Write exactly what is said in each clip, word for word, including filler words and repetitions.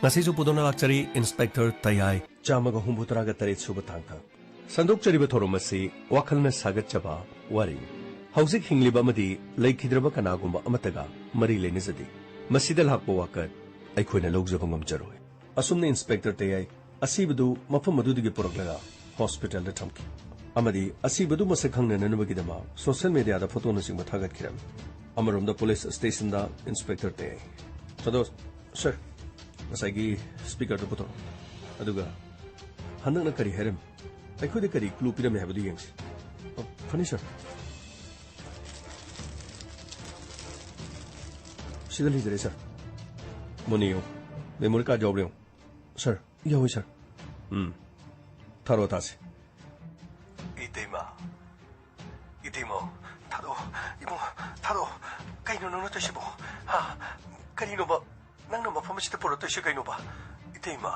ꯉꯁꯤꯁꯨ ꯄꯨꯗꯨꯅ ꯂꯥꯛꯆꯔꯤ ꯏꯟꯁꯄꯦꯛꯇꯔ ꯇꯌꯥꯏ꯫ ꯆꯥꯝꯃꯒ ꯍꯨꯝꯐꯨꯇꯔꯥꯒ ꯇꯔꯦꯠ ꯁꯨꯕ ꯇꯥꯡꯀꯛ꯫ ꯁꯟꯗꯣꯛꯆꯔꯤꯕ ꯊꯧꯔꯝ ꯑꯁꯤ ꯋꯥꯈꯜꯅ ꯁꯥꯒꯠꯆꯕ ꯋꯥꯔꯤ꯫ ꯍꯧꯖꯤꯛ ꯍꯤꯡꯂꯤꯕ ꯑꯃꯗꯤ ꯂꯩꯈꯤꯗ꯭ꯔꯕ ꯀꯅꯥꯒꯨꯝꯕ ꯑꯃꯠꯇꯒ ꯃꯔꯤ ꯂꯩꯅꯖꯗꯦ꯫ ꯃꯁꯤꯗ ꯂꯥꯛꯄ ꯋꯥꯀꯠ ꯑꯩꯈꯣꯏꯅ ꯂꯧꯖꯕ ꯉꯝꯖꯔꯣꯏ꯫ ꯑꯁꯨꯝꯅ ꯏꯟꯁꯄꯦꯛꯇꯔ ꯇꯌꯥꯏ ꯑꯁꯤꯕꯗꯨ ꯃꯐꯝ ꯑꯗꯨꯗꯒꯤ ꯄꯨꯔꯛꯂꯒ ꯍꯣꯁꯄꯤꯇꯥꯜꯗ ꯊꯝꯈꯤ꯫ ꯑꯃꯗꯤ ꯑꯁꯤꯕꯗꯨ ꯃꯁꯛ ꯈꯪꯅꯅꯕꯒꯤꯗꯃꯛ ꯁꯣꯁꯤꯌꯦꯜ ꯃꯤꯗꯤꯌꯥꯗ ꯐꯣꯇꯣꯅꯆꯤꯡꯕ ꯊꯥꯒꯠꯈꯤꯔꯝꯃꯤ꯫ ꯑꯃꯔꯣꯝꯗ ꯄꯨꯂꯤꯁ ꯁ꯭ꯇꯦꯁꯟꯗ ꯏꯟꯁꯄꯦꯛꯇꯔ ꯇꯌꯥꯏ꯫ ꯑꯗꯣ, ꯁꯥꯔ, ꯉꯁꯥꯏꯒꯤ ꯁ꯭ꯄꯤꯀꯔꯗꯨ ꯄꯨꯊꯣꯔꯛꯑꯣ꯫ ꯑꯗꯨꯒ ꯍꯟꯗꯛꯅ ꯀꯔꯤ ꯍꯥꯏꯔꯝꯃꯤ? ꯑꯩꯈꯣꯏꯗ ꯀꯔꯤ ꯀ꯭ꯂꯨ ꯄꯤꯔꯝꯃꯤ ꯍꯥꯏꯕꯗꯨ ꯌꯦꯡꯁꯤ꯫ ꯑ, ꯐꯅꯤ, ꯁꯥꯔ꯫ ꯁꯤꯗ ꯂꯩꯖꯔꯦ, ꯁꯥꯔ꯫ ꯃꯨꯟꯅ ꯌꯦꯡꯉꯨ꯫ ꯃꯦꯃꯣꯔꯤ ꯀꯥꯔꯗ ꯌꯥꯎꯕ꯭ꯔꯥ ꯌꯦꯡꯉꯨ꯫ ꯁꯥꯔ, ꯌꯥꯎꯏ, ꯁꯥꯔ꯫ ꯎꯝ꯫ ꯊꯥꯔꯛꯑꯣ ꯇꯥꯁꯤ꯫ ꯏꯇꯩꯃ꯫ ꯏꯇꯩꯃ, ꯊꯥꯗꯣꯛꯑꯣ꯫ ꯏꯕꯨꯡꯉꯣ, ꯊꯥꯗꯣꯛꯑꯣ꯫ ꯀꯩꯅꯣ ꯅꯪꯅ ꯇꯧꯏꯁꯤꯕꯣ? ꯍꯥ? ꯀꯔꯤꯅꯣꯕ? ꯅꯪꯅ ꯃꯐꯝ ꯑꯁꯤꯗ ꯄꯨꯔꯛꯇꯣꯏꯁꯦ ꯀꯩꯅꯣꯕ? ꯏꯇꯩꯃ,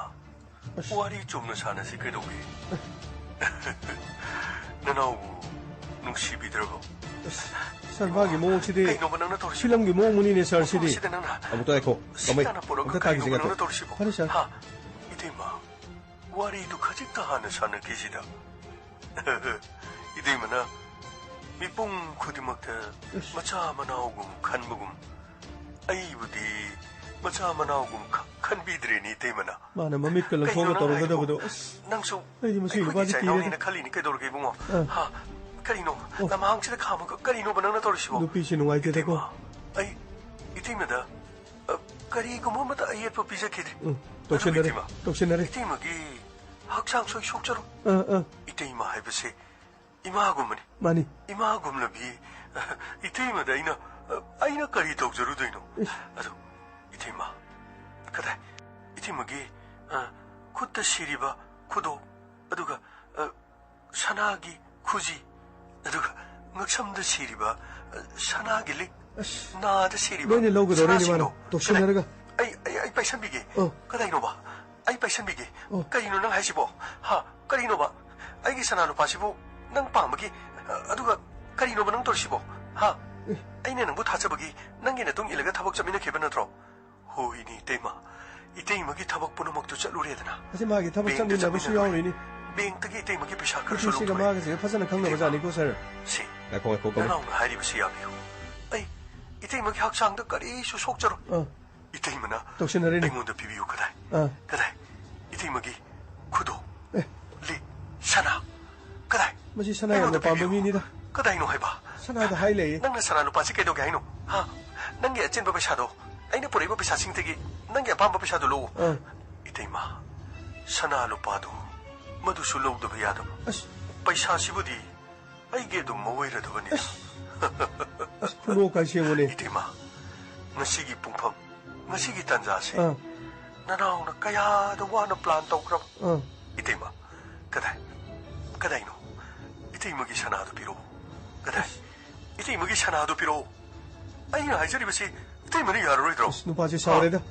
ꯑꯁ꯫ ꯋꯥꯔꯤ ꯆꯨꯝꯅ ꯁꯥꯟꯅꯁꯤ ꯀꯩꯗꯧꯒꯦ? ꯅꯅꯥꯎꯕꯨ ꯅꯨꯡꯁꯤꯕꯤꯗ꯭ꯔꯕꯣ? ꯑꯁ, ꯁꯥꯔ, ꯃꯥꯒꯤ ꯃꯑꯣꯡꯁꯤꯗꯤ ꯀꯩꯅꯣꯕ ꯅꯪꯅ ꯇꯧꯔꯤꯁꯤꯕꯣ? ꯐꯤꯂꯝꯒꯤ ꯃꯑꯣꯡ ꯑꯃꯅꯤꯅꯦ, ꯁꯥꯔ, ꯃꯐꯝ ꯁꯤꯗꯤ꯫ ꯑꯁꯤꯗ ꯅꯪꯅ ꯑꯃꯨꯛꯇ ꯉꯥꯏꯈꯣ꯫ ꯁꯤ ꯀꯃꯥꯏ-, ꯇꯥꯟꯅ ꯄꯨꯔꯛꯑꯒ ꯑꯝꯇ ꯇꯥꯈꯤꯁꯤ, ꯀꯔꯤꯅꯣꯕ ꯉꯥꯏꯈꯣ꯫ ꯅꯪꯅ ꯇꯧꯔꯤꯁꯤꯕꯣ? ꯐꯔꯦ, ꯁꯥꯔ꯫ ꯍꯥ? ꯏꯇꯩꯃ, ꯋꯥꯔꯤꯗꯨ ꯈꯖꯤꯛꯇ ꯍꯥꯟꯅ ꯁꯥꯟꯅꯈꯤꯁꯤꯗ꯫ ꯏꯇꯩꯃꯅ ꯃꯤꯄꯨꯝ ꯈꯨꯗꯤꯡꯃꯛꯇ ꯑꯁ꯫ ꯃꯆꯥ ꯃꯅꯥꯎꯒꯨꯝ ꯈꯟꯕꯒꯨꯝ, ꯑꯩꯕꯨꯗꯤ ꯃꯆꯥ ꯃꯅꯥꯎꯒꯨꯝ ꯈ-, ꯈꯟꯕꯤꯗ꯭ꯔꯦꯅꯦ, ꯏꯇꯩꯃꯅ꯫ ꯃꯥꯅ ꯃꯃꯤꯠꯀ ꯀꯩꯅꯣ ꯂꯪꯊꯣꯛꯑꯒ ꯅꯪ ꯇꯧꯔꯝꯒꯗꯕꯗꯣ꯫ ꯍꯥꯏꯗꯨꯕꯣ? ꯑꯁ, ꯅꯪꯁꯨ ꯑꯩꯗꯤ ꯃꯁꯤ ꯑꯩꯈꯣꯏꯒꯤ ꯅꯨꯄꯥꯁꯤ ꯏꯆꯥ ꯏꯅꯥꯎꯅꯤꯅ ꯀꯤꯔꯦꯗ꯫ ꯈꯜꯂꯤꯅꯤ ꯀꯩꯗꯧꯔꯒꯦ, ꯏꯕꯨꯡꯉꯣ? ꯑ꯫ ꯍꯥ? ꯀꯔꯤꯅꯣ? ꯑꯣ꯫ ꯂꯝꯍꯥꯡꯁꯤꯗ ꯈꯥꯝꯃꯒ ꯀꯔꯤꯅꯣꯕ ꯅꯪꯅ ꯇꯧꯔꯤꯁꯤꯕꯣ? ꯅꯨꯄꯤꯁꯤ ꯅꯨꯡꯉꯥꯏꯇꯦꯗꯀꯣ꯫ ꯏꯇꯩꯃ, ꯑꯩ ꯏꯇꯩꯃꯗ, ꯑ, ꯀꯔꯤꯒꯨꯝꯕ ꯑꯃꯠꯇ ꯑꯌꯦꯠꯄ ꯄꯤꯖꯈꯤꯗ꯭ꯔꯦ꯫ ꯎꯝ, ꯇꯧꯁꯤꯟꯅꯔꯦ, ꯑꯗꯨꯕꯨ ꯏꯇꯩꯃ, ꯇꯧꯁꯤꯟꯅꯔꯦ꯫ ꯏꯇꯩꯃꯒꯤ ꯍꯛꯆꯥꯡ ꯁꯣꯏ ꯁꯣꯛꯆꯔꯣ꯫ ꯑ, ꯑ꯫ ꯏꯇꯩꯃ ꯍꯥꯏꯕꯁꯦ ꯏꯃꯥꯒꯨꯝꯕꯅꯤ꯫ ꯃꯥꯅꯤ꯫ ꯏꯃꯥꯒꯨꯝꯂꯕꯤ, ꯑ, ꯏꯇꯩꯃꯗ ꯑꯩꯅ, ꯑ, ꯑꯩꯅ ꯀꯔꯤ ꯇꯧꯖꯔꯨꯗꯣꯏꯅꯣ? ꯏꯁ꯫ ꯑꯗꯣ, ꯏꯇꯩꯃ, ꯀꯗꯥꯏ? ꯏꯇꯩꯃꯒꯤ, ꯑ, ꯈꯨꯠꯇ ꯁꯤꯔꯤꯕ ꯈꯨꯗꯣꯞ, ꯑꯗꯨꯒ, ꯑ, ꯁꯅꯥꯒꯤ ꯈꯨꯖꯤ, ꯑꯗꯨꯒ ꯉꯛꯁꯝꯗ ꯁꯤꯔꯤꯕ, ꯑ, ꯁꯅꯥꯒꯤ ꯂꯤꯛ, ꯑꯁ, ꯅꯥꯗ ꯁꯤꯔꯤꯕ ꯂꯣꯏꯅ ꯂꯧꯒꯗꯧꯔꯤꯅꯤ ꯁꯅꯥꯁꯤꯡꯗꯣ꯫ ꯃꯥꯅ꯫ ꯇꯣꯛꯁꯤꯟꯅꯔꯒ꯫ ꯑꯩ, ꯑꯩ, ꯑꯩ ꯄꯥꯏꯁꯟꯕꯤꯒꯦ꯫ ꯑꯣ꯫ ꯀꯗꯥꯏꯅꯣꯕ? ꯑꯩ ꯄꯥꯏꯁꯟꯕꯤꯒꯦ꯫ ꯑꯣ꯫ ꯀꯔꯤꯅꯣ ꯅꯪ ꯍꯥꯏꯁꯤꯕꯣ? ꯍꯥ? ꯀꯔꯤꯅꯣꯕ? ꯑꯩꯒꯤ ꯁꯅꯥ ꯂꯨꯄꯥꯁꯤꯕꯨ ꯅꯪ ꯄꯥꯝꯕꯒꯤ, ꯑ, ꯑꯗꯨꯒ ꯀꯔꯤꯅꯣꯕ ꯅꯪ ꯇꯧꯔꯤꯁꯤꯕꯣ? ꯍꯥ? ꯑꯦ꯫ ꯑꯩꯅ ꯅꯪꯕꯨ ꯊꯥꯖꯕꯒꯤ ꯅꯪꯒꯤ ꯅꯇꯨꯡ ꯏꯜꯂꯒ ꯊꯕꯛ ꯆꯠꯃꯤꯟꯅꯈꯤꯕ ꯅꯠꯇ꯭ꯔꯣ? ꯍꯣꯏꯅꯦ, ꯏꯇꯩꯃ꯫ ꯏꯇꯩꯃꯒꯤ ꯊꯕꯛ ꯄꯨꯝꯅꯃꯛꯇꯨ ꯆꯠꯂꯨꯔꯦꯗꯅ꯫ ꯑꯁꯤ ꯃꯥꯒꯤ ꯊꯕꯛ ꯆꯠꯃꯤꯟꯅꯕꯁꯨ ꯌꯥꯎꯔꯤꯅꯤ꯫ ꯕꯦꯡꯛꯇꯒꯤ ꯏꯇꯩꯃꯒꯤ ꯄꯩꯁꯥ ꯈꯔꯁꯨ ꯂꯧꯊꯣꯛꯑꯦ꯫ ꯃꯥꯒꯁꯦ ꯐꯖꯅ ꯈꯪꯅꯕꯖꯥꯠꯅꯤꯀꯣ, ꯁꯥꯔ꯫ ꯁꯤ, ꯉꯥꯏꯈꯣ, ꯉꯥꯏꯈꯣ, ꯉꯥꯏꯈꯣ꯫ ꯅꯅꯥꯎꯅ ꯍꯥꯏꯔꯤꯕꯁꯤ ꯌꯥꯕꯤꯌꯨ꯫ ꯑꯩ ꯏꯇꯩꯃꯒꯤ ꯍꯛꯆꯥꯡꯗ ꯀꯔꯤꯁꯨ ꯁꯣꯛꯆꯔꯣꯏ꯫ ꯑꯥ꯫ ꯏꯇꯩꯃꯅ ꯇꯧꯁꯤꯟꯅꯔꯤꯅꯤ꯫ ꯑꯩꯉꯣꯟꯗ ꯄꯤꯕꯤꯌꯨ꯫ ꯀꯗꯥꯏ? ꯑꯥ꯫ ꯀꯗꯥꯏ? ꯏꯇꯩꯃꯒꯤ ꯈꯨꯗꯣ꯫ ꯑꯦ꯫ ꯂꯤꯛ꯫ ꯁꯅꯥ꯫ ꯀꯗꯥꯏ? ꯃꯁꯤ ꯁꯅꯥ ꯌꯥꯝꯅ ꯑꯩꯉꯣꯟꯗ ꯄꯥꯝꯕ ꯄꯤꯕꯤꯌꯨ꯫ ꯃꯤꯅꯤꯗ꯫ ꯀꯗꯥꯏꯅꯣ ꯍꯥꯏꯕ? ꯁꯅꯥꯗ ꯍꯥꯏ ꯂꯩꯌꯦ꯫ ꯅꯪꯅ ꯁꯅꯥ ꯂꯨꯄꯥꯁꯤ ꯀꯩꯗꯧꯒꯦ ꯍꯥꯏꯅꯣ? ꯍꯥ? ꯅꯪꯒꯤ ꯑꯆꯤꯟꯕ ꯄꯩꯁꯥꯗꯣ ꯑꯩꯅ ꯄꯨꯔꯛꯏꯕ ꯄꯩꯁꯥꯁꯤꯡꯗꯒꯤ ꯅꯪꯒꯤ ꯑꯄꯥꯝꯕ ꯄꯩꯁꯥꯗꯣ ꯂꯧꯑꯣ꯫ ꯑꯥ꯫ ꯏꯇꯩꯃ, ꯁꯅꯥ ꯂꯨꯄꯥꯗꯣ ꯃꯗꯨꯁꯨ ꯂꯧꯗꯕ ꯌꯥꯗꯕ꯫ ꯑꯁ꯫ ꯄꯩꯁꯥꯁꯤꯕꯨꯗꯤ ꯑꯩꯒꯤ ꯑꯗꯨꯝ ꯑꯣꯏꯔꯗꯕꯅꯤ꯫ ꯑꯁ꯫ ꯑꯁ, ꯈꯨꯅꯣꯛ ꯀꯥꯏ ꯁꯦꯡꯉꯨꯅꯦ꯫ ꯏꯇꯩꯃ, ꯉꯁꯤꯒꯤ ꯄꯨꯡꯐꯝ, ꯉꯁꯤꯒꯤ ꯇꯥꯟꯖꯥꯁꯦ ꯑꯥ꯫ ꯅꯅꯥꯎꯅ ꯀꯌꯥꯗ ꯋꯥꯅ ꯄ꯭ꯂꯥꯟ ꯇꯧꯈ꯭ꯔꯕ? ꯑꯥ꯫ ꯏꯇꯩꯃ, ꯀꯗꯥꯏ? ꯀꯗꯥꯏꯅꯣ? ꯏꯇꯩꯃꯒꯤ ꯁꯅꯥꯗꯨ ꯄꯤꯔꯛꯑꯣ꯫ ꯀꯗꯥꯏ? ꯏꯇꯩꯃꯒꯤ ꯁꯅꯥꯗꯨ ꯄꯤꯔꯛꯑꯣ꯫ ꯑꯩꯅ ꯍꯥꯏꯖꯔꯤꯕꯁꯤ ꯏꯇꯩꯃꯅ ꯌꯥꯔꯔꯣꯏꯗ꯭ꯔꯣ? ꯑꯁ, ꯅꯨꯄꯥꯁꯦ ꯁꯥꯎꯔꯦꯗ꯫ ꯍꯥ?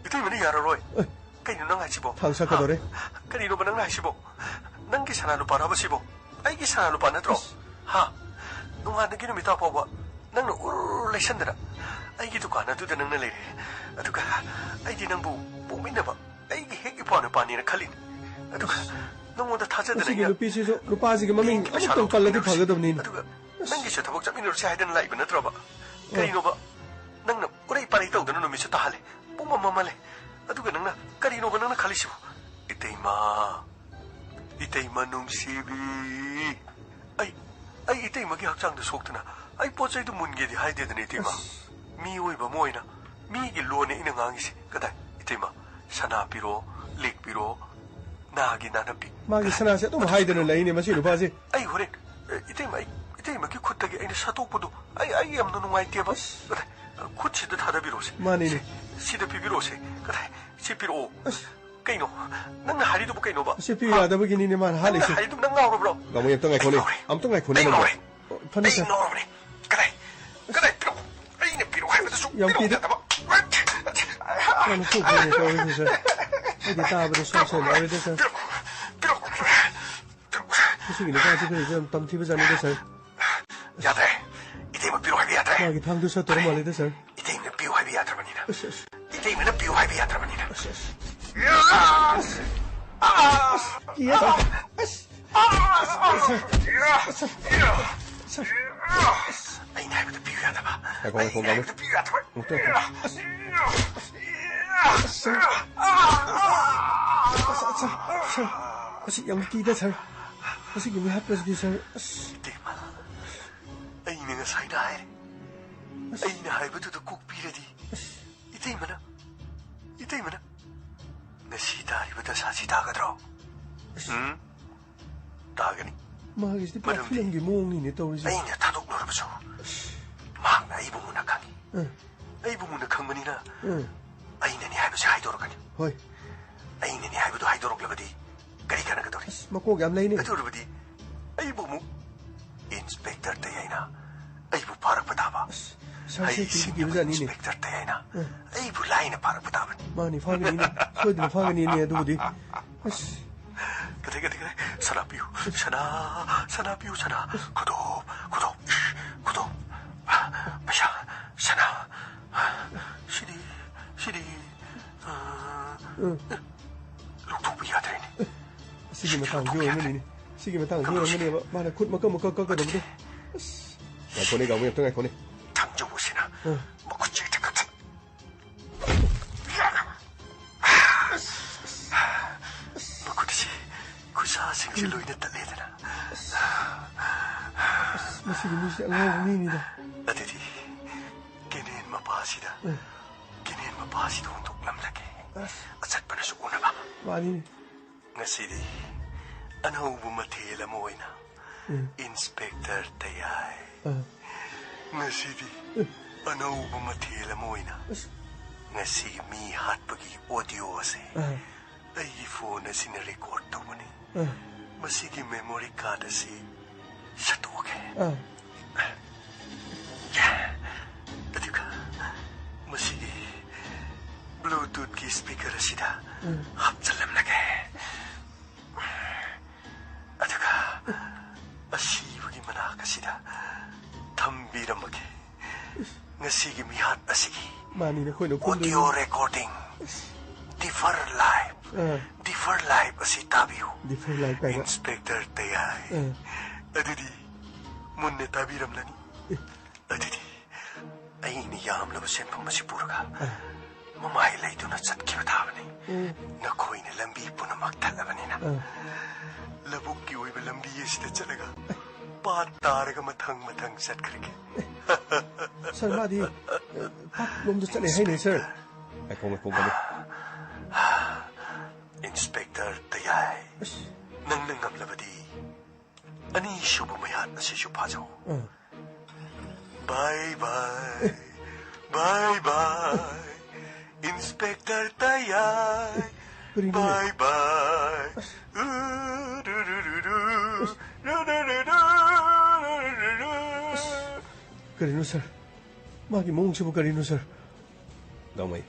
ꯏꯇꯩꯃꯅ ꯌꯥꯔꯔꯣꯏ꯫ ꯑꯦ꯫ ꯀꯩꯅꯣ ꯅꯪ ꯍꯥꯏꯁꯤꯕꯣ? ꯊꯥꯡ ꯁꯛꯀꯗꯧꯔꯦ꯫ ꯍꯥ? ꯀꯔꯤꯅꯣꯕ ꯅꯪꯅ ꯍꯥꯏꯁꯤꯕꯣ? ꯅꯪꯒꯤ ꯁꯅꯥ ꯂꯨꯄꯥꯔꯕ ꯁꯤꯕꯣ? ꯑꯩꯒꯤ ꯁꯅꯥ ꯂꯨꯄꯥ ꯅꯠꯇ꯭ꯔꯣ? ꯑꯁ꯫ ꯍꯥ? ꯅꯣꯡꯉꯥꯟꯗꯒꯤ ꯅꯨꯃꯤꯠ ꯇꯥ ꯐꯥꯎꯕ ꯅꯪꯅ ꯎꯔ ꯂꯩꯁꯟꯗꯅ ꯑꯩꯒꯤ ꯗꯨꯀꯥꯟ ꯑꯗꯨꯗ ꯅꯪꯅ ꯂꯩꯔꯦ꯫ ꯑꯗꯨꯒ ꯑꯩꯗꯤ ꯅꯪꯕꯨ ꯄꯣꯛꯃꯤꯟꯅꯕ ꯑꯩꯒꯤ ꯍꯦꯛ ꯏꯄ꯭ꯋꯥ ꯅꯨꯄꯥꯅꯤꯅ ꯈꯜꯂꯤꯅꯤ꯫ ꯑꯗꯨꯒ ꯅꯪꯉꯣꯟꯗ ꯊꯥꯖꯗꯅ ꯃꯁꯤꯒꯤ ꯑꯩꯅ ꯅꯨꯄꯤꯁꯤꯁꯨ ꯅꯨꯄꯥꯁꯤꯒꯤ ꯃꯃꯤꯡ ꯕꯦꯡꯛꯀꯤ ꯄꯩꯁꯥ ꯑꯃꯨꯛꯇꯪ ꯄꯜꯂꯗꯤ ꯂꯧꯊꯣꯛꯃꯤꯟꯅꯔꯨꯁꯤ꯫ ꯐꯒꯗꯕꯅꯤꯅꯦ꯫ ꯑꯗꯨꯒ ꯑꯁ꯫ ꯅꯪꯒꯤꯁꯨ ꯊꯕꯛ ꯆꯠꯃꯤꯟꯅꯔꯨꯁꯤ ꯍꯥꯏꯗꯅ ꯂꯥꯛꯏꯕ ꯅꯠꯇ꯭ꯔꯕ? ꯑ꯫ ꯀꯔꯤꯅꯣꯕ? ꯅꯪꯅ ꯎꯔꯩ ꯄꯥꯔꯩ ꯇꯧꯗꯅ ꯅꯨꯃꯤꯠꯁꯨ ꯇꯥꯍꯜꯂꯦ꯫ ꯄꯨꯡꯃꯝ ꯃꯝꯍꯜꯂꯦ꯫ ꯑꯗꯨꯒ ꯅꯪꯅ ꯀꯔꯤꯅꯣꯕ ꯅꯪꯅ ꯈꯜꯂꯤꯁꯤꯕꯣ? ꯏꯇꯩꯃ, ꯏꯇꯩꯃ ꯅꯨꯡꯁꯤꯕꯤ꯫ ꯑꯩ, ꯑꯩ ꯏꯇꯩꯃꯒꯤ ꯍꯛꯆꯥꯡꯗ ꯁꯣꯛꯇꯅ ꯑꯩ ꯄꯣꯠ ꯆꯩꯗꯨ ꯃꯨꯟꯒꯦꯗꯤ ꯍꯥꯏꯗꯦꯗꯅ ꯏꯇꯩꯃ꯫ ꯑꯁ꯫ ꯃꯤꯑꯣꯏꯕ ꯑꯃ ꯑꯣꯏꯅ ꯃꯤꯒꯤ ꯂꯣꯟꯅꯤ ꯑꯩꯅ ꯉꯥꯡꯉꯤꯁꯦ꯫ ꯀꯗꯥꯏ? ꯏꯇꯩꯃ, ꯁꯅꯥ ꯄꯤꯔꯣ, ꯂꯤꯛ ꯄꯤꯔꯣ, ꯅꯥꯒꯤ ꯅꯥꯅꯞꯄꯤ꯫ ꯃꯥꯒꯤ ꯀꯗꯥꯏ? ꯁꯅꯥꯁꯦ ꯑꯗꯨꯝ ꯑꯗꯨ ꯍꯥꯏꯗꯅ ꯄꯤꯔꯣ꯫ ꯂꯩꯅꯦ ꯃꯁꯤ ꯅꯨꯄꯥꯁꯦ꯫ ꯑꯩ ꯍꯣꯔꯦꯟ, ꯑ, ꯏꯇꯩꯃ, ꯑꯩ, ꯏꯇꯩꯃꯒꯤ ꯈꯨꯠꯇꯒꯤ ꯑꯩꯅ ꯁꯠꯇꯣꯛꯄꯗꯣ ꯑꯩ, ꯑꯩ ꯌꯥꯝꯅ ꯅꯨꯡꯉꯥꯏꯇꯦꯕ꯫ ꯑꯁ꯫ ꯀꯗꯥꯏ? ꯈꯨꯠꯁꯤꯗ ꯊꯥꯗꯕꯤꯔꯣꯁꯦ꯫ ꯃꯥꯅꯤꯅꯦ꯫ ꯁꯤ, ꯁꯤꯗ ꯄꯤꯕꯤꯔꯣꯁꯦ꯫ ꯀꯗꯥꯏ? ꯁꯤ ꯄꯤꯔꯛꯑꯣ꯫ ꯑꯁ꯫ ꯀꯩꯅꯣ? ꯅꯪꯅ ꯍꯥꯏꯔꯤꯗꯨꯕꯨ ꯀꯩꯅꯣꯕ? ꯑꯁꯤ ꯄꯤꯌꯨ ꯍꯥ? ꯌꯥꯗꯕꯒꯤꯅꯤꯅꯦ ꯃꯥꯅ ꯅꯪꯅ ꯍꯥꯠꯂꯤꯁꯦ꯫ ꯍꯥꯏꯔꯤꯗꯨꯕꯨ ꯅꯪ ꯉꯥꯎꯔꯕ꯭ꯔꯣ? ꯉꯥꯃꯨ, ꯑꯝꯇ ꯉꯥꯏꯈꯣꯅꯦ, ꯑꯩ ꯉꯥꯎꯔꯦ꯫ ꯑꯝꯇ ꯉꯥꯏꯈꯣꯅꯦ, ꯑꯩ ꯉꯥꯃꯨ꯫ ꯉꯥꯎꯔꯦ꯫ ꯐꯅꯤ, ꯑꯩ ꯁꯥꯔ꯫ ꯉꯥꯎꯔꯕꯅꯦ꯫ ꯀꯗꯥꯏ? ꯀꯗꯥꯏ? ꯄꯤꯔꯛꯑꯣ꯫ ꯑꯩꯅ ꯄꯤꯔꯛꯑꯣ ꯍꯥꯏꯕꯗꯁꯨ ꯌꯥꯝ ꯄꯤꯔꯛꯑꯣ ꯄꯤꯔꯛ-, ꯌꯥꯗꯕ꯫ ꯌꯥꯝꯅ ꯊꯣꯛꯄꯅꯦ ꯇꯧꯔꯤꯁꯦ, ꯁꯥꯔ꯫ ꯑꯩꯗꯤ ꯇꯥꯕꯗ ꯁꯣꯝ ꯁꯣꯝ ꯌꯥꯎꯔꯦꯗ, ꯁꯥꯔ꯫ ꯄꯤꯔꯛꯑꯣ꯫ ꯄꯤꯔꯛꯑꯣ꯫ ꯃꯁꯤꯒꯤ ꯅꯨꯄꯥꯁꯤ ꯈꯔꯁꯨ ꯌꯥꯝ ꯇꯝꯊꯤꯕꯖꯥꯠꯅꯤꯗ, ꯁꯥꯔ꯫ ꯌꯥꯗ꯭ꯔꯦ꯫ ꯏꯇꯩꯃ ꯄꯤꯔꯛꯑꯣ ꯍꯥꯏꯕ ꯌꯥꯗ꯭ꯔꯦ꯫ ꯃꯥꯒꯤ ꯊꯥꯡꯗꯨ ꯁꯠꯇꯧꯔ ꯃꯥꯜꯂꯦꯗ, ꯁꯥꯔ꯫ ꯏꯇꯩꯃꯅ ꯄꯤꯌꯨ ꯍꯥꯏꯕ ꯌꯥꯗ꯭ꯔꯕꯅꯤꯅ꯫ ꯑꯁ, ꯑꯁ꯫ ꯏꯇꯩꯃꯅ ꯄꯤꯌꯨ ꯍꯥꯏꯕ ꯌꯥꯗ꯭ꯔꯕꯅꯤꯅ꯫ ꯑꯁ, ꯑꯁ! ꯑꯁ! ꯀꯤꯌꯦ, ꯁꯥꯔ꯫ ꯑꯁ! ꯑꯁ! ꯑꯁ! ꯁꯥꯔ! ꯁꯥꯔ! ꯑꯩꯅ ꯍꯥꯏꯕꯗꯨ ꯄꯤꯌꯨ ꯌꯥꯗꯕ꯫ ꯉꯥꯏꯈꯣ, ꯉꯥꯏꯈꯣ, ꯑꯩꯅ ꯉꯥꯏꯈꯣ꯫ ꯍꯥꯏꯕꯗꯨ ꯄꯤꯌꯨ ꯌꯥꯗꯕ꯫ ꯑꯃꯨꯛꯇ ꯉꯥꯏꯈꯣ꯫ ꯑꯁ! ꯑꯁ! ꯁꯥꯔ! ꯁꯥꯔ! ꯁꯥꯔ! ꯁꯥꯔ! ꯑꯁꯤ ꯌꯥꯝ ꯀꯤꯗ, ꯁꯥꯔ꯫ ꯑꯁꯤꯒꯤ ꯃꯤꯍꯥꯠꯄꯁꯤꯗꯤ, ꯁꯥꯔ꯫ ꯑꯁ! ꯏꯇꯩꯃ, ꯑꯩꯅ ꯉꯁꯥꯏꯅ ꯍꯥꯏꯔꯦ꯫ ꯑꯁ! ꯑꯩꯅ ꯍꯥꯏꯕꯗꯨꯗ ꯀꯣꯛ ꯄꯤꯔꯗꯤ꯫ ꯑꯁ! ꯏꯇꯩꯃꯅ, ꯏꯇꯩꯃꯅ ꯉꯁꯤ ꯇꯥꯔꯤꯕ ꯗꯁꯥꯁꯤ ꯇꯥꯒꯗ꯭ꯔꯣ? ꯑꯁ! ꯎꯝ? ꯇꯥꯒꯅꯤ꯫ ꯃꯥꯒꯤꯁꯤꯗꯤ ꯄꯨꯔꯥ ꯃꯔꯝꯗꯤ ꯐꯤꯂꯝꯒꯤ ꯃꯑꯣꯡꯅꯤꯅꯦ ꯇꯧꯔꯤꯁꯦ꯫ ꯑꯩꯅ ꯊꯥꯗꯣꯛꯂꯨꯔꯕꯁꯨ ꯑꯁ! ꯃꯍꯥꯛꯅ ꯑꯩꯕꯨ ꯃꯨꯟꯅ ꯈꯪꯏ꯫ ꯑ꯫ ꯑꯩꯕꯨ ꯃꯨꯟꯅ ꯈꯪꯕꯅꯤꯅ ꯑ꯫ ꯑꯩꯅꯅꯤ ꯍꯥꯏꯕꯁꯤ ꯍꯥꯏꯗꯣꯔꯛꯀꯅꯤ꯫ ꯍꯣꯏ꯫ ꯑꯩꯅꯅꯤ ꯍꯥꯏꯕꯗꯨ ꯍꯥꯏꯗꯣꯔꯛꯂꯕꯗꯤ ꯀꯔꯤ ꯀꯥꯟꯅꯒꯗꯧꯔꯤ? ꯑꯁ, ꯃꯀꯣꯛ ꯌꯥꯝ ꯂꯩꯅꯦ꯫ ꯑꯗꯨ ꯑꯣꯏꯔꯕꯗꯤ ꯑꯩꯕꯨ ꯑꯃꯨꯛ ꯏꯟꯁꯄꯦꯛꯇꯔ ꯇꯌꯥꯏꯅ ꯑꯩꯕꯨ ꯐꯥꯔꯛꯄ ꯇꯥꯕ꯫ ꯑꯁ, ꯁꯥꯔꯁꯦ ꯍꯩꯁꯤꯡꯂꯕ ꯀꯤꯕꯖꯥꯠꯅꯤꯅꯦ꯫ ꯏꯟꯁꯄꯦꯛꯇꯔ ꯇꯌꯥꯏꯅ ꯑ꯫ ꯑꯩꯕꯨ ꯂꯥꯏꯅ ꯐꯥꯔꯛꯄ ꯇꯥꯕꯅꯤ꯫ ꯃꯥꯅꯤ, ꯐꯥꯒꯅꯤꯅꯦ꯫ ꯁꯣꯏꯗꯅ ꯐꯥꯒꯅꯤꯅꯦ ꯑꯗꯨꯕꯨꯗꯤ꯫ ꯑꯁ꯫ ꯀꯗꯥꯏ, ꯀꯗꯥꯏ, ꯀꯗꯥꯏ? ꯁꯅꯥ ꯄꯤꯌꯨ, ꯁꯅꯥ, ꯁꯅꯥ ꯄꯤꯌꯨ, ꯁꯅꯥ꯫ ꯈꯨꯗꯣꯞ, ꯈꯨꯗꯣꯞ, ꯏꯁ, ꯈꯨꯗꯣꯞ꯫ ꯄꯩꯁꯥ, ꯁꯅꯥ꯫ ꯁꯤꯗꯤ, ꯁꯤꯗꯤ, ꯑ, ꯎꯝ꯫ ꯂꯧꯊꯣꯛꯄ ꯌꯥꯗ꯭ꯔꯦꯅꯦ꯫ ꯑꯁꯤꯒꯤ ꯁꯤꯗꯤ ꯃꯇꯥꯡꯁꯤ ꯂꯧꯊꯣꯛꯄ ꯌꯥꯗ꯭ꯔꯦ꯫ ꯑꯣꯏꯔꯝꯒꯅꯤꯅꯦ꯫ ꯁꯤꯒꯤ ꯃꯇꯥꯡꯁꯤ ꯀꯝꯗꯧꯁꯤ? ꯑꯣꯏꯔꯝꯒꯅꯦꯕ꯫ ꯃꯥꯅ ꯈꯨꯠ ꯃꯀꯛ ꯃꯀꯛ ꯀꯛꯀꯗꯕꯗꯣ꯫ ꯑꯁ꯫ ꯉꯥꯏꯈꯣꯅꯦ, ꯀꯥꯡꯕꯨ, ꯑꯝꯇ ꯉꯥꯏꯈꯣꯅꯦ꯫ ꯊꯥꯡꯖꯧ ꯑꯁꯤꯅ ꯑ꯫ ꯃꯈꯨꯠꯁꯦ ꯍꯦꯛꯇ ꯀꯛꯊꯠ-, ꯃꯈꯨꯠ ꯑꯁꯤ ꯈꯨꯠꯁꯥꯁꯤꯡꯁꯤ ꯂꯣꯏꯅ ꯇꯠꯂꯦꯗꯅ꯫ ꯑꯁ, ꯃꯁꯤꯒꯤ ꯃꯤꯁꯦ ꯑꯉꯥꯎꯕ ꯃꯤꯅꯤꯗ꯫ ꯑꯗꯨꯗꯤ ꯀꯦꯅꯦꯟ ꯃꯄꯥꯁꯤꯗ, ꯑ꯫ ꯀꯦꯅꯦꯟ ꯃꯄꯥꯁꯤꯗ ꯍꯨꯟꯗꯣꯛꯂꯝꯂꯒꯦ꯫ ꯑꯁ꯫ ꯑꯆꯠꯄꯅꯁꯨ ꯎꯅꯕ꯫ ꯃꯥꯅꯤꯅꯦ꯫ ꯉꯁꯤꯗꯤ ꯑꯅꯧꯕ ꯃꯊꯦꯜ ꯑꯃ ꯑꯣꯏꯅ ꯎꯝ꯫ ꯏꯟꯁꯄꯦꯛꯇꯔ ꯇꯌꯥꯏ꯫ ꯑ꯫ ꯉꯁꯤꯗꯤ ꯑ꯫ ꯑꯅꯧꯕ ꯃꯊꯦꯜ ꯑꯃ ꯑꯣꯏꯅ ꯑꯁ꯫ ꯉꯁꯤꯒꯤ ꯃꯤ ꯍꯥꯠꯄꯒꯤ ꯑꯣꯗꯤꯑꯣ ꯑꯁꯤ ꯑ꯫ ꯑꯩꯒꯤ ꯐꯣꯟ ꯑꯁꯤꯅ ꯔꯦꯀꯣꯔꯗ ꯇꯧꯕꯅꯤ꯫ ꯑ꯫ ꯃꯁꯤꯒꯤ ꯃꯦꯃꯣꯔꯤ ꯀꯥꯔꯗ ꯑꯁꯤ ꯁꯠꯇꯣꯛꯑꯒꯦ꯫ ꯑ꯫ ꯑꯗꯨꯒ ꯃꯁꯤꯒꯤ ꯕ꯭ꯂꯨꯇꯨꯠꯀꯤ ꯁ꯭ꯄꯤꯀꯔ ꯑꯁꯤꯗ ꯎꯝ꯫ ꯍꯥꯞꯆꯜꯂꯝꯂꯒꯦ꯫ ꯑꯗꯨꯒ ꯑꯁꯤꯕꯒꯤ ꯃꯅꯥꯛ ꯑꯁꯤꯗ ꯊꯝꯕꯤꯔꯝꯃꯒꯦ꯫ ꯉꯁꯤꯒꯤ ꯃꯤꯍꯥꯠ ꯑꯁꯤꯒꯤ ꯃꯥꯅꯤꯅꯦ, ꯑꯩꯈꯣꯏꯅ ꯈꯨꯝꯗꯣꯏꯅꯤ꯫ ꯑꯣꯗꯤꯑꯣ ꯔꯦꯀꯣꯔꯗꯤꯡ ꯗꯤꯐꯔ ꯑꯥ꯫ ꯗꯤꯐꯔ ꯂꯥꯏꯐ ꯑꯁꯤ ꯇꯥꯕꯤꯌꯨ꯫ ꯗꯤꯐꯔ ꯂꯥꯏꯐ ꯀꯥꯏꯅ꯫ ꯏꯟꯁꯄꯦꯛꯇꯔ ꯇꯌꯥꯏ꯫ ꯑꯥ꯫ ꯑꯗꯨꯗꯤ ꯃꯨꯟꯅ ꯇꯥꯕꯤꯔꯝꯂꯅꯤ꯫ ꯑꯗꯨꯗꯤ ꯑꯩꯅ ꯌꯥꯝꯂꯕ ꯁꯦꯟꯐꯝ ꯑꯁꯤ ꯄꯨꯔꯒ ꯑꯥ꯫ ꯃꯃꯥꯏ ꯂꯩꯗꯨꯅ ꯆꯠꯈꯤꯕ ꯊꯥꯕꯅꯤ꯫ ꯎꯝ꯫ ꯅꯈꯣꯏꯅ ꯂꯝꯕꯤ ꯄꯨꯝꯅꯃꯛ ꯊꯠꯂꯕꯅꯤꯅ ꯑꯥ꯫ ꯂꯧꯕꯨꯛꯀꯤ ꯑꯣꯏꯕ ꯂꯝꯕꯤ ꯑꯁꯤꯗ ꯆꯠꯂꯒ ꯄꯥꯠ ꯇꯥꯔꯒ ꯃꯊꯪ ꯃꯊꯪ ꯆꯠꯈ꯭ꯔꯒꯦ꯫ ꯁꯥꯔ, ꯃꯥꯗꯤ, ꯑ, ꯄꯥꯠꯂꯣꯝꯗ ꯆꯠꯂꯦ ꯍꯥꯏꯅꯦ, ꯁꯥꯔ꯫ ꯉꯥꯏꯈꯣ, ꯉꯥꯏꯈꯣ, ꯉꯥꯏꯈꯣ꯫ ꯏꯟꯁꯄꯦꯛꯇꯔ ꯇꯌꯥꯏ, ꯑꯁ꯫ ꯅꯪꯅ ꯉꯝꯂꯕꯗꯤ ꯑꯅꯤꯁꯨꯕ ꯃꯩꯍꯥꯠ ꯑꯁꯤꯁꯨ ꯐꯥꯖꯧ꯫ ꯑꯥ꯫ ꯕꯥꯏ ꯕꯥꯏ, ꯕꯥꯏ ꯕꯥꯏ, ꯏꯟꯁꯄꯦꯛꯇꯔ ꯇꯌꯥꯏ, ꯀꯔꯤꯅꯣ? ꯕꯥꯏ ꯕꯥꯏ꯫ ꯎ, ꯔꯨ, ꯔꯨ, ꯔꯨ, ꯔꯨ, ꯔꯨ, ꯔꯨ, ꯔꯨ, ꯔꯨ, ꯔꯨ, ꯔꯨ, ꯔꯨ꯫ ꯀꯔꯤꯅꯣ, ꯁꯥꯔ? ꯃꯥꯒꯤ ꯃꯑꯣꯡꯁꯤꯕꯨ ꯀꯔꯤꯅꯣ, ꯁꯥꯔ? ꯒꯥꯡꯃꯩ,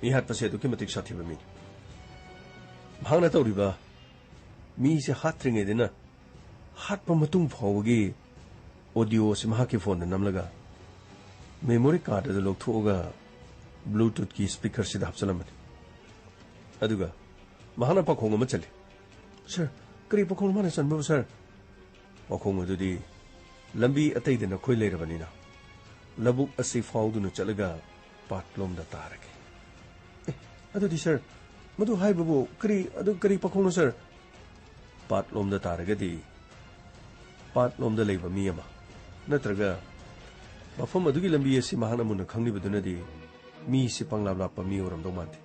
ꯃꯤ ꯍꯥꯠꯄꯁꯦ ꯑꯗꯨꯛꯀꯤ ꯃꯇꯤꯛ ꯁꯥꯊꯤꯕ ꯃꯤꯅꯤ꯫ ꯃꯍꯥꯛꯅ ꯇꯧꯔꯤꯕ ꯃꯤꯁꯦ ꯍꯥꯠꯇ꯭ꯔꯤꯉꯩꯗꯅ ꯍꯥꯠꯄ ꯃꯇꯨꯡ ꯐꯥꯎꯕꯒꯤ ꯑꯣꯗꯤꯑꯣꯁꯤ ꯃꯍꯥꯛꯀꯤ ꯐꯣꯟꯗ ꯅꯝꯂꯒ ꯃꯦꯃꯣꯔꯤ ꯀꯥꯔꯗ ꯑꯗꯨ ꯂꯧꯊꯣꯛꯑꯒ ꯕ꯭ꯂꯨꯇꯨꯠꯀꯤ ꯁ꯭ꯄꯤꯀꯔꯁꯤꯗ ꯍꯥꯞꯆꯤꯜꯂꯝꯕꯅꯤ꯫ ꯑꯗꯨꯒ ꯃꯍꯥꯛꯅ ꯄꯥꯈꯣꯡ ꯑꯃ ꯆꯜꯂꯤ꯫ "ꯁꯥꯔ, ꯀꯔꯤ ꯄꯥꯈꯣꯡ ꯃꯥꯅ ꯆꯟꯕꯕꯨ, ꯁꯥꯔ?" ꯄꯥꯈꯣꯡ ꯑꯗꯨꯗꯤ, "ꯂꯝꯕꯤ ꯑꯇꯩꯗ ꯅꯈꯣꯏ ꯂꯩꯔꯕꯅꯤꯅ ꯂꯧꯕꯨꯛ ꯑꯁꯤ ꯐꯥꯎꯗꯨꯅ ꯆꯠꯂꯒ ꯄꯥꯠꯂꯣꯝꯗ ꯇꯥꯔꯒꯦ"꯫ "ꯑꯦ, ꯑꯗꯨꯗꯤ, ꯁꯥꯔ, ꯃꯗꯨ ꯍꯥꯏꯕꯕꯨ ꯀꯔꯤ, ꯑꯗꯨ ꯀꯔꯤ ꯄꯥꯈꯣꯡꯅꯣ, ꯁꯥꯔ?" ꯄꯥꯠꯂꯣꯝꯗ ꯇꯥꯔꯒꯗꯤ ꯄꯥꯠꯂꯣꯝꯗ ꯂꯩꯕ ꯃꯤ ꯑꯃ ꯅꯠꯇ꯭ꯔꯒ ꯃꯐꯝ ꯑꯗꯨꯒꯤ ꯂꯝꯕꯤ ꯑꯁꯤ ꯃꯍꯥꯛꯅ ꯃꯨꯟꯅ ꯈꯪꯂꯤꯕꯗꯨꯅꯗꯤ ꯃꯤꯁꯤ ꯄꯪꯂꯥꯞ ꯂꯥꯞꯄ ꯃꯤ ꯑꯣꯏꯔꯝꯗꯧ ꯃꯥꯟꯗꯦ꯫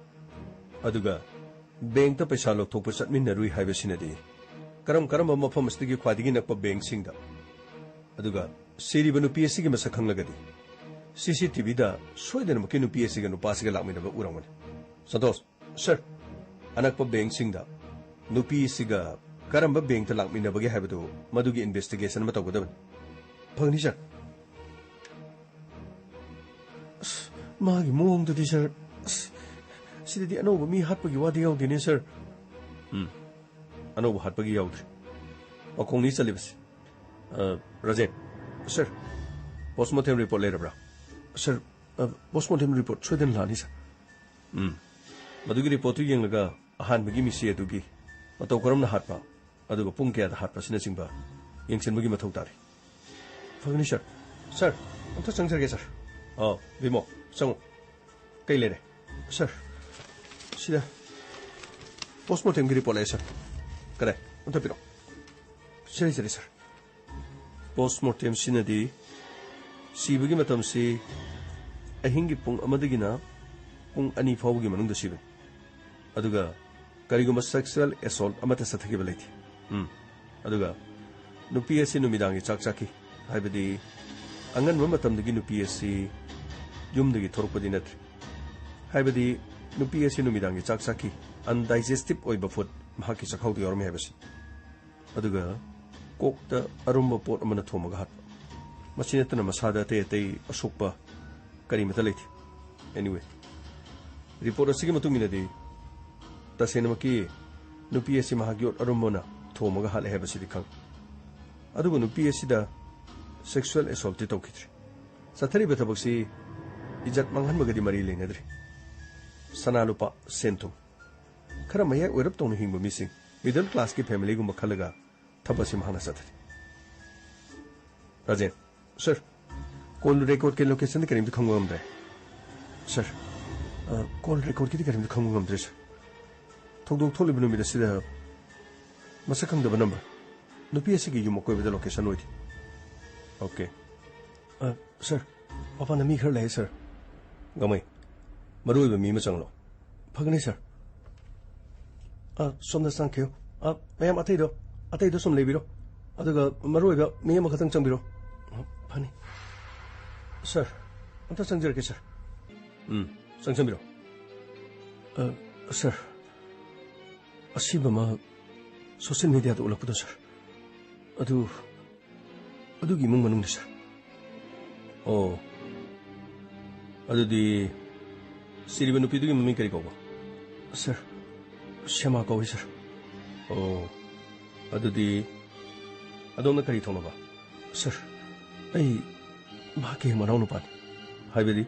ꯑꯗꯨꯒ ꯕꯦꯡꯛꯇ ꯄꯩꯁꯥ ꯂꯧꯊꯣꯛꯄ ꯆꯠꯃꯤꯟꯅꯔꯨꯏ ꯍꯥꯏꯕꯁꯤꯅꯗꯤ ꯀꯔꯝ ꯀꯔꯝꯕ ꯃꯐꯝ ꯑꯁꯤꯗꯒꯤ ꯈ꯭ꯋꯥꯏꯗꯒꯤ ꯅꯛꯄ ꯕꯦꯡꯛꯁꯤꯡꯗ? ꯑꯗꯨꯒ ꯁꯤꯔꯤꯕ ꯅꯨꯄꯤ ꯑꯁꯤꯒꯤ ꯃꯁꯛ ꯈꯪꯂꯒꯗꯤ ꯁꯤ ꯁꯤ ꯇꯤ ꯚꯤꯗ ꯁꯣꯏꯗꯅꯃꯛꯀꯤ ꯅꯨꯄꯤ ꯑꯁꯤꯒ ꯅꯨꯄꯥꯁꯤꯒ ꯂꯥꯛꯃꯤꯟꯅꯕ ꯎꯔꯝꯒꯅꯤ꯫ ꯁꯟꯇꯣꯁ, ꯁꯥꯔ, ꯑꯅꯛꯄ ꯕꯦꯡꯛꯁꯤꯡꯗ ꯅꯨꯄꯤꯁꯤꯒ ꯀꯔꯝꯕ ꯕꯦꯡꯛꯇ ꯂꯥꯛꯃꯤꯟꯅꯕꯒꯦ ꯍꯥꯏꯕꯗꯨ ꯃꯗꯨꯒꯤ ꯏꯟꯚꯦꯁꯇꯤꯒꯦꯁꯟ ꯑꯃ ꯇꯧꯒꯗꯕꯅꯤ꯫ ꯐꯒꯅꯤ, ꯁꯥꯔ꯫ ꯑꯁ, ꯃꯥꯒꯤ ꯃꯑꯣꯡꯗꯨꯗꯤ, ꯁꯥꯔ, ꯑꯁ, ꯁꯤꯗꯗꯤ ꯑꯅꯧꯕ ꯃꯤ ꯍꯥꯠꯄꯒꯤ ꯋꯥꯗꯤ ꯌꯥꯎꯗꯦꯅꯦ, ꯁꯥꯔ꯫ ꯎꯝ, ꯑꯅꯧꯕ ꯍꯥꯠꯄꯒꯤ ꯌꯥꯎꯗ꯭ꯔꯤ꯫ ꯄꯥꯈꯣꯡꯅꯤ ꯆꯜꯂꯤꯕꯁꯤ꯫ ꯑ, ꯔꯥꯖꯦꯟ꯫ ꯁꯥꯔ꯫ ꯄꯣꯁꯃꯣꯔꯇꯦꯝ ꯔꯤꯄꯣꯔꯠ ꯂꯩꯔꯕ꯭ꯔꯥ? ꯁꯥꯔ, ꯑ, ꯄꯣꯁꯃꯣꯔꯇꯦꯝ ꯔꯤꯄꯣꯔꯠ ꯁꯣꯏꯗꯅ ꯂꯥꯛꯑꯅꯤ, ꯁꯥꯔ꯫ ꯎꯝ꯫ ꯃꯗꯨꯒꯤ ꯔꯤꯄꯣꯔꯠꯇꯨ ꯌꯦꯡꯂꯒ ꯑꯍꯥꯟꯕꯒꯤ ꯃꯤꯁꯤ ꯑꯗꯨꯒꯤ ꯃꯇꯧ ꯀꯔꯝꯅ ꯍꯥꯠꯄ, ꯑꯗꯨꯒ ꯄꯨꯡ ꯀꯌꯥꯗ ꯍꯥꯠꯄ ꯑꯁꯤꯅꯆꯤꯡꯕ ꯌꯦꯡꯁꯤꯟꯕꯒꯤ ꯃꯊꯧ ꯇꯥꯔꯤ꯫ ꯐꯒꯅꯤ ꯁꯥꯔ꯫ ꯁꯥꯔ, ꯑꯝꯇ ꯆꯪꯖꯔꯒꯦ ꯁꯥꯔ꯫ ꯑꯥ, ꯕꯤꯃꯣ, ꯆꯪꯉꯨ꯫ ꯀꯩ ꯂꯩꯔꯦ? ꯁꯥꯔ, ꯁꯤꯗ ꯄꯣꯁꯃꯣꯔꯇꯦꯝꯒꯤ ꯔꯤꯄꯣꯔꯠ ꯂꯩꯔꯦ ꯁꯥꯔ꯫ ꯀꯗꯥꯏ? ꯑꯝꯇ ꯄꯤꯔꯛꯑꯣ꯫ ꯁꯤ ꯂꯩꯖꯔꯦ ꯁꯥꯔ꯫ ꯄꯣꯁꯃꯣꯔꯇꯦꯝꯁꯤꯅꯗꯤ ꯁꯤꯕꯒꯤ ꯃꯇꯝꯁꯤ ꯑꯍꯤꯡꯒꯤ ꯄꯨꯡ ꯑꯃꯗꯒꯤꯅ ꯄꯨꯡ ꯑꯅꯤ ꯐꯥꯎꯕꯒꯤ ꯃꯅꯨꯡꯗ ꯁꯤꯕꯅꯤ꯫ ꯑꯗꯨꯒ ꯀꯔꯤꯒꯨꯝꯕ ꯁꯦꯛꯁꯨꯑꯦꯜ ꯑꯦꯁꯣꯜꯠ ꯑꯃꯠꯇ ꯆꯠꯊꯈꯤꯕ ꯂꯩꯇꯦ꯫ ꯎꯝ꯫ ꯑꯗꯨꯒ ꯅꯨꯄꯤ ꯑꯁꯤ ꯅꯨꯃꯤꯗꯥꯡꯒꯤ ꯆꯥꯛ ꯆꯥꯈꯤ, ꯍꯥꯏꯕꯗꯤ ꯑꯉꯟꯕ ꯃꯇꯝꯗꯒꯤ ꯅꯨꯄꯤ ꯑꯁꯤ ꯌꯨꯝꯗꯒꯤ ꯊꯣꯔꯛꯄꯗꯤ ꯅꯠꯇ꯭ꯔꯤ꯫ ꯍꯥꯏꯕꯗꯤ ꯅꯨꯄꯤ ꯑꯁꯤ ꯅꯨꯃꯤꯗꯥꯡꯒꯤ ꯆꯥꯛ ꯆꯥꯈꯤ, ꯑꯟꯗꯥꯏꯖꯦꯁꯇꯤꯚ ꯑꯣꯏꯕ ꯐꯨꯗ ꯃꯍꯥꯛꯀꯤ ꯆꯥꯛꯈꯥꯎꯗ ꯌꯥꯎꯔꯝꯃꯤ ꯍꯥꯏꯕꯁꯤ꯫ ꯑꯗꯨꯒ ꯀꯣꯛꯇ ꯑꯔꯨꯝꯕ ꯄꯣꯠ ꯑꯃꯅ ꯊꯣꯝꯃꯒ ꯍꯥꯠꯄ꯫ ꯃꯁꯤ ꯅꯠꯇꯅ ꯃꯁꯥꯗ ꯑꯇꯩ ꯑꯇꯩ ꯑꯁꯣꯛꯄ ꯀꯔꯤꯃꯠꯇ ꯂꯩꯇꯦ꯫ Anyway, ꯔꯤꯄꯣꯔꯠ ꯑꯁꯤꯒꯤ ꯃꯇꯨꯡ ꯏꯟꯅꯗꯤ ꯇꯁꯦꯡꯅꯃꯛꯀꯤ ꯅꯨꯄꯤ ꯑꯁꯤ ꯃꯍꯥꯛ ꯌꯣꯠ ꯑꯔꯨꯝꯕꯅ ꯊꯣꯝꯃꯒ ꯍꯥꯠꯂꯦ ꯍꯥꯏꯕꯁꯤꯗꯤ ꯈꯪꯉꯤ꯫ ꯑꯗꯨꯕꯨ ꯅꯨꯄꯤ ꯑꯁꯤꯗ ꯁꯦꯛꯁꯨꯑꯦꯜ ꯑꯦꯁꯣꯜꯠꯇꯤ ꯇꯧꯈꯤꯗ꯭ꯔꯤ꯫ ꯆꯠꯊꯔꯤꯕ ꯊꯕꯛꯁꯤ ꯏꯖꯠ ꯃꯥꯡꯍꯟꯕꯒꯗꯤ ꯃꯔꯤ ꯂꯩꯅꯗ꯭ꯔꯤ꯫ ꯁꯅꯥ ꯂꯨꯄꯥ, ꯁꯦꯟ ꯊꯨꯝ, ꯈꯔ ꯃꯌꯥꯏ ꯑꯣꯏꯔꯞ ꯇꯧꯅ ꯍꯤꯡꯕ ꯃꯤꯁꯤꯡ, ꯃꯤꯗꯜ ꯀ꯭ꯂꯥꯁꯀꯤ ꯐꯦꯃꯤꯂꯤꯒꯨꯝꯕ ꯈꯜꯂꯒ ꯊꯕꯛ ꯑꯁꯤ ꯃꯍꯥꯛꯅ ꯆꯠꯊꯔꯤ꯫ ꯔꯥꯖꯦꯟ꯫ ꯁꯥꯔ, ꯀꯣꯜ ꯔꯦꯀꯣꯔꯗꯀꯤ ꯂꯣꯀꯦꯁꯟꯗꯤ ꯀꯔꯤꯝꯇ ꯈꯪꯕ ꯉꯝꯗ꯭ꯔꯦ꯫ ꯁꯥꯔ, ꯑ, ꯀꯣꯜ ꯔꯦꯀꯣꯔꯗꯀꯤꯗꯤ ꯀꯔꯤꯝꯇ ꯈꯪꯕ ꯉꯝꯗ꯭ꯔꯦ, ꯁꯥꯔ꯫ ꯊꯧꯗꯣꯛ ꯊꯣꯛꯂꯤꯕ ꯅꯨꯃꯤꯠ ꯑꯁꯤꯗ ꯃꯁꯛ ꯈꯪꯗꯕ ꯅꯝꯕꯔ, ꯅꯨꯄꯤ ꯑꯁꯤꯒꯤ ꯌꯨꯝ ꯑꯀꯣꯏꯕꯗ ꯂꯣꯀꯦꯁꯟ ꯑꯣꯏꯗꯦ꯫ ꯑꯣꯀꯦ꯫ ꯑ, ꯁꯥꯔ, ꯃꯄꯥꯟꯗ ꯃꯤ ꯈꯔ ꯂꯩ, ꯁꯥꯔ꯫ ꯒꯃꯩ, ꯃꯔꯨ ꯑꯣꯏꯕ ꯃꯤ ꯑꯃ ꯆꯪꯂꯣ꯫ ꯐꯒꯅꯤ, ꯁꯥꯔ꯫ ꯑ, ꯁꯣꯝꯗ ꯆꯪꯈꯤꯌꯨ꯫ ꯑ, ꯃꯌꯥꯝ ꯑꯇꯩꯗꯣ, ꯑꯇꯩꯗꯣ ꯁꯨꯝ ꯂꯩꯕꯤꯔꯣ꯫ ꯑꯗꯨꯒ ꯃꯔꯨ ꯑꯣꯏꯕ ꯃꯤ ꯑꯃꯈꯛꯇꯪ ꯆꯪꯕꯤꯔꯣ꯫ ꯑ, ꯐꯅꯤ꯫ ꯁꯥꯔ, ꯑꯝꯇ ꯆꯪꯖꯔꯛꯀꯦ, ꯁꯥꯔ꯫ ꯎꯝ, ꯆꯪꯁꯟꯕꯤꯔꯣ꯫ ꯑ, ꯁꯥꯔ, ꯑꯁꯤꯕ ꯑꯃ ꯁꯣꯁꯤꯌꯦꯜ ꯃꯤꯗꯤꯌꯥꯗ ꯎꯠꯂꯛꯄꯗꯣ, ꯁꯥꯔ꯫ ꯑꯗꯨ ꯑꯗꯨꯒꯤ ꯏꯃꯨꯡ ꯃꯅꯨꯡꯅꯤ, ꯁꯥꯔ꯫ ꯑꯣ, ꯑꯗꯨꯗꯤ ꯁꯤꯔꯤꯕ ꯅꯨꯄꯤꯗꯨꯒꯤ ꯃꯃꯤꯡ ꯀꯔꯤ ꯀꯧꯕ? ꯁꯥꯔ, ꯁ꯭ꯌꯥꯃꯥ ꯀꯧꯏ, ꯁꯥꯔ꯫ ꯑꯣ, ꯑꯗꯨꯗꯤ ꯑꯗꯣꯝꯅ ꯀꯔꯤ ꯊꯣꯛꯅꯕ? ꯁꯥꯔ, ꯑꯩ ꯃꯍꯥꯛꯀꯤ ꯃꯅꯥꯎꯅꯨꯄꯥꯅꯤ꯫ ꯍꯥꯏꯕꯗꯤ?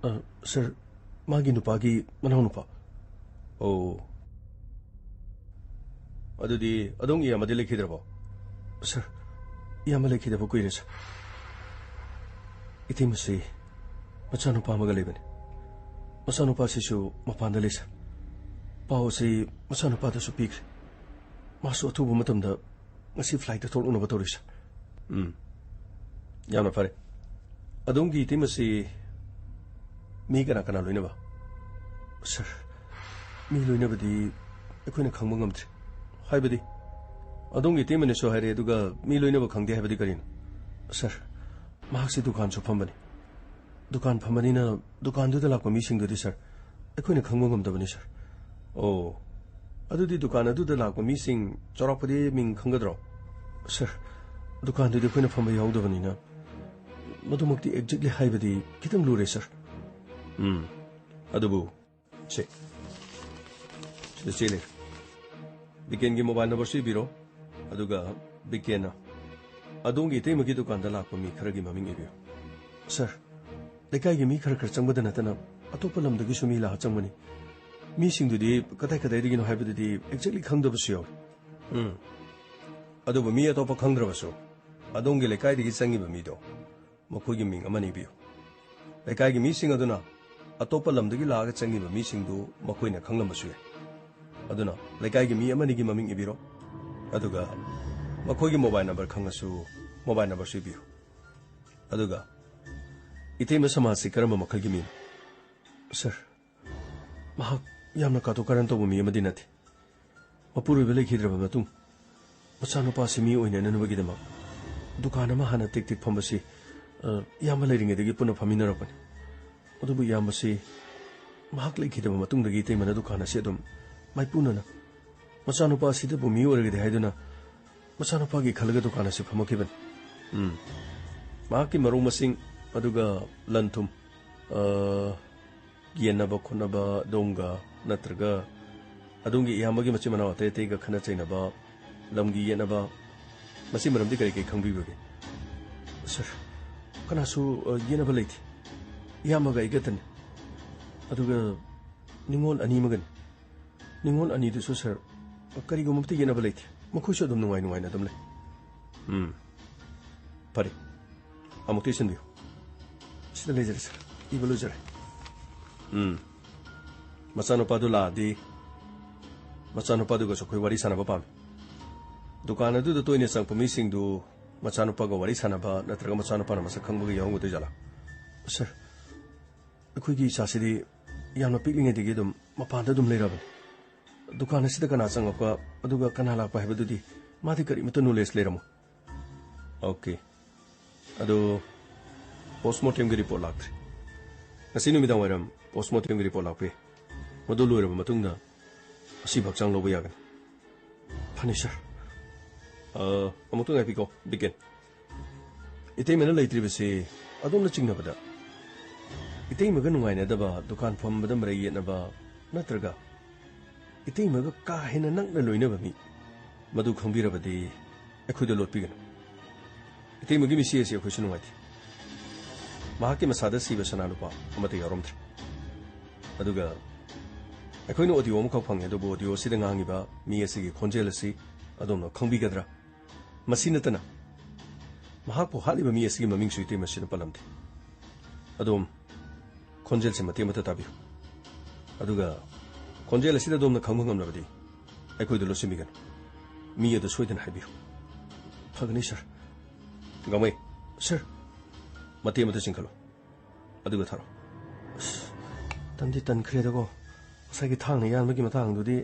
ꯑ, ꯁꯥꯔ, ꯃꯥꯒꯤ ꯅꯨꯄꯥꯒꯤ ꯃꯅꯥꯎꯅꯨꯄꯥ꯫ ꯑꯣ꯫ ꯑꯗꯨꯗꯤ ꯑꯗꯣꯝꯒꯤ ꯏꯌꯥꯝꯕꯗꯤ ꯂꯩꯈꯤꯗ꯭ꯔꯕꯣ? ꯁꯥꯔ, ꯏꯌꯥꯝꯕ ꯂꯩꯈꯤꯗꯕ ꯀꯨꯏꯔꯦ, ꯁꯥꯔ꯫ ꯏꯇꯩꯃꯁꯤ ꯃꯆꯥꯅꯨꯄꯥ ꯑꯃꯒ ꯂꯩꯕꯅꯤ꯫ ꯃꯆꯥꯅꯨꯄꯥꯁꯤꯁꯨ ꯃꯄꯥꯟꯗ ꯂꯩ, ꯁꯥꯔ꯫ ꯄꯥꯎ ꯑꯁꯤ ꯃꯆꯥꯅꯨꯄꯥꯗꯁꯨ ꯄꯤꯈ꯭ꯔꯦ꯫ ꯃꯥꯁꯨ ꯑꯊꯨꯕ ꯃꯇꯝꯗ ꯉꯁꯤ ꯐ꯭ꯂꯥꯏꯠꯇ ꯊꯣꯛꯂꯛꯅꯕ ꯇꯧꯔꯤ, ꯁꯥꯔ꯫ ꯎꯝ꯫ ꯌꯥꯝꯅ ꯐꯔꯦ꯫ ꯑꯗꯣꯝꯒꯤ ꯏꯇꯩꯃꯁꯤ ꯃꯤ ꯀꯅꯥ ꯀꯅꯥ ꯂꯣꯏꯅꯕ? ꯁꯥꯔ, ꯃꯤ ꯂꯣꯏꯅꯕꯗꯤ ꯑꯩꯈꯣꯏꯅ ꯈꯪꯕ ꯉꯝꯗ꯭ꯔꯤ꯫ ꯍꯥꯏꯕꯗꯤ, ꯑꯗꯣꯝꯒꯤ ꯏꯇꯩꯃꯅꯁꯨ ꯍꯥꯏꯔꯦ, ꯑꯗꯨꯒ ꯃꯤ ꯂꯣꯏꯅꯕ ꯈꯪꯗꯦ ꯍꯥꯏꯕꯗꯤ ꯀꯔꯤꯅꯣ? ꯁꯥꯔ, ꯃꯍꯥꯛꯁꯤ ꯗꯨꯀꯥꯟꯁꯨ ꯐꯝꯕꯅꯤ꯫ ꯗꯨꯀꯥꯟ ꯐꯝꯕꯅꯤꯅ ꯗꯨꯀꯥꯟꯗꯨꯗ ꯂꯥꯛꯄ ꯃꯤꯁꯤꯡꯗꯨꯗꯤ, ꯁꯥꯔ, ꯑꯩꯈꯣꯏꯅ ꯈꯪꯕ ꯉꯝꯗꯕꯅꯤ, ꯁꯥꯔ꯫ ꯑꯣ, ꯑꯗꯨꯗꯤ ꯗꯨꯀꯥꯟ ꯑꯗꯨꯗ ꯂꯥꯛꯄ ꯃꯤꯁꯤꯡ ꯆꯥꯎꯔꯥꯛꯄꯗꯤ ꯃꯤꯡ ꯈꯪꯒꯗ꯭ꯔꯣ? ꯁꯥꯔ, ꯗꯨꯀꯥꯟꯗꯨꯗꯤ ꯑꯩꯈꯣꯏꯅ ꯐꯝꯕ ꯌꯥꯎꯗꯕꯅꯤꯅ ꯃꯗꯨꯃꯛꯇꯤ exactly ꯍꯥꯏꯕꯗꯤ ꯈꯤꯇꯪ ꯂꯨꯔꯦ, ꯁꯥꯔ꯫ ꯎꯝ, ꯑꯗꯨꯕꯨ ꯁꯦ, ꯁꯤꯗ ꯆꯦ ꯂꯩꯔꯦ꯫ ꯕꯤꯀꯦꯟꯒꯤ ꯃꯣꯕꯥꯏꯜ ꯅꯝꯕꯔꯁꯨ ꯏꯕꯤꯔꯣ꯫ ꯑꯗꯨꯒ ꯕꯤꯀꯦꯟꯅ ꯑꯗꯣꯝꯒꯤ ꯏꯇꯩꯃꯒꯤ ꯗꯨꯀꯥꯟꯗ ꯂꯥꯛꯄ ꯃꯤ ꯈꯔꯒꯤ ꯃꯃꯤꯡ ꯏꯕꯤꯌꯨ꯫ ꯁꯥꯔ, ꯂꯩꯀꯥꯏꯒꯤ ꯃꯤ ꯈꯔ ꯈꯔ ꯆꯪꯕꯗ ꯅꯠꯇꯅ ꯑꯇꯣꯞꯄ ꯂꯝꯗꯒꯤꯁꯨ ꯃꯤ ꯂꯥꯛꯑ ꯆꯪꯕꯅꯤ꯫ ꯃꯤꯁꯤꯡꯗꯨꯗꯤ ꯀꯗꯥꯏ ꯀꯗꯥꯏꯗꯒꯤꯅꯣ ꯍꯥꯏꯕꯗꯨꯗꯤ exactly ꯈꯪꯗꯕꯁꯨ ꯌꯥꯎꯏ꯫ ꯎꯝ꯫ ꯑꯗꯨꯕꯨ ꯃꯤ ꯑꯇꯣꯞꯄ ꯈꯪꯗ꯭ꯔꯕꯁꯨ ꯑꯗꯣꯝꯒꯤ ꯂꯩꯀꯥꯏꯗꯒꯤ ꯆꯪꯉꯤꯕ ꯃꯤꯗꯣ ꯃꯈꯣꯏꯒꯤ ꯃꯤꯡ ꯑꯃꯅꯤ ꯏꯕꯤꯌꯨ꯫ ꯂꯩꯀꯥꯏꯒꯤ ꯃꯤꯁꯤꯡ ꯑꯗꯨꯅ ꯑꯇꯣꯞꯄ ꯂꯝꯗꯒꯤ ꯂꯥꯛꯑꯒ ꯆꯪꯉꯤꯕ ꯃꯤꯁꯤꯡꯗꯨ ꯃꯈꯣꯏꯅ ꯈꯪꯂꯝꯕꯁꯨ ꯌꯥꯏ꯫ ꯑꯗꯨꯅ ꯂꯩꯀꯥꯏꯒꯤ ꯃꯤ ꯑꯃꯅꯤꯒꯤ ꯃꯃꯤꯡ ꯏꯕꯤꯔꯣ꯫ ꯑꯗꯨꯒ ꯃꯈꯣꯏꯒꯤ ꯃꯣꯕꯥꯏꯜ ꯅꯝꯕꯔ ꯈꯪꯉꯁꯨ ꯃꯣꯕꯥꯏꯜ ꯅꯝꯕꯔꯁꯨ ꯏꯕꯤꯌꯨ꯫ ꯑꯗꯨꯒ ꯏꯇꯩꯃ ꯁꯃꯥꯖꯁꯤ ꯀꯔꯝꯕ ꯃꯈꯜꯒꯤ ꯃꯤꯅꯣ? ꯁꯥꯔ, ꯃꯍꯥꯛ ꯌꯥꯝꯅ ꯀꯥꯇꯨ ꯀꯥꯔꯟ ꯇꯧꯕ ꯃꯤ ꯑꯃꯗꯤ ꯅꯠꯇꯦ꯫ ꯃꯄꯨꯔꯣꯏꯕ ꯂꯩꯈꯤꯗ꯭ꯔꯕ ꯃꯇꯨꯡ ꯃꯆꯥꯅꯨꯄꯥꯁꯤ ꯃꯤ ꯑꯣꯏꯅꯅꯕꯒꯤꯗꯃꯛ ꯗꯨꯀꯥꯟ ꯑꯃ ꯍꯥꯟꯅ ꯇꯦꯛ ꯇꯦꯛ ꯐꯝꯕꯁꯤ, ꯑ, ꯏꯌꯥꯝꯕ ꯂꯩꯔꯤꯉꯩꯗꯒꯤ ꯄꯨꯟꯅ ꯐꯝꯃꯤꯟꯅꯔꯛꯄꯅꯤ꯫ ꯑꯗꯨꯕꯨ ꯏꯌꯥꯝꯕꯁꯤ ꯃꯍꯥꯛ ꯂꯩꯈꯤꯗꯕ ꯃꯇꯨꯡꯗꯒꯤ ꯏꯇꯩꯃꯅ ꯗꯨꯀꯥꯟ ꯑꯁꯤ ꯑꯗꯨꯝ ꯃꯥꯏꯄꯨꯅꯅ ꯃꯆꯥꯅꯨꯄꯥ ꯑꯁꯤꯗꯕꯨ ꯃꯤ ꯑꯣꯏꯔꯒꯗꯤ ꯍꯥꯏꯗꯨꯅ ꯃꯆꯥꯅꯨꯄꯥꯒꯤ ꯈꯜꯂꯒ ꯗꯨꯀꯥꯟ ꯑꯁꯤ ꯐꯝꯃꯛꯈꯤꯕꯅꯤ꯫ ꯎꯝ꯫ ꯃꯍꯥꯛꯀꯤ ꯃꯔꯨꯞ ꯃꯁꯤꯡ, ꯑꯗꯨꯒ ꯂꯟ ꯊꯨꯝ, ꯑ, ꯌꯦꯟꯅꯕ ꯈꯣꯠꯅꯕ ꯑꯗꯣꯝꯒ ꯅꯠꯇ꯭ꯔꯒ ꯑꯗꯣꯝꯒꯤ ꯏꯌꯥꯝꯕꯒꯤ ꯃꯆꯤꯟ ꯃꯅꯥꯎ ꯑꯇꯩ ꯑꯇꯩꯒ ꯈꯠꯅ ꯆꯩꯅꯕ, ꯂꯝꯒꯤ ꯌꯦꯠꯅꯕ, ꯃꯁꯤ ꯃꯔꯝꯗꯤ ꯀꯔꯤ ꯀꯔꯤ ꯈꯪꯕꯤꯕꯒꯦ? ꯁꯥꯔ, ꯀꯅꯥꯁꯨ, ꯑ, ꯌꯦꯠꯅꯕ ꯂꯩꯇꯦ꯫ ꯏꯌꯥꯝꯕꯒ ꯑꯩꯒꯇꯅꯤ꯫ ꯑꯗꯨꯒ ꯅꯤꯉꯣꯜ ꯑꯅꯤ ꯑꯃꯒꯅꯤ꯫ ꯅꯤꯉꯣꯜ ꯑꯅꯤꯗꯨꯁꯨ, ꯁꯥꯔ, ꯀꯔꯤꯒꯨꯝꯕ ꯑꯃꯠꯇ ꯌꯦꯠꯅꯕ ꯂꯩꯇꯦ꯫ ꯃꯈꯣꯏꯁꯨ ꯑꯗꯨꯝ ꯅꯨꯡꯉꯥꯏ ꯅꯨꯡꯉꯥꯏꯅ ꯑꯗꯨꯝ ꯂꯩ꯫ ꯎꯝ꯫ ꯐꯔꯦ꯫ ꯑꯃꯨꯛꯇ ꯏꯁꯤꯟꯕꯤꯌꯨ꯫ ꯁꯤꯗ ꯂꯩꯖꯔꯦ, ꯁꯥꯔ꯫ ꯏꯕ ꯂꯣꯏꯖꯔꯦ꯫ ꯎꯝ꯫ ꯃꯆꯥꯅꯨꯄꯥꯗꯨ ꯂꯥꯛꯑꯗꯤ, ꯃꯆꯥꯅꯨꯄꯥꯗꯨꯒꯁꯨ ꯑꯩꯈꯣꯏ ꯋꯥꯔꯤ ꯁꯥꯟꯅꯕ ꯄꯥꯝꯃꯤ꯫ ꯗꯨꯀꯥꯟ ꯑꯗꯨꯗ ꯇꯣꯏꯅ ꯆꯪꯉꯛꯄ ꯃꯤꯁꯤꯡꯗꯨ ꯃꯆꯥꯅꯨꯄꯥꯒ ꯋꯥꯔꯤ ꯁꯥꯟꯅꯕ ꯅꯠꯇ꯭ꯔꯒ ꯃꯆꯥꯅꯨꯄꯥꯅ ꯃꯁꯛ ꯈꯪꯕꯒ ꯌꯥꯎꯔꯝꯒꯗꯣꯏ ꯖꯥꯠꯂꯥ? ꯁꯥꯔ, ꯑꯩꯈꯣꯏꯒꯤ ꯏꯆꯥꯁꯤꯗꯤ ꯌꯥꯝꯅ ꯄꯤꯛꯂꯤꯉꯩꯗꯒꯤ ꯑꯗꯨꯝ ꯃꯄꯥꯟꯗ ꯑꯗꯨꯝ ꯂꯩꯔꯕꯅꯤ꯫ ꯗꯨꯀꯥꯟ ꯑꯁꯤꯗ ꯀꯅꯥ ꯆꯪꯉꯛꯄ, ꯑꯗꯨꯒ ꯀꯅꯥ ꯂꯥꯛꯄ ꯍꯥꯏꯕꯗꯨꯗꯤ ꯃꯥꯗꯤ ꯀꯔꯤꯃꯠꯇ ꯅꯣꯂꯦꯖ ꯂꯩꯔꯝꯃꯣꯏ꯫ ꯑꯣꯀꯦ꯫ ꯑꯗꯨ ꯄꯣꯁꯃꯣꯔꯇꯦꯝꯒꯤ ꯔꯤꯄꯣꯔꯠ ꯂꯥꯛꯇ꯭ꯔꯤ꯫ ꯉꯁꯤ ꯅꯨꯃꯤꯗꯥꯡ ꯋꯥꯏꯔꯝ ꯄꯣꯁꯃꯣꯔꯇꯦꯝꯒꯤ ꯔꯤꯄꯣꯔꯠ ꯂꯥꯛꯄ ꯌꯥꯏ꯫ ꯃꯗꯨ ꯂꯣꯏꯔꯕ ꯃꯇꯨꯡꯗ ꯑꯁꯤꯕꯨ ꯍꯛꯆꯥꯡ ꯂꯧꯕ ꯌꯥꯒꯅꯤ꯫ ꯐꯅꯤ, ꯁꯥꯔ꯫ ꯑ, ꯑꯃꯨꯛꯇ ꯉꯥꯏꯕꯤꯀꯣ, ꯕꯤꯀꯦꯟ꯫ ꯏꯇꯩꯃꯅ ꯂꯩꯇ꯭ꯔꯤꯕꯁꯤ ꯑꯗꯣꯝꯅ ꯆꯤꯡꯅꯕꯗ ꯏꯇꯩꯃꯒ ꯅꯨꯡꯉꯥꯏꯅꯗꯕ, ꯗꯨꯀꯥꯟ ꯐꯝꯕꯗ ꯃꯔꯩ ꯌꯦꯠꯅꯕ, ꯅꯠꯇ꯭ꯔꯒ ꯏꯇꯩꯃꯒ ꯀꯥ ꯍꯦꯟꯅ ꯅꯛꯅ ꯂꯣꯏꯅꯕ ꯃꯤ, ꯃꯗꯨ ꯈꯪꯕꯤꯔꯕꯗꯤ ꯑꯩꯈꯣꯏꯗ ꯂꯣꯠꯄꯤꯒꯅꯨ꯫ ꯏꯇꯩꯃꯒꯤ ꯃꯤꯁꯤ ꯑꯁꯤ ꯑꯩꯈꯣꯏꯁꯨ ꯅꯨꯡꯉꯥꯏꯇꯦ꯫ ꯃꯍꯥꯛꯀꯤ ꯃꯁꯥꯗ ꯁꯤꯕ ꯁꯅꯥ ꯂꯨꯄꯥ ꯑꯃꯠꯇ ꯌꯥꯎꯔꯝꯗ꯭ꯔꯦ꯫ ꯑꯗꯨꯒ ꯑꯩꯈꯣꯏꯅ ꯑꯣꯗꯤꯑꯣ ꯑꯃꯈꯛ ꯐꯪꯉꯦ, ꯑꯗꯨꯕꯨ ꯑꯣꯗꯤꯑꯣ ꯑꯁꯤꯗ ꯉꯥꯡꯉꯤꯕ ꯃꯤ ꯑꯁꯤꯒꯤ ꯈꯣꯟꯖꯦꯜ ꯑꯁꯤ ꯑꯗꯣꯝꯅ ꯈꯪꯕꯤꯒꯗ꯭ꯔꯥ? ꯃꯁꯤ ꯅꯠꯇꯅ ꯃꯍꯥꯛꯄꯨ ꯍꯥꯠꯂꯤꯕ ꯃꯤ ꯑꯁꯤꯒꯤ ꯃꯃꯤꯡꯁꯨ ꯏꯇꯩꯃ ꯑꯁꯤꯅ ꯄꯜꯂꯝꯗꯦ꯫ ꯑꯗꯣꯝ ꯈꯣꯟꯖꯦꯜꯁꯤ ꯃꯇꯦꯛ ꯑꯃꯠꯇ ꯇꯥꯕꯤꯌꯨ꯫ ꯑꯗꯨꯒ ꯈꯣꯟꯖꯦꯜ ꯑꯁꯤꯗ ꯑꯗꯣꯝꯅ ꯈꯪꯕ ꯉꯝꯂꯕꯗꯤ ꯑꯩꯈꯣꯏꯗ ꯂꯣꯠꯁꯤꯟꯕꯤꯒꯅꯨ꯫ ꯃꯤ ꯑꯗꯨ ꯁꯣꯏꯗꯅ ꯍꯥꯏꯕꯤꯌꯨ꯫ ꯐꯒꯅꯤ, ꯁꯥꯔ꯫ ꯒꯥꯡꯃꯩ꯫ ꯁꯥꯔ꯫ ꯃꯇꯦꯛ ꯑꯃꯠꯇ ꯆꯤꯡꯈꯠꯂꯨ꯫ ꯑꯗꯨꯒ ꯊꯥꯔꯛꯑꯣ꯫ ꯑꯁ, ꯇꯟꯗꯤ ꯇꯟꯈ꯭ꯔꯦꯗꯀꯣ꯫ ꯉꯁꯥꯏꯒꯤ ꯊꯥꯡꯅ ꯌꯥꯟꯕꯒꯤ ꯃꯇꯥꯡꯗꯨꯗꯤ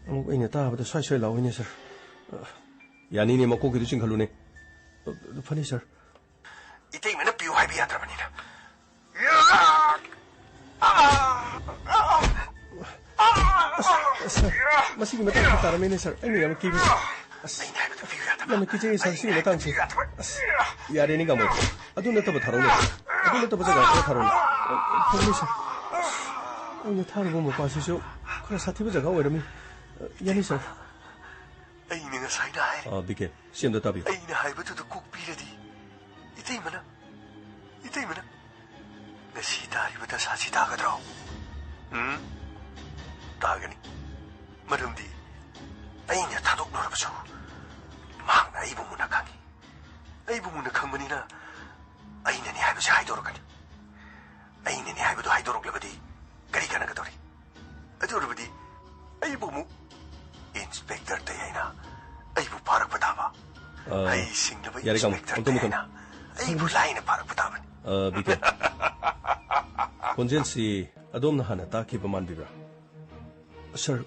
ꯑꯃꯨꯛ ꯑꯩꯅ ꯇꯥꯕꯗ ꯁ꯭ꯋꯥꯏ ꯁ꯭ꯋꯥꯏ ꯂꯥꯎꯏꯅꯦ, ꯁꯥꯔ꯫ ꯑ, ꯌꯥꯅꯤꯅꯦ, ꯃꯀꯣꯛꯀꯤꯗꯨ ꯆꯤꯡꯈꯠꯂꯨꯅꯦ꯫ ꯑ, ꯐꯅꯤ, ꯁꯥꯔ꯫ ꯏꯇꯩꯃꯅ ꯄꯤꯌꯨ ꯍꯥꯏꯕ ꯌꯥꯗ꯭ꯔꯕꯅꯤꯅ꯫ ꯑꯁ, ꯁꯥꯔ, ꯃꯁꯤꯒꯤ ꯃꯇꯥꯡꯗ ꯇꯥꯔꯝꯃꯦꯅꯦ, ꯁꯥꯔ꯫ ꯑꯩꯅ ꯌꯥꯝꯅ ꯀꯤꯕ꯫ ꯑꯁ, ꯑꯩꯅ ꯍꯥꯏꯕꯗꯨ ꯄꯤꯌꯨ ꯌꯥꯗꯕ꯫ ꯌꯥꯝꯅ ꯀꯤꯖꯩꯌꯦ, ꯁꯥꯔ, ꯁꯤꯒꯤ ꯃꯇꯥꯡꯁꯦ꯫ ꯑꯁ, ꯌꯥꯔꯦꯅꯦ, ꯒꯥꯡꯃꯩ꯫ ꯑꯗꯨ ꯅꯠꯇꯕ ꯊꯥꯔꯛꯎꯅꯦ꯫ ꯑꯗꯨ ꯅꯠꯇꯕ ꯖꯒꯥ ꯈꯔ ꯊꯥꯔꯛꯎꯅꯦ꯫ ꯐꯒꯅꯤ, ꯁꯥꯔ꯫ ꯑꯩꯅ ꯊꯥꯔꯨꯕ ꯃꯄꯥꯁꯤꯁꯨ ꯈꯔ ꯁꯥꯊꯤꯕ ꯖꯒꯥ ꯑꯣꯏꯔꯝꯃꯤ꯫ ꯌꯥꯅꯤ, ꯁꯥꯔ꯫ ꯑꯩꯅ ꯉꯁꯥꯏꯅ ꯍꯥꯏꯔꯦ꯫ ꯑ, ꯕꯤ ꯀꯦ, ꯁꯤ ꯑꯝꯇ ꯇꯥꯕꯤꯌꯨ꯫ ꯑꯩꯅ ꯍꯥꯏꯕꯗꯨꯗ ꯀꯣꯛ ꯄꯤꯔꯗꯤ ꯏꯇꯩꯃꯅ, ꯏꯇꯩꯃꯅ ꯉꯁꯤ ꯇꯥꯔꯤꯕ ꯗꯁꯥꯁꯤ ꯇꯥꯒꯗ꯭ꯔꯣ? ꯎꯝ? ꯇꯥꯒꯅꯤ꯫ ꯃꯔꯝꯗꯤ ꯑꯩꯅ ꯊꯥꯗꯣꯛꯂꯨꯔꯕꯁꯨ ꯃꯍꯥꯛꯅ ꯑꯩꯕꯨ ꯃꯨꯟꯅ ꯈꯪꯏ꯫ ꯑꯩꯕꯨ ꯃꯨꯟꯅ ꯈꯪꯕꯅꯤꯅ ꯑꯩꯅꯅꯤ ꯍꯥꯏꯕꯁꯤ ꯍꯥꯏꯗꯣꯔꯛꯀꯅꯤ꯫ ꯑꯩꯅꯅꯤ ꯍꯥꯏꯕꯗꯨ ꯍꯥꯏꯗꯣꯔꯛꯂꯕꯗꯤ ꯀꯔꯤ ꯀꯥꯟꯅꯒꯗꯧꯔꯤ? ꯑꯗꯨ ꯑꯣꯏꯔꯕꯗꯤ ꯑꯩꯕꯨ ꯑꯃꯨꯛ ꯏꯟꯁꯄꯦꯛꯇꯔ ꯇꯌꯥꯏꯅ ꯑꯩꯕꯨ ꯐꯥꯔꯛꯄ ꯇꯥꯕ꯫ ꯑ, ꯑꯩ ꯁꯤꯡꯂꯕ ꯌꯥꯔꯦ, ꯀꯥꯃꯣ, ꯏꯟꯁꯄꯦꯛꯇꯔ ꯑꯣꯟꯊꯣꯛ, ꯑꯣꯟꯊꯣꯛ꯫ ꯇꯌꯥꯏꯅ ꯑꯩꯕꯨ ꯂꯥꯏꯅ ꯐꯥꯔꯛꯄ ꯇꯥꯕꯅꯤ꯫ ꯑ, ꯕꯤꯀꯦ, ꯈꯣꯟꯖꯦꯜꯁꯤ ꯑꯗꯣꯝꯅ ꯍꯥꯟꯅ ꯇꯥꯈꯤꯕ ꯃꯥꯟꯕꯤꯕ꯭ꯔꯥ? ꯁꯥꯔ,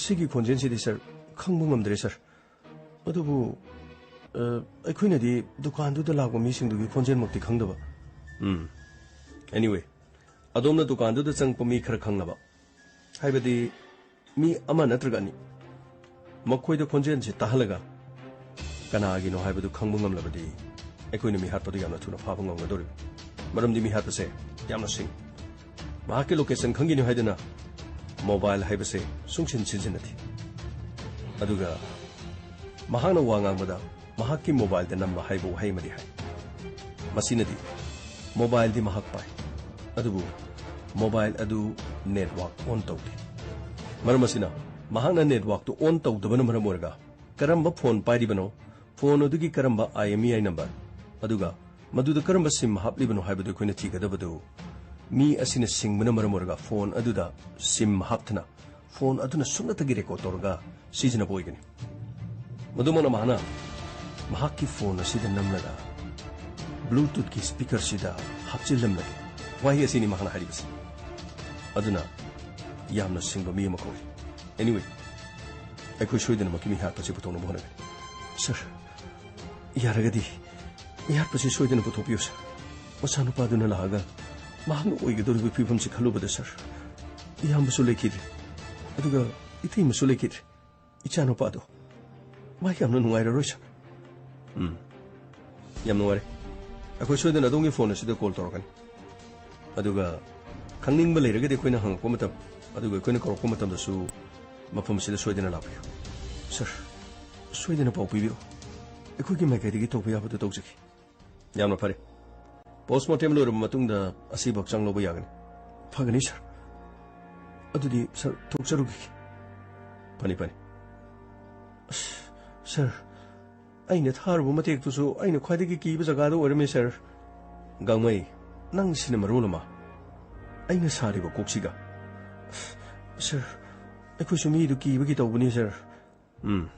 ꯁꯤꯒꯤ ꯈꯣꯟꯖꯦꯜꯁꯤꯗꯤ, ꯁꯥꯔ, ꯈꯪꯕ ꯉꯝꯗ꯭ꯔꯦ, ꯁꯥꯔ꯫ ꯑꯗꯨꯕꯨ, ꯑ, ꯑꯩꯈꯣꯏꯅꯗꯤ ꯗꯨꯀꯥꯟꯗꯨꯗ ꯂꯥꯛꯄ ꯃꯤꯁꯤꯡꯗꯨꯒꯤ ꯈꯣꯟꯖꯦꯜꯃꯛꯇꯤ ꯈꯪꯗꯕ꯫ ꯎꯝ꯫ Anyway, ꯑꯗꯣꯝꯅ ꯗꯨꯀꯥꯟꯗꯨꯗ ꯆꯪꯉꯛꯄ ꯃꯤ ꯈꯔ ꯈꯪꯂꯕ, ꯍꯥꯏꯕꯗꯤ ꯃꯤ ꯑꯃ ꯅꯠꯇ꯭ꯔꯒ ꯑꯅꯤ, ꯃꯈꯣꯏꯗ ꯈꯣꯟꯖꯦꯜꯁꯤ ꯇꯥꯍꯜꯂꯒ ꯀꯅꯥꯒꯤꯅꯣ ꯍꯥꯏꯕꯗꯨ ꯈꯪꯕ ꯉꯝꯂꯕꯗꯤ ꯑꯩꯈꯣꯏꯅ ꯃꯤ ꯍꯥꯠꯄꯗꯨ ꯌꯥꯝꯅ ꯊꯨꯅ ꯐꯥꯕ ꯉꯝꯒꯗꯧꯔꯤꯕ꯫ ꯃꯔꯝꯗꯤ ꯃꯤ ꯍꯥꯠꯄꯁꯦ ꯌꯥꯝꯅ ꯁꯤꯡ꯫ ꯃꯍꯥꯛꯀꯤ location ꯈꯪꯈꯤꯅꯤ ꯍꯥꯏꯗꯨꯅ mobile ꯍꯥꯏꯕꯁꯦ ꯁꯨꯡꯁꯤꯟ ꯁꯤꯖꯤꯟꯅꯗꯦ꯫ ꯑꯗꯨꯒ ꯃꯍꯥꯛꯅ ꯋꯥ ꯉꯥꯡꯕꯗ ꯃꯍꯥꯛꯀꯤ mobileꯗ ꯅꯝꯕ ꯍꯥꯏꯕ ꯋꯥꯍꯩ ꯑꯃꯗꯤ ꯍꯥꯏ꯫ ꯃꯁꯤꯅꯗꯤ mobileꯗꯤ ꯃꯍꯥꯛ ꯄꯥꯏ, ꯑꯗꯨꯕꯨ mobile ꯑꯗꯨ network on ꯇꯧꯗꯦ꯫ ꯃꯔꯝ ꯑꯁꯤꯅ ꯃꯍꯥꯛꯅ networkꯇꯨ on ꯇꯧꯗꯕꯅ ꯃꯔꯝ ꯑꯣꯏꯔꯒ ꯀꯔꯝꯕ phone ꯄꯥꯏꯔꯤꯕꯅꯣ, phone ꯑꯗꯨꯒꯤ ꯀꯔꯝꯕ IMEI number, ꯑꯗꯨꯒ ꯃꯗꯨꯗ ꯀꯔꯝꯕ SIM ꯍꯥꯞꯂꯤꯕꯅꯣ ꯍꯥꯏꯕꯗꯨ ꯑꯩꯈꯣꯏꯅ ꯊꯤꯒꯗꯕꯗꯨ ꯃꯤ ꯑꯁꯤꯅ ꯁꯤꯡꯕꯅ ꯃꯔꯝ ꯑꯣꯏꯔꯒ phone ꯑꯗꯨꯗ SIM ꯍꯥꯞꯇꯅ phone ꯑꯗꯨꯅ ꯁꯨꯞꯅꯇꯒꯤ record ꯇꯧꯔꯒ ꯁꯤꯖꯤꯟꯅꯕ ꯑꯣꯏꯒꯅꯤ꯫ ꯃꯗꯨꯃꯛꯅ ꯃꯍꯥꯛꯅ ꯃꯍꯥꯛꯀꯤ phone ꯑꯁꯤꯗ ꯅꯝꯂꯒ Bluetoothꯀꯤ speakerꯁꯤꯗ ꯍꯥꯞꯆꯤꯜꯂꯝꯂꯒꯦ꯫ ꯋꯥꯍꯩ ꯑꯁꯤꯅꯤ ꯃꯍꯥꯛꯅ ꯍꯥꯏꯔꯤꯕꯁꯤ꯫ ꯑꯗꯨꯅ ꯌꯥꯝꯅ ꯁꯤꯡꯕ ꯃꯤ ꯑꯃ ꯀꯧꯏ꯫ Anyway, ꯑꯩꯈꯣꯏ ꯁꯣꯏꯗꯅꯃꯛꯀꯤ ꯃꯤ ꯍꯥꯠꯄꯁꯤ ꯄꯨꯊꯣꯛꯅꯕ ꯍꯣꯠꯅꯒꯅꯤ꯫ ꯁꯥꯔ, ꯌꯥꯔꯒꯗꯤ ꯃꯤ ꯍꯥꯠꯄꯁꯤ ꯁꯣꯏꯗꯅ ꯄꯨꯊꯣꯛꯄꯤꯌꯨ, ꯁꯥꯔ꯫ ꯃꯆꯥꯅꯨꯄꯥꯗꯨꯅ ꯂꯥꯛꯑꯒ ꯃꯍꯥꯛꯅ ꯑꯣꯏꯒꯗꯧꯔꯤꯕ ꯐꯤꯕꯝꯁꯤ ꯈꯜꯂꯨꯕꯗ, ꯁꯥꯔ, ꯏꯌꯥꯝꯕꯁꯨ ꯂꯩꯈꯤꯗ꯭ꯔꯦ, ꯑꯗꯨꯒ ꯏꯇꯩꯃꯁꯨ ꯂꯩꯈꯤꯗ꯭ꯔꯦ꯫ ꯏꯆꯥꯅꯨꯄꯥꯗꯣ ꯃꯥ ꯌꯥꯝꯅ ꯅꯨꯡꯉꯥꯏꯔꯔꯣꯏ, ꯁꯥꯔ꯫ ꯎꯝ, ꯌꯥꯝ ꯅꯨꯡꯉꯥꯏꯔꯦ꯫ ꯑꯩꯈꯣꯏ ꯁꯣꯏꯗꯅ ꯑꯗꯣꯝꯒꯤ phone ꯑꯁꯤꯗ call ꯇꯧꯔꯛꯀꯅꯤ꯫ ꯑꯗꯨꯒ ꯈꯪꯅꯤꯡꯕ ꯂꯩꯔꯒꯗꯤ ꯑꯩꯈꯣꯏꯅ ꯍꯪꯉꯛꯄ ꯃꯇꯝ, ꯑꯗꯨꯒ ꯑꯩꯈꯣꯏꯅ ꯀꯧꯔꯛꯄ ꯃꯇꯝꯗꯁꯨ ꯃꯐꯝ ꯑꯁꯤꯗ ꯁꯣꯏꯗꯅ ꯂꯥꯛꯄꯤꯌꯨ꯫ ꯁꯥꯔ, ꯁꯣꯏꯗꯅ ꯄꯥꯎ ꯄꯤꯕꯤꯔꯛꯎ꯫ ꯑꯩꯈꯣꯏꯒꯤ ꯃꯥꯏꯀꯩꯗꯒꯤ ꯇꯧꯕ ꯌꯥꯕꯗꯨ ꯇꯧꯖꯒꯦ꯫ ꯌꯥꯝꯅ ꯐꯔꯦ꯫ Postmortem ꯂꯣꯏꯔꯕ ꯃꯇꯨꯡꯗ ꯑꯁꯤꯕꯨ ꯍꯛꯆꯥꯡ ꯂꯧꯕ ꯌꯥꯒꯅꯤ꯫ ꯐꯒꯅꯤ, ꯁꯥꯔ꯫ ꯑꯗꯨꯗꯤ ꯁꯥꯔ, ꯊꯣꯛꯆꯔꯨꯈꯤꯒꯦ꯫ ꯐꯅꯤ, ꯐꯅꯤ꯫ ꯑꯁ, ꯁꯥꯔ, ꯑꯩꯅ ꯊꯥꯔꯨꯕ ꯃꯇꯦꯛꯇꯨꯁꯨ ꯑꯩꯅ ꯈ꯭ꯋꯥꯏꯗꯒꯤ ꯀꯤꯕ ꯖꯒꯥꯗ ꯑꯣꯏꯔꯝꯃꯦ, ꯁꯥꯔ꯫ ꯒꯥꯡꯃꯩ, ꯅꯪꯁꯤꯅ ꯃꯔꯣꯜ ꯑꯃ, ꯑꯩꯅ ꯁꯥꯔꯤꯕ ꯀꯣꯛꯁꯤꯒ꯫ ꯁꯥꯔ, ꯑꯩꯈꯣꯏꯁꯨ ꯃꯤꯗꯨ ꯀꯤꯕꯒꯤ ꯇꯧꯕꯅꯤ, ꯁꯥꯔ꯫ ꯎꯝ꯫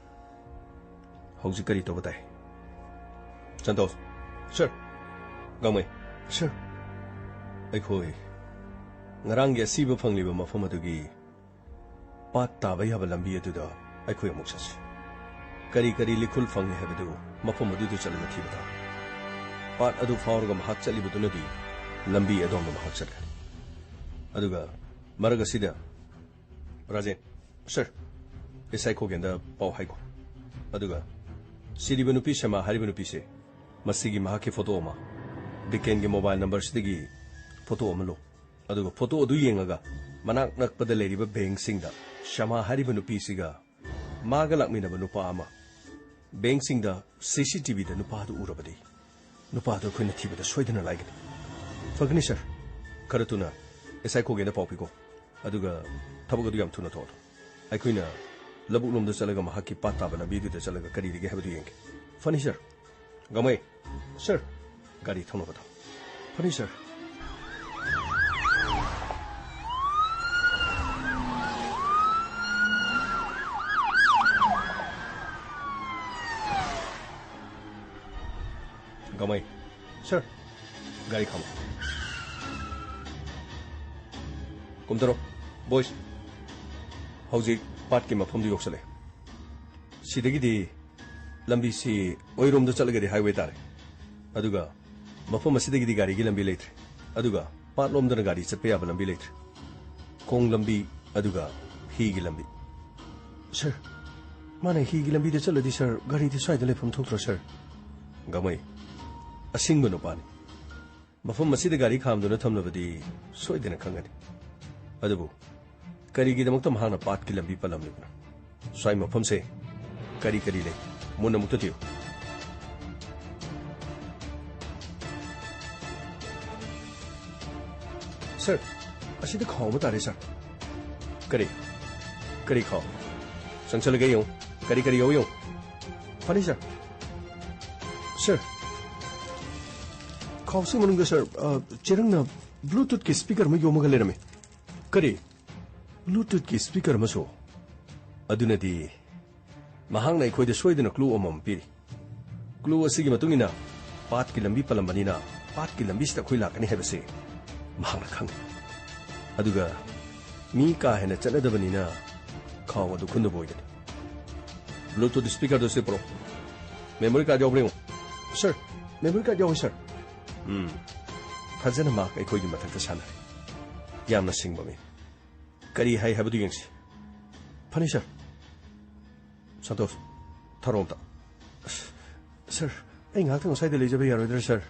ꯍꯧꯖꯤꯛ ꯀꯔꯤ ꯇꯧꯕ ꯇꯥꯏ? ꯁꯟꯇꯣꯁ꯫ ꯁꯥꯔ꯫ ꯒꯥꯡꯃꯩ꯫ ꯁꯥꯔ꯫ ꯑꯩꯈꯣꯏ ꯉꯔꯥꯡꯒꯤ ꯑꯁꯤꯕ ꯐꯪꯂꯤꯕ ꯃꯐꯝ ꯑꯗꯨꯒꯤ ꯄꯥꯠ ꯇꯥꯕ ꯌꯥꯕ ꯂꯝꯕꯤ ꯑꯗꯨꯗ ꯑꯩꯈꯣꯏ ꯑꯃꯨꯛ ꯆꯠꯁꯤ꯫ ꯀꯔꯤ ꯀꯔꯤ ꯂꯤꯈꯨꯜ ꯐꯪꯏ ꯍꯥꯏꯕꯗꯨ ꯃꯐꯝ ꯑꯗꯨꯗ ꯆꯠꯂꯒ ꯊꯤꯕ ꯇꯥꯕꯅꯤ꯫ ꯄꯥꯠ ꯑꯗꯨ ꯐꯥꯎꯔꯒ ꯃꯍꯥꯛ ꯆꯠꯂꯤꯕꯗꯨꯅꯗꯤ ꯂꯝꯕꯤ ꯑꯗꯣꯝꯗ ꯃꯍꯥꯛ ꯆꯠꯀꯅꯤ꯫ ꯑꯗꯨꯒ ꯃꯔꯛ ꯑꯁꯤꯗ, ꯔꯥꯖꯦꯟ꯫ ꯁꯥꯔ꯫ ꯑꯦꯁ ꯑꯥꯏ ꯈꯣꯒꯦꯟꯗ ꯄꯥꯎ ꯍꯥꯏꯈꯣ꯫ ꯑꯗꯨꯒ ꯁꯤꯔꯤꯕ ꯅꯨꯄꯤ ꯁꯦꯃꯥ ꯍꯥꯏꯔꯤꯕ ꯅꯨꯄꯤꯁꯦ, ꯃꯁꯤꯒꯤ ꯃꯍꯥꯛꯀꯤ ꯐꯣꯇꯣ ꯑꯃ, ꯕꯤꯀꯦꯟꯒꯤ ꯃꯣꯕꯥꯏꯜ ꯅꯝꯕꯔꯁꯤꯗꯒꯤ ꯐꯣꯇꯣ ꯑꯃ ꯂꯧ꯫ ꯑꯗꯨꯒ ꯐꯣꯇꯣ ꯑꯗꯨ ꯌꯦꯡꯉꯒ ꯃꯅꯥꯛ ꯅꯛꯄꯗ ꯂꯩꯔꯤꯕ ꯕꯦꯡꯁꯤꯡꯗ ꯁꯦꯃꯥ ꯍꯥꯏꯔꯤꯕ ꯅꯨꯄꯤꯁꯤꯒ ꯃꯥꯒ ꯂꯥꯛꯃꯤꯟꯅꯕ ꯅꯨꯄꯥ ꯑꯃ, ꯕꯦꯡꯁꯤꯡꯗ ꯁꯤ ꯁꯤ ꯇꯤ ꯚꯤꯗ ꯅꯨꯄꯥ ꯑꯗꯨ ꯎꯔꯕꯗꯤ, ꯅꯨꯄꯥ ꯑꯗꯨ ꯑꯩꯈꯣꯏꯅ ꯊꯤꯕꯗ ꯁꯣꯏꯗꯅ ꯂꯥꯏꯒꯅꯤ꯫ ꯐꯒꯅꯤ ꯁꯥꯔ꯫ ꯈꯔ ꯊꯨꯅ ꯑꯦꯁ ꯑꯥꯏ ꯈꯣꯒꯦꯟꯗ ꯄꯥꯎ ꯄꯤꯀꯣ꯫ ꯑꯗꯨꯒ ꯊꯕꯛ ꯑꯗꯨ ꯌꯥꯝ ꯊꯨꯅ ꯇꯧꯔꯣ꯫ ꯑꯩꯈꯣꯏꯅ ꯂꯧꯕꯨꯛ ꯂꯣꯝꯗ ꯆꯠꯂꯒ ꯃꯍꯥꯛꯀꯤ ꯄꯥꯠ ꯇꯥꯕ ꯂꯝꯕꯤꯗꯨꯗ ꯆꯠꯂꯒ ꯀꯔꯤ ꯂꯩꯒꯦ ꯍꯥꯏꯕꯗꯨ ꯌꯦꯡꯒꯦ꯫ ꯐꯅꯤ ꯁꯥꯔ꯫ ꯒꯥꯡꯃꯩ꯫ ꯁꯥꯔ꯫ ꯒꯥꯔꯤ ꯊꯧꯅꯕ ꯇꯧ꯫ ꯐꯅꯤ ꯁꯥꯔ꯫ ꯒꯥꯡꯃꯩ꯫ ꯁꯥꯔ꯫ ꯒꯥꯔꯤ ꯈꯥꯝꯃꯣ꯫ ꯀꯨꯝꯊꯔꯣ꯫ ꯕꯣꯏꯁ꯫ ꯍꯧꯖꯤꯛ ꯄꯥꯠꯀꯤ ꯃꯐꯝꯗꯨ ꯌꯧꯁꯜꯂꯦ꯫ ꯁꯤꯗꯒꯤꯗꯤ ꯂꯝꯕꯤꯁꯤ ꯑꯣꯏꯔꯣꯝꯗ ꯆꯠꯂꯒꯗꯤ ꯍꯥꯏꯋꯦ ꯇꯥꯔꯦ꯫ ꯑꯗꯨꯒ ꯃꯐꯝ ꯑꯁꯤꯗꯒꯤꯗꯤ ꯒꯥꯔꯤꯒꯤ ꯂꯝꯕꯤ ꯂꯩꯇ꯭ꯔꯦ꯫ ꯑꯗꯨꯒ ꯄꯥꯠꯂꯣꯝꯗꯅ ꯒꯥꯔꯤ ꯆꯠꯄ ꯌꯥꯕ ꯂꯝꯕꯤ ꯂꯩꯇ꯭ꯔꯦ꯫ ꯈꯣꯡ ꯂꯝꯕꯤ, ꯑꯗꯨꯒ ꯍꯤꯒꯤ ꯂꯝꯕꯤ꯫ ꯁꯥꯔ, ꯃꯥꯅ ꯍꯤꯒꯤ ꯂꯝꯕꯤꯗ ꯆꯠꯂꯗꯤ, ꯁꯥꯔ, ꯒꯥꯔꯤꯗꯤ ꯁ꯭ꯋꯥꯏꯗ ꯂꯩꯐꯝ ꯊꯣꯛꯇ꯭ꯔꯣ, ꯁꯥꯔ? ꯒꯥꯡꯃꯩ, ꯑꯁꯤꯡꯕ ꯅꯨꯄꯥꯅꯤ꯫ ꯃꯐꯝ ꯑꯁꯤꯗ ꯒꯥꯔꯤ ꯈꯥꯝꯗꯨꯅ ꯊꯝꯂꯕꯗꯤ ꯁꯣꯏꯗꯅ ꯈꯪꯒꯅꯤ꯫ ꯑꯗꯨꯕꯨ ꯀꯔꯤꯒꯤꯗꯃꯛꯇ ꯃꯍꯥꯛꯅ ꯄꯥꯠꯀꯤ ꯂꯝꯕꯤ ꯄꯜꯂꯝꯂꯤꯕꯅꯣ? ꯁ꯭ꯋꯥꯏ ꯃꯐꯝꯁꯦ ꯀꯔꯤ ꯀꯔꯤ ꯂꯩ? ꯃꯨꯟꯅ ꯑꯃꯨꯛꯇ ꯊꯤꯌꯨ꯫ ꯁꯥꯔ, ꯑꯁꯤꯗ ꯈꯥꯎ ꯑꯃ ꯇꯥꯔꯦ, ꯁꯥꯔ꯫ ꯀꯔꯤ? ꯀꯔꯤ ꯈꯥꯎ? ꯆꯪꯁꯜꯂꯒ ꯌꯦꯡꯉꯨ꯫ ꯀꯔꯤ ꯀꯔꯤ ꯌꯥꯎꯏ ꯌꯦꯡꯉꯨ꯫ ꯐꯅꯤ, ꯁꯥꯔ꯫ ꯁꯥꯔ, ꯈꯥꯎꯁꯤ ꯃꯅꯨꯡꯗ, ꯁꯥꯔ, ꯑ, ꯆꯦꯔꯪꯅ Bluetoothꯀꯤ speaker ꯑꯃ ꯌꯣꯝꯃꯒ ꯂꯩꯔꯝꯃꯤ꯫ ꯀꯔꯤ? Bluetoothꯀꯤ speaker ꯑꯃꯁꯨ? ꯑꯗꯨꯅꯗꯤ ꯃꯍꯥꯛꯅ ꯑꯩꯈꯣꯏꯗ ꯁꯣꯏꯗꯅ clue ꯑꯃꯃꯝ ꯄꯤꯔꯤ꯫ Clue ꯑꯁꯤꯒꯤ ꯃꯇꯨꯡ ꯏꯟꯅ ꯄꯥꯠꯀꯤ ꯂꯝꯕꯤ ꯄꯜꯂꯝꯕꯅꯤꯅ, ꯄꯥꯠꯀꯤ ꯂꯝꯕꯤꯁꯤꯗ ꯑꯩꯈꯣꯏ ꯂꯥꯛꯀꯅꯤ ꯍꯥꯏꯕꯁꯤ ꯃꯍꯥꯛꯅ ꯈꯪꯏ꯫ ꯑꯗꯨꯒ ꯃꯤ ꯀꯥ ꯍꯦꯟꯅ ꯆꯠꯅꯗꯕꯅꯤꯅ ꯈꯥꯎ ꯑꯗꯨ ꯈꯨꯟꯅꯕ ꯑꯣꯏꯒꯅꯤ꯫ Bluetooth speakerꯗꯨ ꯁꯤ ꯄꯨꯔꯛꯎ꯫ Memory card ꯌꯥꯎꯕ꯭ꯔꯥ ꯌꯦꯡꯉꯨ꯫ ꯁꯥꯔ, memory card ꯌꯥꯎꯏ, ꯁꯥꯔ꯫ ꯎꯝ, ꯐꯖꯅ ꯃꯍꯥꯛ ꯑꯩꯈꯣꯏꯒꯤ ꯃꯊꯛꯇ ꯁꯥꯟꯅꯔꯦ꯫ ꯌꯥꯝꯅ ꯁꯤꯡꯕ ꯃꯤ꯫ ꯀꯔꯤ ꯍꯥꯏ ꯍꯥꯏꯕꯗꯨ ꯌꯦꯡꯁꯤ꯫ ꯐꯅꯤ, ꯁꯥꯔ꯫ ꯁꯟꯇꯣꯁ, ꯊꯥꯔꯛꯑꯣ ꯑꯝꯇ꯫ ꯑꯁ, ꯁꯥꯔ, ꯑꯩ ꯉꯥꯏꯍꯥꯛꯇꯪ ꯑꯁ꯭ꯋꯥꯏꯗ ꯂꯩꯖꯕ ꯌꯥꯔꯣꯏꯗ꯭ꯔꯥ, ꯁꯥꯔ?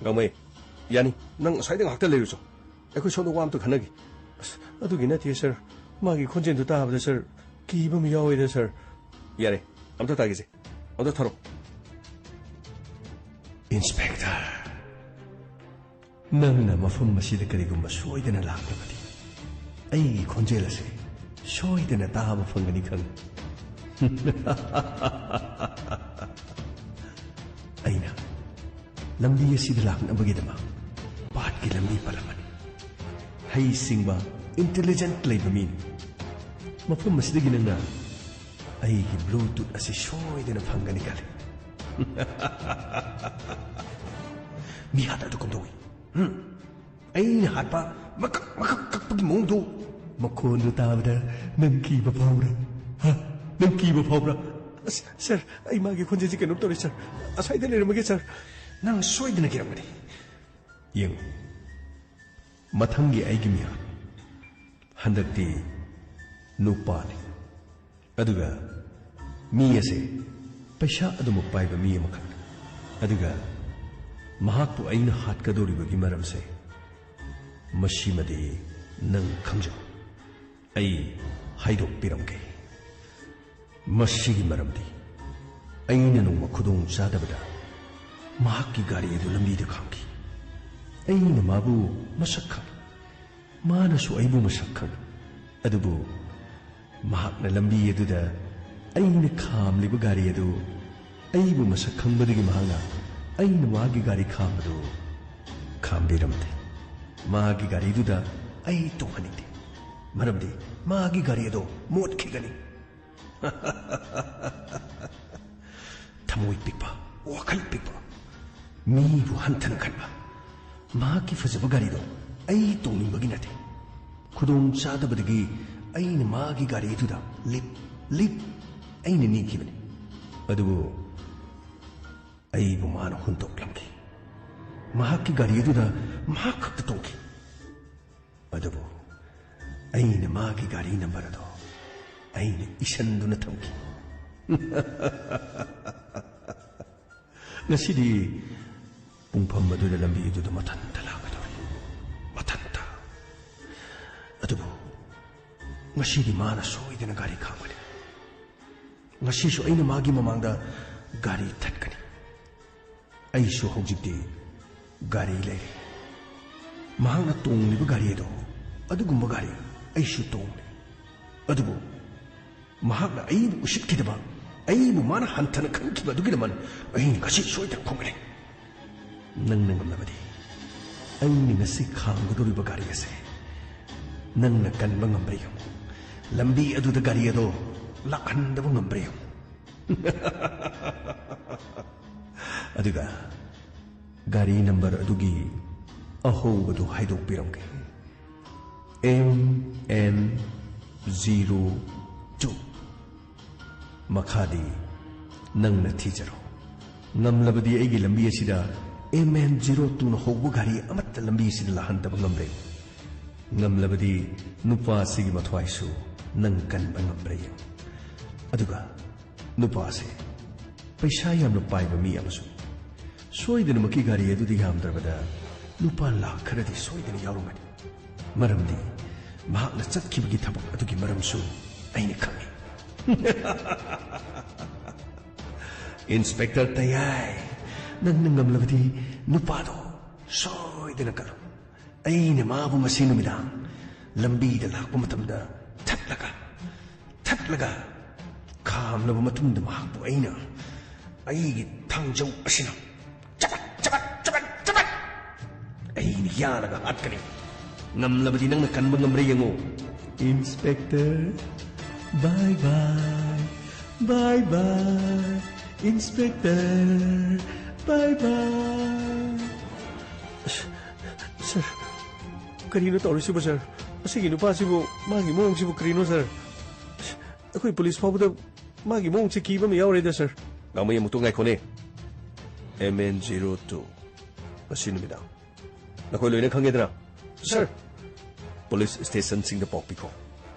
ꯒꯥꯡꯃꯩ, ꯌꯥꯅꯤ, ꯅꯪ ꯑꯁ꯭ꯋꯥꯏꯗ ꯉꯥꯏꯍꯥꯛꯇ ꯂꯩꯔꯨꯆꯣ꯫ ꯑꯩꯈꯣꯏ ꯁꯣꯝꯗ ꯋꯥ ꯑꯝꯇ ꯈꯟꯅꯒꯦ꯫ ꯑꯁ, ꯑꯗꯨꯒꯤ ꯅꯠꯇꯦ, ꯁꯥꯔ꯫ ꯃꯥꯒꯤ ꯈꯣꯟꯖꯦꯜꯗꯨ ꯇꯥꯕꯗ, ꯁꯥꯔ, ꯀꯤꯕ ꯑꯃ ꯌꯥꯎꯋꯦꯗ, ꯁꯥꯔ꯫ ꯌꯥꯔꯦ, ꯑꯝꯇ ꯇꯥꯈꯤꯁꯦ꯫ ꯑꯝꯇ ꯊꯥꯔꯛꯑꯣ꯫ ꯏꯟꯁꯄꯦꯛꯇꯔ, ꯅꯪꯅ ꯃꯐꯝ ꯑꯁꯤꯗ ꯀꯔꯤꯒꯨꯝꯕ ꯁꯣꯏꯗꯅ ꯂꯥꯛꯂꯕꯗꯤ, ꯑꯩꯒꯤ ꯈꯣꯟꯖꯦꯜ ꯑꯁꯤ ꯁꯣꯏꯗꯅ ꯇꯥꯕ ꯐꯪꯒꯅꯤ ꯈꯪꯏ꯫ ꯑꯩꯅ ꯂꯝꯕꯤ ꯑꯁꯤꯗ ꯂꯥꯛꯅꯕꯒꯤꯗꯃꯛ ꯄꯥꯠꯀꯤ ꯂꯝꯕꯤ ꯄꯜꯂꯝꯕꯅꯤ꯫ ꯍꯩꯁꯤꯡꯕ, intelligent ꯂꯩꯕ ꯃꯤꯅꯤ꯫ ꯃꯐꯝ ꯑꯁꯤꯗꯒꯤ ꯅꯪꯅ ꯑꯩꯒꯤ Bluetooth ꯑꯁꯤ ꯁꯣꯏꯗꯅ ꯐꯪꯒꯅꯤ ꯈꯜꯂꯤ꯫ ꯃꯤꯍꯥꯠ ꯑꯗꯨ ꯀꯝꯗꯧꯏ? ꯍꯨꯝ? ꯑꯩꯅ ꯍꯥꯠꯄ ꯃꯀꯛ ꯃꯀꯛ ꯀꯛꯄꯒꯤ ꯃꯑꯣꯡꯗꯨ꯫ ꯃꯈꯣꯟꯗꯨ ꯇꯥꯕꯗ ꯅꯪ ꯀꯤꯕ ꯐꯥꯎꯕ꯭ꯔꯥ? ꯍꯥ? ꯅꯪ ꯀꯤꯕ ꯐꯥꯎꯕ꯭ꯔꯥ? ꯑꯁ, ꯁꯥꯔ, ꯑꯩ ꯃꯥꯒꯤ ꯈꯣꯟꯖꯦꯜꯁꯤ ꯀꯩꯅꯣꯝ ꯇꯧꯔꯦ, ꯁꯥꯔ꯫ ꯑꯁ꯭ꯋꯥꯏꯗ ꯂꯩꯔꯝꯃꯒꯦ, ꯁꯥꯔ꯫ ꯅꯪ ꯁꯣꯏꯗꯅ ꯀꯤꯔꯝꯒꯅꯤ꯫ ꯌꯦꯡꯉꯨ, ꯃꯊꯪꯒꯤ ꯑꯩꯒꯤ ꯃꯤꯍꯥꯠ꯫ ꯍꯟꯗꯛꯇꯤ ꯅꯨꯄꯥꯅꯤ꯫ ꯑꯗꯨꯒ ꯃꯤ ꯑꯁꯦ ꯄꯩꯁꯥ ꯑꯗꯨꯃꯛ ꯄꯥꯏꯕ ꯃꯤ ꯑꯃꯈꯛ꯫ ꯑꯗꯨꯒ ꯃꯍꯥꯛꯄꯨ ꯑꯩꯅ ꯍꯥꯠꯀꯗꯧꯔꯤꯕꯒꯤ ꯃꯔꯝꯁꯦ, ꯃꯁꯤꯃꯗꯤ ꯅꯪ ꯈꯪꯖꯧ꯫ ꯑꯩ ꯍꯥꯏꯗꯣꯛꯄꯤꯔꯝꯒꯦ꯫ ꯃꯁꯤꯒꯤ ꯃꯔꯝꯗꯤ ꯑꯩꯅ ꯅꯣꯡꯃ ꯈꯨꯗꯣꯡ ꯆꯥꯗꯕꯗ ꯃꯍꯥꯛꯀꯤ ꯒꯥꯔꯤ ꯑꯗꯨ ꯂꯝꯕꯤꯗ ꯈꯥꯝꯈꯤ꯫ ꯑꯩꯅ ꯃꯥꯕꯨ ꯃꯁꯛ ꯈꯪꯏ, ꯃꯥꯅꯁꯨ ꯑꯩꯕꯨ ꯃꯁꯛ ꯈꯪꯏ꯫ ꯑꯗꯨꯕꯨ ꯃꯍꯥꯛꯅ ꯂꯝꯕꯤ ꯑꯗꯨꯗ ꯑꯩꯅ ꯈꯥꯝꯂꯤꯕ ꯒꯥꯔꯤ ꯑꯗꯨ ꯑꯩꯕꯨ ꯃꯁꯛ ꯈꯪꯕꯗꯒꯤ ꯃꯍꯥꯛꯅ ꯑꯩꯅ ꯃꯥꯒꯤ ꯒꯥꯔꯤ ꯈꯥꯝꯕꯗꯨ ꯈꯥꯝꯕꯤꯔꯝꯗꯦ꯫ ꯃꯥꯒꯤ ꯒꯥꯔꯤꯗꯨꯗ ꯑꯩ ꯇꯣꯡꯍꯟꯅꯤꯡꯗꯦ, ꯃꯔꯝꯗꯤ ꯃꯥꯒꯤ ꯒꯥꯔꯤ ꯑꯗꯣ ꯃꯣꯠꯈꯤꯒꯅꯤ꯫ ꯊꯃꯣꯏ ꯄꯤꯛꯄ, ꯋꯥꯈꯜ ꯄꯤꯛꯄ, ꯃꯤꯕꯨ ꯍꯟꯊꯅ ꯈꯟꯕ꯫ ꯃꯍꯥꯛꯀꯤ ꯐꯖꯕ ꯒꯥꯔꯤꯗꯣ ꯑꯩ ꯇꯣꯡꯅꯤꯡꯕꯒꯤ ꯅꯠꯇꯦ꯫ ꯈꯨꯗꯣꯡ ꯆꯥꯗꯕꯗꯒꯤ ꯑꯩꯅ ꯃꯥꯒꯤ ꯒꯥꯔꯤꯗꯨꯗ ꯂꯤꯞ ꯂꯤꯞ ꯑꯩꯅ ꯅꯤꯛꯈꯤꯕꯅꯤ꯫ ꯑꯗꯨꯕꯨ ꯑꯩꯕꯨ ꯃꯥꯅ ꯍꯨꯟꯗꯣꯛꯂꯝꯈꯤ꯫ ꯃꯍꯥꯛꯀꯤ ꯒꯥꯔꯤ ꯑꯗꯨꯗ ꯃꯍꯥꯛ ꯈꯛꯇ ꯇꯣꯡꯈꯤ꯫ ꯑꯗꯨꯕꯨ ꯑꯩꯅ ꯃꯥꯒꯤ ꯒꯥꯔꯤ ꯅꯝꯕꯔ ꯑꯗꯣ ꯑꯩꯅ ꯏꯁꯟꯗꯨꯅ ꯊꯝꯈꯤ꯫ ꯉꯁꯤꯗꯤ ꯄꯨꯡꯐꯝ ꯑꯗꯨꯗ ꯂꯝꯕꯤ ꯑꯗꯨꯗ ꯃꯊꯟꯇ ꯂꯥꯛꯀꯗꯧꯔꯤ, ꯃꯊꯟꯇ꯫ ꯑꯗꯨꯕꯨ ꯉꯁꯤꯗꯤ ꯃꯥꯅ ꯁꯣꯏꯗꯅ ꯒꯥꯔꯤ ꯈꯥꯝꯒꯅꯤ꯫ ꯉꯁꯤꯁꯨ ꯑꯩꯅ ꯃꯥꯒꯤ ꯃꯃꯥꯡꯗ ꯒꯥꯔꯤ ꯊꯠꯀꯅꯤ꯫ ꯑꯩꯁꯨ ꯍꯧꯖꯤꯛꯇꯤ ꯒꯥꯔꯤ ꯂꯩꯔꯦ꯫ ꯃꯍꯥꯛꯅ ꯇꯣꯡꯂꯤꯕ ꯒꯥꯔꯤ ꯑꯗꯣ, ꯑꯗꯨꯒꯨꯝꯕ ꯒꯥꯔꯤ ꯑꯩꯁꯨ ꯇꯣꯡꯂꯦ꯫ ꯑꯗꯨꯕꯨ ꯃꯍꯥꯛꯅ ꯑꯩꯕꯨ ꯎꯁꯤꯠꯈꯤꯗꯕ, ꯑꯩꯕꯨ ꯃꯥꯅ ꯍꯟꯊꯅ ꯈꯟꯈꯤꯕ ꯑꯗꯨꯒꯤꯗꯃꯛ ꯑꯩꯅ ꯉꯁꯤ ꯁꯣꯏꯗꯅ ꯈꯣꯝꯒꯅꯤ꯫ ꯅꯪꯅ ꯉꯝꯂꯕꯗꯤ ꯑꯩꯅ ꯉꯁꯤ ꯈꯥꯝꯒꯗꯧꯔꯤꯕ ꯒꯥꯔꯤ ꯑꯁꯦ ꯅꯪꯅ ꯀꯟꯕ ꯉꯝꯕ꯭ꯔꯥ ꯌꯦꯡꯉꯨ꯫ ꯂꯝꯕꯤ ꯑꯗꯨꯗ ꯒꯥꯔꯤ ꯑꯗꯣ ꯂꯥꯛꯍꯟꯗꯕ ꯉꯝꯕ꯭ꯔꯥ ꯌꯦꯡꯉꯨ꯫ ꯑꯗꯨꯒ ꯒꯥꯔꯤ ꯅꯝꯕꯔ ꯑꯗꯨꯒꯤ ꯑꯍꯧꯕꯗꯨ ꯍꯥꯏꯗꯣꯛꯄꯤꯔꯝꯒꯦ꯫ M N zero two꯫ ꯃꯈꯥꯗꯤ ꯅꯪꯅ ꯊꯤꯖꯔꯣ꯫ ꯉꯝꯂꯕꯗꯤ ꯑꯩꯒꯤ ꯂꯝꯕꯤ ꯑꯁꯤꯗ M N zero two ꯅ ꯍꯧꯕ ꯒꯥꯔꯤ ꯑꯃꯠꯇ ꯂꯝꯕꯤ ꯑꯁꯤꯗ ꯂꯥꯛꯍꯟꯗꯕ ꯉꯝꯂꯦ꯫ ꯉꯝꯂꯕꯗꯤ ꯅꯨꯄꯥ ꯑꯁꯤꯒꯤ ꯃꯊ꯭ꯋꯥꯏꯁꯨ ꯅꯪ ꯀꯟꯕ ꯉꯝꯕ꯭ꯔꯥ ꯌꯦꯡꯉꯨ꯫ ꯑꯗꯨꯒ ꯅꯨꯄꯥ ꯑꯁꯤ ꯄꯩꯁꯥ ꯌꯥꯝꯅ ꯄꯥꯏꯕ ꯃꯤ ꯑꯃꯁꯨ ꯁꯣꯏꯗꯅꯃꯛꯀꯤ ꯒꯥꯔꯤ ꯑꯗꯨꯗ ꯌꯥꯝꯗ꯭ꯔꯕꯗ ꯂꯨꯄꯥ ꯂꯥꯈ ꯈꯔꯗꯤ ꯁꯣꯏꯗꯅ ꯌꯥꯎꯔꯝꯒꯅꯤ꯫ ꯃꯔꯝꯗꯤ ꯃꯍꯥꯛꯅ ꯆꯠꯈꯤꯕꯒꯤ ꯊꯕꯛ ꯑꯗꯨꯒꯤ ꯃꯔꯝꯁꯨ ꯑꯩꯅ ꯈꯪꯏ꯫ ꯏꯟꯁꯄꯦꯛꯇꯔ ꯇꯌꯥꯏ, ꯅꯪꯅ ꯉꯝꯂꯕꯗꯤ ꯅꯨꯄꯥꯗꯣ ꯁꯣꯏꯗꯅ ꯀꯜꯂꯨ꯫ ꯑꯩꯅ ꯃꯥꯕꯨ ꯉꯁꯤ ꯅꯨꯃꯤꯗꯥꯡ ꯂꯝꯕꯤꯗ ꯂꯥꯛꯄ ꯃꯇꯝꯗ ꯊꯠꯂꯒ, ꯊꯠꯂꯒ ꯈꯥꯝꯂꯕ ꯃꯇꯨꯡꯗ ꯃꯍꯥꯛꯄꯨ ꯑꯩꯅ ꯑꯩꯒꯤ ꯊꯥꯡꯖꯧ ꯑꯁꯤꯅ ꯆꯕꯠ, ꯆꯕꯠ, ꯆꯕꯠ, ꯆꯕꯠ ꯑꯩꯅ ꯌꯥꯜꯂꯒ ꯍꯥꯠꯀꯅꯤ꯫ ꯉꯝꯂꯕꯗꯤ ꯅꯪꯅ ꯀꯟꯕ ꯉꯝꯕ꯭ꯔꯥ ꯌꯦꯡꯉꯨ꯫ Inspector, bye bye. Bye bye. Inspector, bye bye. ꯑꯁ, ꯁꯥꯔ, ꯀꯔꯤꯅꯣ ꯇꯧꯔꯤꯁꯤꯕꯨ, ꯁꯥꯔ? ꯑꯁꯤꯒꯤ ꯅꯨꯄꯥꯁꯤꯕꯨ, ꯃꯥꯒꯤ ꯃꯑꯣꯡꯁꯤꯕꯨ ꯀꯔꯤꯅꯣ, ꯁꯥꯔ? ꯑꯩꯈꯣꯏ ꯄꯨꯂꯤꯁ ꯐꯥꯎꯕꯗ ꯃꯥꯒꯤ ꯃꯑꯣꯡꯁꯦ ꯀꯤꯕ ꯑꯃ ꯌꯥꯎꯔꯦꯗ, ꯁꯥꯔ꯫ ꯒꯥꯡꯃꯩ, ꯑꯃꯨꯛꯇ ꯉꯥꯏꯈꯣꯅꯦ꯫ ꯑꯦꯝ ꯑꯦꯟ ꯖꯤꯔꯣ ꯇꯨ, ꯉꯁꯤ ꯅꯨꯃꯤꯗꯥꯡ ꯅꯈꯣꯏ ꯂꯣꯏꯅ ꯈꯪꯉꯦꯗꯅ? ꯁꯥꯔ꯫ ꯄꯨꯂꯤꯁ ꯁ꯭ꯇꯦꯁꯟꯁꯤꯡꯗ ꯄꯥꯎ ꯄꯤꯈꯣ꯫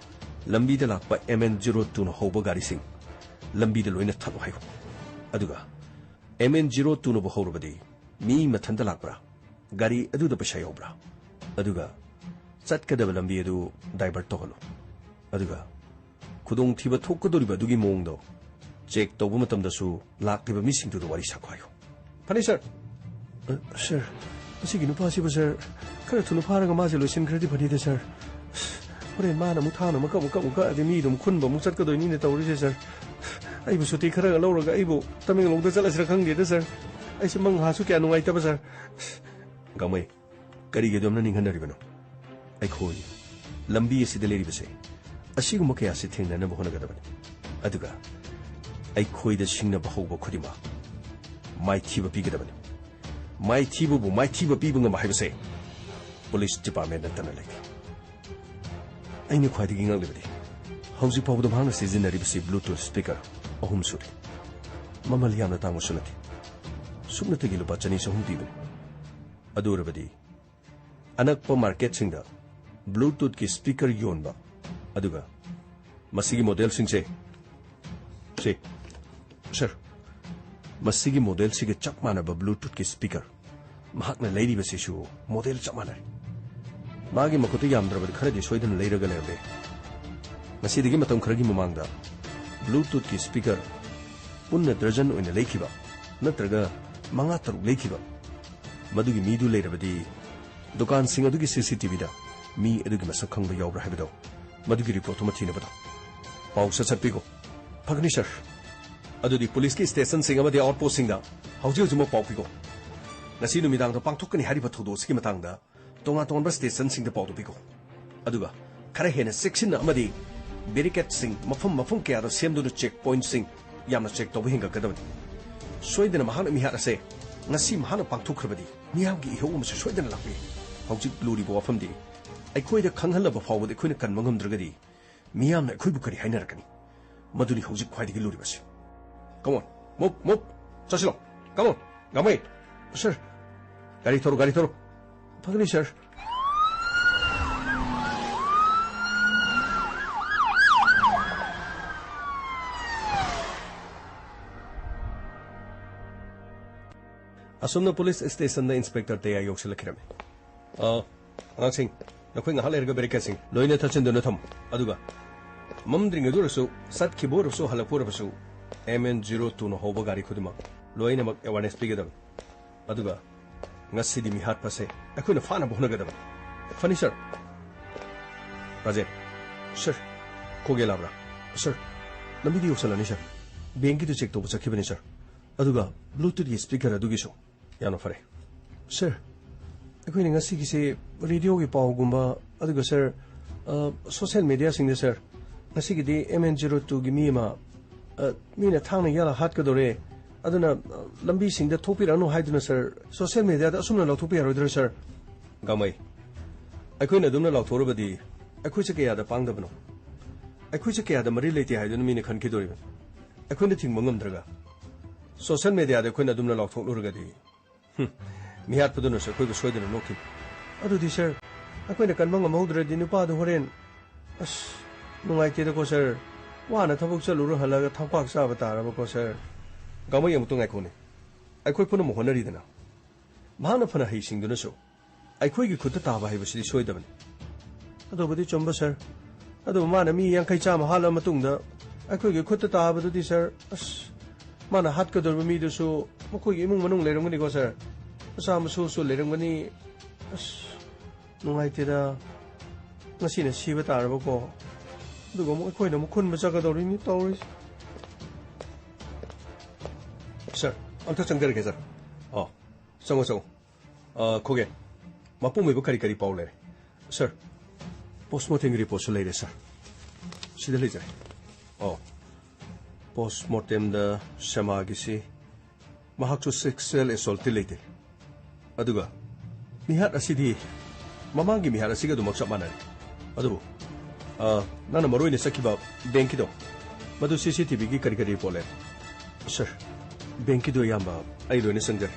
ꯂꯝꯕꯤꯗ ꯂꯥꯛꯄ ꯑꯦꯝ ꯑꯦꯟ ꯖꯤꯔꯣ ꯇꯨꯅ ꯍꯧꯕ ꯒꯥꯔꯤꯁꯤꯡ ꯂꯝꯕꯤꯗ ꯂꯣꯏꯅ ꯊꯠꯂꯣ ꯍꯥꯏꯌꯨ꯫ ꯑꯗꯨꯒ ꯑꯦꯝ ꯑꯦꯟ ꯖꯤꯔꯣ ꯇꯨꯅꯕꯨ ꯍꯧꯔꯕꯗꯤ ꯃꯤ ꯃꯊꯟꯇ ꯂꯥꯛꯄ꯭ꯔꯥ? ꯒꯥꯔꯤ ꯑꯗꯨꯗ ꯄꯩꯁꯥ ꯌꯥꯎꯕ꯭ꯔꯥ? ꯑꯗꯨꯒ ꯆꯠꯀꯗꯕ ꯂꯝꯕꯤ ꯑꯗꯨ ꯗꯥꯏꯚꯔꯠ ꯇꯧꯍꯜꯂꯨ꯫ ꯑꯗꯨꯒ ꯈꯨꯗꯣꯡꯊꯤꯕ ꯊꯣꯛꯀꯗꯧꯔꯤꯕ ꯑꯗꯨꯒꯤ ꯃꯑꯣꯡꯗꯣ ꯆꯦꯛ ꯇꯧꯕ ꯃꯇꯝꯗꯁꯨ ꯂꯥꯛꯂꯤꯕ ꯃꯤꯁꯤꯡꯗꯨꯗ ꯋꯥꯔꯤ ꯁꯥꯈꯣ ꯍꯥꯏꯌꯨ꯫ ꯐꯅꯤ, ꯁꯥꯔ꯫ ꯑ, ꯁꯥꯔ, ꯃꯁꯤꯒꯤ ꯅꯨꯄꯥꯁꯤꯕꯨ, ꯁꯥꯔ, ꯈꯔ ꯊꯨꯅ ꯐꯥꯔꯒ ꯃꯥꯁꯦ ꯂꯣꯏꯁꯤꯟꯈ꯭ꯔꯗꯤ ꯐꯅꯤꯗ, ꯁꯥꯔ꯫ ꯍꯣꯔꯦꯟ ꯃꯥꯅ ꯑꯃꯨꯛ ꯊꯥꯡꯅ ꯑꯃꯨꯛ ꯀꯛ, ꯑꯃꯨꯛ ꯀꯛ, ꯑꯃꯨꯛ ꯀꯛꯑꯗꯤ ꯃꯤꯗꯣ ꯑꯃꯨꯛ ꯈꯨꯟꯕ ꯑꯃꯨꯛ ꯆꯠꯀꯗꯣꯏꯅꯤꯅꯦ ꯇꯧꯔꯤꯁꯦ, ꯁꯥꯔ꯫ ꯑꯩꯕꯨ ꯁꯨꯇꯤ ꯈꯔꯒ ꯂꯧꯔꯒ ꯑꯩꯕꯨ ꯇꯃꯦꯡꯂꯣꯡꯗ ꯆꯠꯂꯁꯤꯔ ꯈꯪꯗꯦꯗ, ꯁꯥꯔ꯫ ꯑꯩꯁꯦ ꯃꯪꯍꯥꯁꯨ ꯀꯌꯥ ꯅꯨꯡꯉꯥꯏꯇꯕ, ꯁꯥꯔ꯫ ꯒꯥꯡꯃꯩ, ꯀꯔꯤꯒꯤ ꯑꯗꯨꯝꯅ ꯅꯤꯡꯍꯟꯅꯔꯤꯕꯅꯣ? ꯑꯩꯈꯣꯏ ꯂꯝꯕꯤ ꯑꯁꯤꯗ ꯂꯩꯔꯤꯕꯁꯦ ꯑꯁꯤꯒꯨꯝꯕ ꯀꯌꯥꯁꯤ ꯊꯦꯡꯅꯅꯕ ꯍꯣꯠꯅꯒꯗꯕꯅꯤ꯫ ꯑꯗꯨꯒ ꯑꯩꯈꯣꯏꯗ ꯁꯤꯡꯅꯕ ꯍꯧꯕ ꯈꯨꯗꯤꯡꯃꯛ ꯃꯥꯏꯊꯤꯕ ꯄꯤꯒꯗꯕꯅꯤ꯫ ꯃꯥꯏꯊꯤꯕꯕꯨ ꯃꯥꯏꯊꯤꯕ ꯄꯤꯕ ꯉꯝꯕ ꯍꯥꯏꯕꯁꯦ ꯄꯨꯂꯤꯁ ꯗꯤꯄꯥꯔꯠꯃꯦꯟ ꯅꯠꯇꯅ ꯂꯩꯇꯦ꯫ ꯑꯩꯅ ꯈ꯭ꯋꯥꯏꯗꯒꯤ ꯉꯛꯂꯤꯕꯗꯤ ꯍꯧꯖꯤꯛ ꯐꯥꯎꯕꯗ ꯃꯍꯥꯛꯅ ꯁꯤꯖꯤꯟꯅꯔꯤꯕꯁꯤ ꯕ꯭ꯂꯨꯇꯨꯊ ꯁ꯭ꯄꯤꯀꯔ ꯑꯍꯨꯝ ꯁꯨꯔꯤ꯫ ꯃꯃꯜ ꯌꯥꯝꯅ ꯇꯥꯡꯕꯁꯨ ꯅꯠꯇꯦ꯫ ꯁꯨꯞꯅꯇꯒꯤ ꯂꯨꯄꯥ ꯆꯅꯤ ꯆꯍꯨꯝ ꯄꯤꯕꯅꯤ꯫ ꯑꯗꯨ ꯑꯣꯏꯔꯕꯗꯤ ꯑꯅꯛꯄ ꯃꯥꯔꯀꯦꯠꯁꯤꯡꯗ ꯕ꯭ꯂꯨꯇꯨꯊꯀꯤ ꯁ꯭ꯄꯤꯀꯔ ꯌꯣꯟꯕ, ꯑꯗꯨꯒ ꯃꯁꯤꯒꯤ ꯃꯣꯗꯦꯜꯁꯤꯡꯁꯦ, ꯁꯤ, ꯁꯥꯔ, ꯃꯁꯤꯒꯤ ꯃꯣꯗꯦꯜꯁꯤꯒ ꯆꯞ ꯃꯥꯟꯅꯕ ꯕ꯭ꯂꯨꯇꯨꯊꯀꯤ ꯁ꯭ꯄꯤꯀꯔ ꯃꯍꯥꯛꯅ ꯂꯩꯔꯤꯕꯁꯤꯁꯨ ꯃꯣꯗꯦꯜ ꯆꯞ ꯃꯥꯟꯅꯔꯦ꯫ ꯃꯥꯒꯤ ꯃꯈꯨꯠꯇ ꯌꯥꯝꯗ꯭ꯔꯕꯗ ꯈꯔꯗꯤ ꯁꯣꯏꯗꯅ ꯂꯩꯔꯒ ꯂꯩꯔꯝꯕ ꯌꯥꯏ꯫ ꯉꯁꯤꯗꯒꯤ ꯃꯇꯝ ꯈꯔꯒꯤ ꯃꯃꯥꯡꯗ ꯕ꯭ꯂꯨꯇꯨꯊꯀꯤ ꯁ꯭ꯄꯤꯀꯔ ꯄꯨꯟꯅ ꯗꯔꯖꯟ ꯑꯣꯏꯅ ꯂꯩꯈꯤꯕ, ꯅꯠꯇ꯭ꯔꯒ ꯃꯉꯥ ꯇꯔꯨꯛ ꯂꯩꯈꯤꯕ, ꯃꯗꯨꯒꯤ ꯃꯤꯗꯨ ꯂꯩꯔꯕꯗꯤ ꯗꯨꯀꯥꯟꯁꯤꯡ ꯑꯗꯨꯒꯤ ꯁꯤ ꯁꯤ ꯇꯤ ꯚꯤꯗ ꯃꯤ ꯑꯗꯨꯒꯤ ꯃꯁꯛ ꯈꯪꯕ ꯌꯥꯎꯕ꯭ꯔꯥ ꯍꯥꯏꯕꯗꯣ, ꯃꯗꯨꯒꯤ ꯔꯤꯄꯣꯔꯠꯇꯨꯃ ꯊꯤꯅꯕꯗꯣ ꯄꯥꯎ ꯁꯠ ꯁꯠ ꯄꯤꯈꯣ꯫ ꯐꯒꯅꯤ ꯁꯥꯔ꯫ ꯑꯗꯨꯗꯤ ꯄꯨꯂꯤꯁꯀꯤ ꯁ꯭ꯇꯦꯁꯟꯁꯤꯡ ꯑꯃꯗꯤ ꯑꯥꯎꯠꯄꯣꯁꯁꯤꯡꯗ ꯍꯧꯖꯤꯛ ꯍꯧꯖꯤꯛꯃꯛ ꯄꯥꯎ ꯄꯤꯈꯣ꯫ ꯉꯁꯤ ꯅꯨꯃꯤꯗꯥꯡꯗ ꯄꯥꯡꯊꯣꯛꯀꯅꯤ ꯍꯥꯏꯔꯤꯕ ꯊꯧꯗꯣꯛ ꯑꯁꯤꯒꯤ ꯃꯇꯥꯡꯗ ꯇꯣꯉꯥꯟ ꯇꯣꯉꯥꯟꯕ ꯁ꯭ꯇꯦꯁꯟꯁꯤꯡꯗ ꯄꯥꯎꯗꯨ ꯄꯤꯈꯣ꯫ ꯑꯗꯨꯒ ꯈꯔ ꯍꯦꯟꯅ ꯆꯦꯛꯁꯤꯟꯅ ꯑꯃꯗꯤ ꯕꯦꯔꯤꯀꯦꯗꯁꯤꯡ ꯃꯐꯝ ꯃꯐꯝ ꯀꯌꯥꯗ ꯁꯦꯝꯗꯨꯅ ꯆꯦꯛ ꯄꯣꯏꯟꯠꯁꯤꯡ ꯌꯥꯝꯅ ꯆꯦꯛ ꯇꯧꯕ ꯍꯦꯟꯒꯠꯀꯗꯕꯅꯤ꯫ ꯁꯣꯏꯗꯅ ꯃꯍꯥꯛꯅ ꯃꯤꯍꯥꯠ ꯑꯁꯦ ꯉꯁꯤ ꯃꯍꯥꯛꯅ ꯄꯥꯡꯊꯣꯛꯈ꯭ꯔꯕꯗꯤ ꯃꯤꯌꯥꯝꯒꯤ ꯏꯍꯧ ꯑꯃꯁꯨ ꯁꯣꯏꯗꯅ ꯂꯥꯛꯄ ꯌꯥꯏ꯫ ꯍꯧꯖꯤꯛ ꯂꯨꯔꯤꯕ ꯋꯥꯐꯝꯗꯤ ꯑꯩꯈꯣꯏꯗ ꯈꯪꯍꯜꯂꯕ ꯐꯥꯎꯕꯗ ꯑꯩꯈꯣꯏꯅ ꯀꯟꯕ ꯉꯝꯗ꯭ꯔꯒꯗꯤ ꯃꯤꯌꯥꯝꯅ ꯑꯩꯈꯣꯏꯕꯨ ꯀꯔꯤ ꯍꯥꯏꯅꯔꯛꯀꯅꯤ? ꯃꯗꯨꯅꯤ ꯍꯧꯖꯤꯛ ꯈ꯭ꯋꯥꯏꯗꯒꯤ ꯂꯨꯔꯤꯕꯁꯤ꯫ Come on, move, move, ꯆꯠꯁꯤꯜꯂꯣ꯫ Come on, ꯒꯥꯃꯩ꯫ ꯁꯥꯔ, ꯒꯥꯔꯤ ꯊꯧꯔꯣ, ꯒꯥꯔꯤ ꯊꯧꯔꯣ꯫ ꯐꯒꯅꯤ ꯁꯥꯔ꯫ ꯑꯁꯨꯝꯅ ꯄꯨꯂꯤꯁ ꯁ꯭ꯇꯦꯁꯟꯗ ꯏꯟꯁꯄꯦꯛꯇꯔ ꯇꯌꯥ ꯌꯧꯁꯤꯜꯂꯛꯈꯤꯔꯝꯃꯤ꯫ ꯑ, ꯑꯉꯥꯡꯁꯤꯡ, ꯅꯈꯣꯏ ꯉꯥꯏꯍꯥꯛ ꯂꯩꯔꯒ ꯕꯦꯔꯤꯀꯦꯗꯁꯤꯡ ꯂꯣꯏꯅ ꯊꯠꯆꯤꯟꯗꯨꯅ ꯊꯝꯃꯨ꯫ ꯑꯗꯨꯒ ꯃꯝꯗ꯭ꯔꯤꯉꯩꯗ ꯑꯣꯏꯔꯁꯨ, ꯆꯠꯈꯤꯕ ꯑꯣꯏꯔꯁꯨ, ꯍꯜꯂꯛꯄ ꯑꯣꯏꯔꯕꯁꯨ, ꯑꯦꯝ ꯑꯦꯟ ꯖꯤꯔꯣ ꯇꯨꯅ ꯍꯧꯕ ꯒꯥꯔꯤ ꯈꯨꯗꯤꯡꯃꯛ ꯂꯣꯏꯅꯃꯛ ꯑꯦꯋꯥꯔꯅꯦꯁ ꯄꯤꯒꯗꯕꯅꯤ꯫ ꯑꯗꯨꯒ ꯉꯁꯤꯗꯤ ꯃꯤꯍꯥꯠꯄꯁꯦ ꯑꯩꯈꯣꯏꯅ ꯐꯥꯅꯕ ꯍꯣꯠꯅꯒꯗꯕꯅꯤ꯫ ꯐꯅꯤ, ꯁꯥꯔ꯫ ꯔꯥꯖꯦꯟ꯫ ꯁꯥꯔ꯫ ꯈꯣꯒꯦ ꯂꯥꯕ꯭ꯔꯥ? ꯁꯥꯔ, ꯂꯝꯕꯤꯗ ꯌꯧꯁꯜꯂꯅꯤ, ꯁꯥꯔ꯫ ꯕꯦꯡꯀꯤꯗꯨ ꯆꯦꯛ ꯇꯧꯕ ꯆꯠꯈꯤꯕꯅꯤ, ꯁꯥꯔ꯫ ꯑꯗꯨꯒ ꯕ꯭ꯂꯨꯇꯨꯠꯀꯤ ꯁ꯭ꯄꯤꯀꯔ ꯑꯗꯨꯒꯤꯁꯨ꯫ ꯌꯥꯝꯅ ꯐꯔꯦ꯫ ꯁꯥꯔ, ꯑꯩꯈꯣꯏꯅ ꯉꯁꯤꯒꯤꯁꯦ ꯔꯦꯗꯤꯑꯣꯒꯤ ꯄꯥꯎꯒꯨꯝꯕ, ꯑꯗꯨꯒ ꯁꯥꯔ, ꯑ, ꯁꯣꯁꯤꯌꯦꯜ ꯃꯦꯗꯤꯌꯥꯁꯤꯡꯗ, ꯁꯥꯔ, ꯉꯁꯤꯒꯤꯗꯤ ꯑꯦꯝ ꯑꯦꯟ ꯖꯤꯔꯣ ꯇꯨꯒꯤ ꯃꯤ ꯑꯃ, ꯑ, ꯃꯤꯅ ꯊꯥꯡꯅ ꯌꯥꯜꯂ ꯍꯥꯠꯀꯗꯧꯔꯦ, ꯑꯗꯨꯅ, ꯑ, ꯂꯝꯕꯤꯁꯤꯡꯗ ꯊꯣꯛꯄꯤꯔꯛꯑꯅꯨ ꯍꯥꯏꯗꯨꯅ, ꯁꯥꯔ, ꯁꯣꯁꯤꯌꯦꯜ ꯃꯦꯗꯤꯌꯥꯗ ꯑꯁꯨꯝꯅ ꯂꯥꯎꯊꯣꯛꯄ ꯌꯥꯔꯣꯏꯗ꯭ꯔꯥ, ꯁꯥꯔ? ꯒꯥꯃꯩ, ꯑꯩꯈꯣꯏꯅ ꯑꯗꯨꯝꯅ ꯂꯥꯎꯊꯣꯛꯎꯔꯕꯗꯤ ꯑꯩꯈꯣꯏꯁꯦ ꯀꯌꯥꯗ ꯄꯥꯡꯗꯕꯅꯣ? ꯑꯩꯈꯣꯏꯁꯦ ꯀꯌꯥꯗ ꯃꯔꯤ ꯂꯩꯇꯦ ꯍꯥꯏꯗꯨꯅ ꯃꯤꯅ ꯈꯟꯈꯤꯗꯣꯔꯤꯕꯅꯤ꯫ ꯑꯩꯈꯣꯏꯅ ꯊꯤꯡꯕ ꯉꯝꯗ꯭ꯔꯒ ꯁꯣꯁꯤꯌꯦꯜ ꯃꯦꯗꯤꯌꯥꯗ ꯑꯩꯈꯣꯏꯅ ꯑꯗꯨꯝꯅ ꯂꯥꯎꯊꯣꯛꯂꯨꯔꯒꯗꯤ, ꯍꯨꯝ, ꯃꯤꯍꯥꯠꯄꯗꯨꯅꯁꯨ ꯑꯩꯈꯣꯏꯕꯨ ꯁꯣꯏꯗꯅ ꯅꯣꯛꯈꯤꯅꯤ꯫ ꯑꯗꯨꯗꯤ ꯁꯥꯔ, ꯑꯩꯈꯣꯏꯅ ꯀꯟꯕ ꯉꯝꯍꯧꯗ꯭ꯔꯗꯤ ꯅꯨꯄꯥꯗꯨ ꯍꯣꯔꯦꯟ, ꯑꯁ, ꯅꯨꯡꯉꯥꯏꯇꯦꯗꯀꯣ ꯁꯥꯔ꯫ ꯋꯥꯅ ꯊꯕꯛ ꯆꯠꯂꯨꯔ ꯍꯜꯂꯒ ꯊꯝꯄꯥꯛ ꯆꯥꯕ ꯇꯥꯔꯕꯀꯣ ꯁꯥꯔ꯫ ꯒꯥꯃꯩ, ꯑꯃꯨꯛꯇ ꯉꯥꯏꯈꯣꯅꯦ꯫ ꯑꯩꯈꯣꯏ ꯄꯨꯝꯅꯃꯛ ꯍꯣꯠꯅꯔꯤꯗꯅ꯫ ꯃꯍꯥꯛꯅ ꯐꯅ ꯍꯩꯁꯤꯡꯗꯨꯅꯁꯨ ꯑꯩꯈꯣꯏꯒꯤ ꯈꯨꯠꯇ ꯇꯥꯕ ꯍꯥꯏꯕꯁꯤꯗꯤ ꯁꯣꯏꯗꯕꯅꯤ꯫ ꯑꯗꯨꯕꯨꯗꯤ ꯆꯨꯝꯕ, ꯁꯥꯔ꯫ ꯑꯗꯨꯕꯨ ꯃꯥꯅ ꯃꯤ ꯌꯥꯡꯈꯩ ꯆꯥꯝꯃ ꯍꯥꯠꯂꯕ ꯃꯇꯨꯡꯗ ꯑꯩꯈꯣꯏꯒꯤ ꯈꯨꯠꯇ ꯇꯥꯕꯗꯨꯗꯤ, ꯁꯥꯔ, ꯑꯁ, ꯃꯥꯅ ꯍꯥꯠꯀꯗꯧꯔꯤꯕ ꯃꯤꯗꯨꯁꯨ ꯃꯈꯣꯏꯒꯤ ꯏꯃꯨꯡ ꯃꯅꯨꯡ ꯂꯩꯔꯝꯒꯅꯤꯀꯣ, ꯁꯥꯔ? ꯃꯆꯥ ꯃꯁꯨꯁꯨ ꯂꯩꯔꯝꯒꯅꯤ꯫ ꯑꯁ, ꯅꯨꯡꯉꯥꯏꯇꯦꯗ꯫ ꯉꯁꯤꯅ ꯁꯤꯕ ꯇꯥꯔꯕꯀꯣ, ꯑꯗꯨꯒ ꯑꯃꯨꯛ ꯑꯩꯈꯣꯏꯅ ꯑꯃꯨꯛ ꯈꯨꯟꯕ ꯆꯠꯀꯗꯧꯔꯤꯅꯤ ꯇꯧꯔꯤꯁꯦ꯫ ꯁꯥꯔ, ꯑꯝꯇ ꯆꯪꯖꯔꯒꯦ, ꯁꯥꯔ꯫ ꯑꯣ, ꯆꯪꯉꯣ, ꯆꯪꯉꯣ꯫ ꯑ, ꯈꯣꯒꯦ, ꯃꯄꯨꯡ ꯑꯣꯏꯕ ꯀꯔꯤ ꯀꯔꯤ ꯄꯥꯎ ꯂꯩꯔꯦ? ꯁꯥꯔ, ꯄꯣꯁꯃꯣꯔꯇꯦꯝꯒꯤ ꯔꯤꯄꯣꯔꯠꯁꯨ ꯂꯩꯔꯦ, ꯁꯥꯔ꯫ ꯁꯤꯗ ꯂꯩꯖꯔꯦ꯫ ꯑꯣ, ꯄꯣꯁꯃꯣꯔꯇꯦꯝꯗ ꯁꯦꯃꯥꯒꯤꯁꯤ ꯃꯍꯥꯛꯁꯨ ꯁꯦꯛꯁꯨꯑꯦꯜ ꯑꯦꯁꯣꯜꯠꯇꯤ ꯂꯩꯇꯦ꯫ ꯑꯗꯨꯒ ꯃꯤꯍꯥꯠ ꯑꯁꯤꯗꯤ ꯃꯃꯥꯡꯒꯤ ꯃꯤꯍꯥꯠ ꯑꯁꯤꯒ ꯑꯗꯨꯃꯛ ꯆꯞ ꯃꯥꯟꯅꯔꯦ꯫ ꯑꯗꯨꯕꯨ, ꯑ, ꯅꯪꯅ ꯃꯔꯨ ꯑꯣꯏꯅ ꯆꯠꯈꯤꯕ ꯕꯦꯡꯀꯤꯗꯣ, ꯃꯗꯨ ꯁꯤ ꯁꯤ ꯇꯤ ꯚꯤꯒꯤ ꯀꯔꯤ ꯀꯔꯤ ꯔꯤꯄꯣꯔꯠ ꯂꯩ? ꯁꯥꯔ, ꯕꯦꯡꯀꯤꯗꯣ ꯑꯌꯥꯝꯕ ꯑꯩ ꯂꯣꯏꯅ ꯆꯪꯖꯔꯦ꯫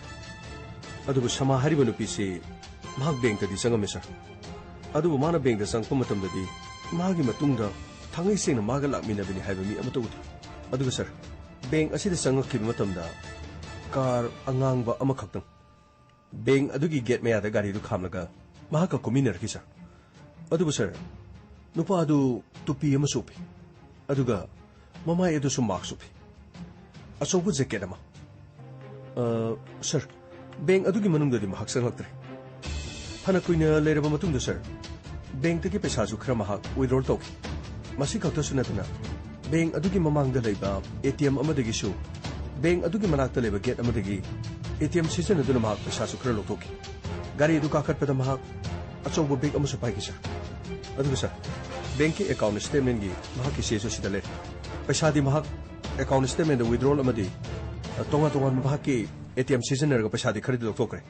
ꯑꯗꯨꯕꯨ ꯁꯃꯥ ꯍꯥꯏꯔꯤꯕ ꯅꯨꯄꯤꯁꯤ ꯃꯍꯥꯛ ꯕꯦꯡꯇꯗꯤ ꯆꯪꯉꯝꯃꯦ, ꯁꯥꯔ꯫ ꯑꯗꯨꯕꯨ ꯃꯥꯅ ꯕꯦꯡꯇ ꯆꯪꯉꯛꯄ ꯃꯇꯝꯗꯗꯤ ꯃꯥꯒꯤ ꯃꯇꯨꯡꯗ ꯊꯥꯡꯉꯩ ꯁꯦꯡꯅ ꯃꯥꯒ ꯂꯥꯛꯃꯤꯟꯅꯕꯅꯤ ꯍꯥꯏꯕ ꯃꯤ ꯑꯃꯠꯇ ꯎꯗꯦ꯫ ꯑꯗꯨꯒ, ꯁꯥꯔ, ꯕꯦꯡ ꯑꯁꯤꯗ ꯆꯪꯉꯛꯈꯤꯕ ꯃꯇꯝꯗ ꯀꯥꯔ ꯑꯉꯥꯡꯕ ꯑꯃꯈꯛꯇꯪ ꯕꯦꯡ ꯑꯗꯨꯒꯤ ꯒꯦꯠ ꯃꯌꯥꯗ ꯒꯥꯔꯤꯗꯨ ꯈꯥꯝꯂꯒ ꯃꯍꯥꯛꯀ ꯀꯨꯝꯃꯤꯟꯅꯔꯛꯈꯤ, ꯁꯥꯔ꯫ ꯑꯗꯨꯕꯨ, ꯁꯥꯔ, ꯅꯨꯄꯥ ꯑꯗꯨ ꯇꯨꯄꯤ ꯑꯃꯁꯨ ꯎꯞꯄꯤ, ꯑꯗꯨꯒ ꯃꯃꯥꯏ ꯑꯗꯨꯁꯨ ꯃꯥꯛꯁ ꯎꯞꯄꯤ, ꯑꯆꯧꯕ ꯖꯦꯀꯦꯠ ꯑꯃ꯫ ꯑ, ꯁꯥꯔ, ꯕꯦꯡ ꯑꯗꯨꯒꯤ ꯃꯅꯨꯡꯗꯗꯤ ꯃꯍꯥꯛ ꯆꯪꯂꯛꯇ꯭ꯔꯦ꯫ ꯐꯅ ꯀꯨꯏꯅ ꯂꯩꯔꯕ ꯃꯇꯨꯡꯗ, ꯁꯥꯔ, ꯕꯦꯡꯇꯒꯤ ꯄꯩꯁꯥꯁꯨ ꯈꯔ ꯃꯍꯥꯛ ꯋꯤꯗ꯭ꯔꯣꯜ ꯇꯧꯈꯤ꯫ ꯃꯁꯤ ꯈꯛꯇꯁꯨ ꯅꯠꯇꯅ, ꯕꯦꯡ ꯑꯗꯨꯒꯤ ꯃꯃꯥꯡꯗ ꯂꯩꯕ ꯑꯦ ꯇꯤ ꯑꯦꯝ ꯑꯃꯗꯒꯤꯁꯨ, ꯕꯦꯡ ꯑꯗꯨꯒꯤ ꯃꯅꯥꯛꯇ ꯂꯩꯕ ꯒꯦꯠ ꯑꯃꯗꯒꯤ ꯑꯦ ꯇꯤ ꯑꯦꯝ ꯁꯤꯖꯤꯟꯅꯗꯨꯅ ꯃꯍꯥꯛ ꯄꯩꯁꯥꯁꯨ ꯈꯔ ꯂꯧꯊꯣꯛꯈꯤ꯫ ꯒꯥꯔꯤ ꯑꯗꯨ ꯀꯥꯈꯠꯄꯗ ꯃꯍꯥꯛ ꯑꯆꯧꯕ ꯕꯦꯒ ꯑꯃꯁꯨ ꯄꯥꯏꯈꯤ, ꯁꯥꯔ꯫ ꯑꯗꯨꯒ, ꯁꯥꯔ, ꯕꯦꯡꯀꯤ ꯑꯦꯀꯥꯎꯟ ꯁ꯭ꯇꯦꯠꯃꯦꯟꯒꯤ ꯃꯍꯥꯛꯀꯤ ꯆꯦꯁꯨ ꯁꯤꯗ ꯂꯩꯔꯦ꯫ ꯄꯩꯁꯥꯗꯤ ꯃꯍꯥꯛ ꯑꯦꯀꯥꯎꯟ ꯁ꯭ꯇꯦꯠꯃꯦꯟꯗ ꯋꯤꯗ꯭ꯔꯣꯜ ꯑꯃꯗꯤ, ꯑ, ꯇꯣꯉꯥꯟ ꯇꯣꯉꯥꯟꯕ ꯃꯍꯥꯛꯀꯤ ꯑꯦ ꯇꯤ ꯑꯦꯝ ꯁꯤꯖꯤꯟꯅꯔꯒ ꯄꯩꯁꯥꯗꯤ ꯈꯔꯗꯤ ꯂꯧꯊꯣꯛꯈ꯭ꯔꯦ꯫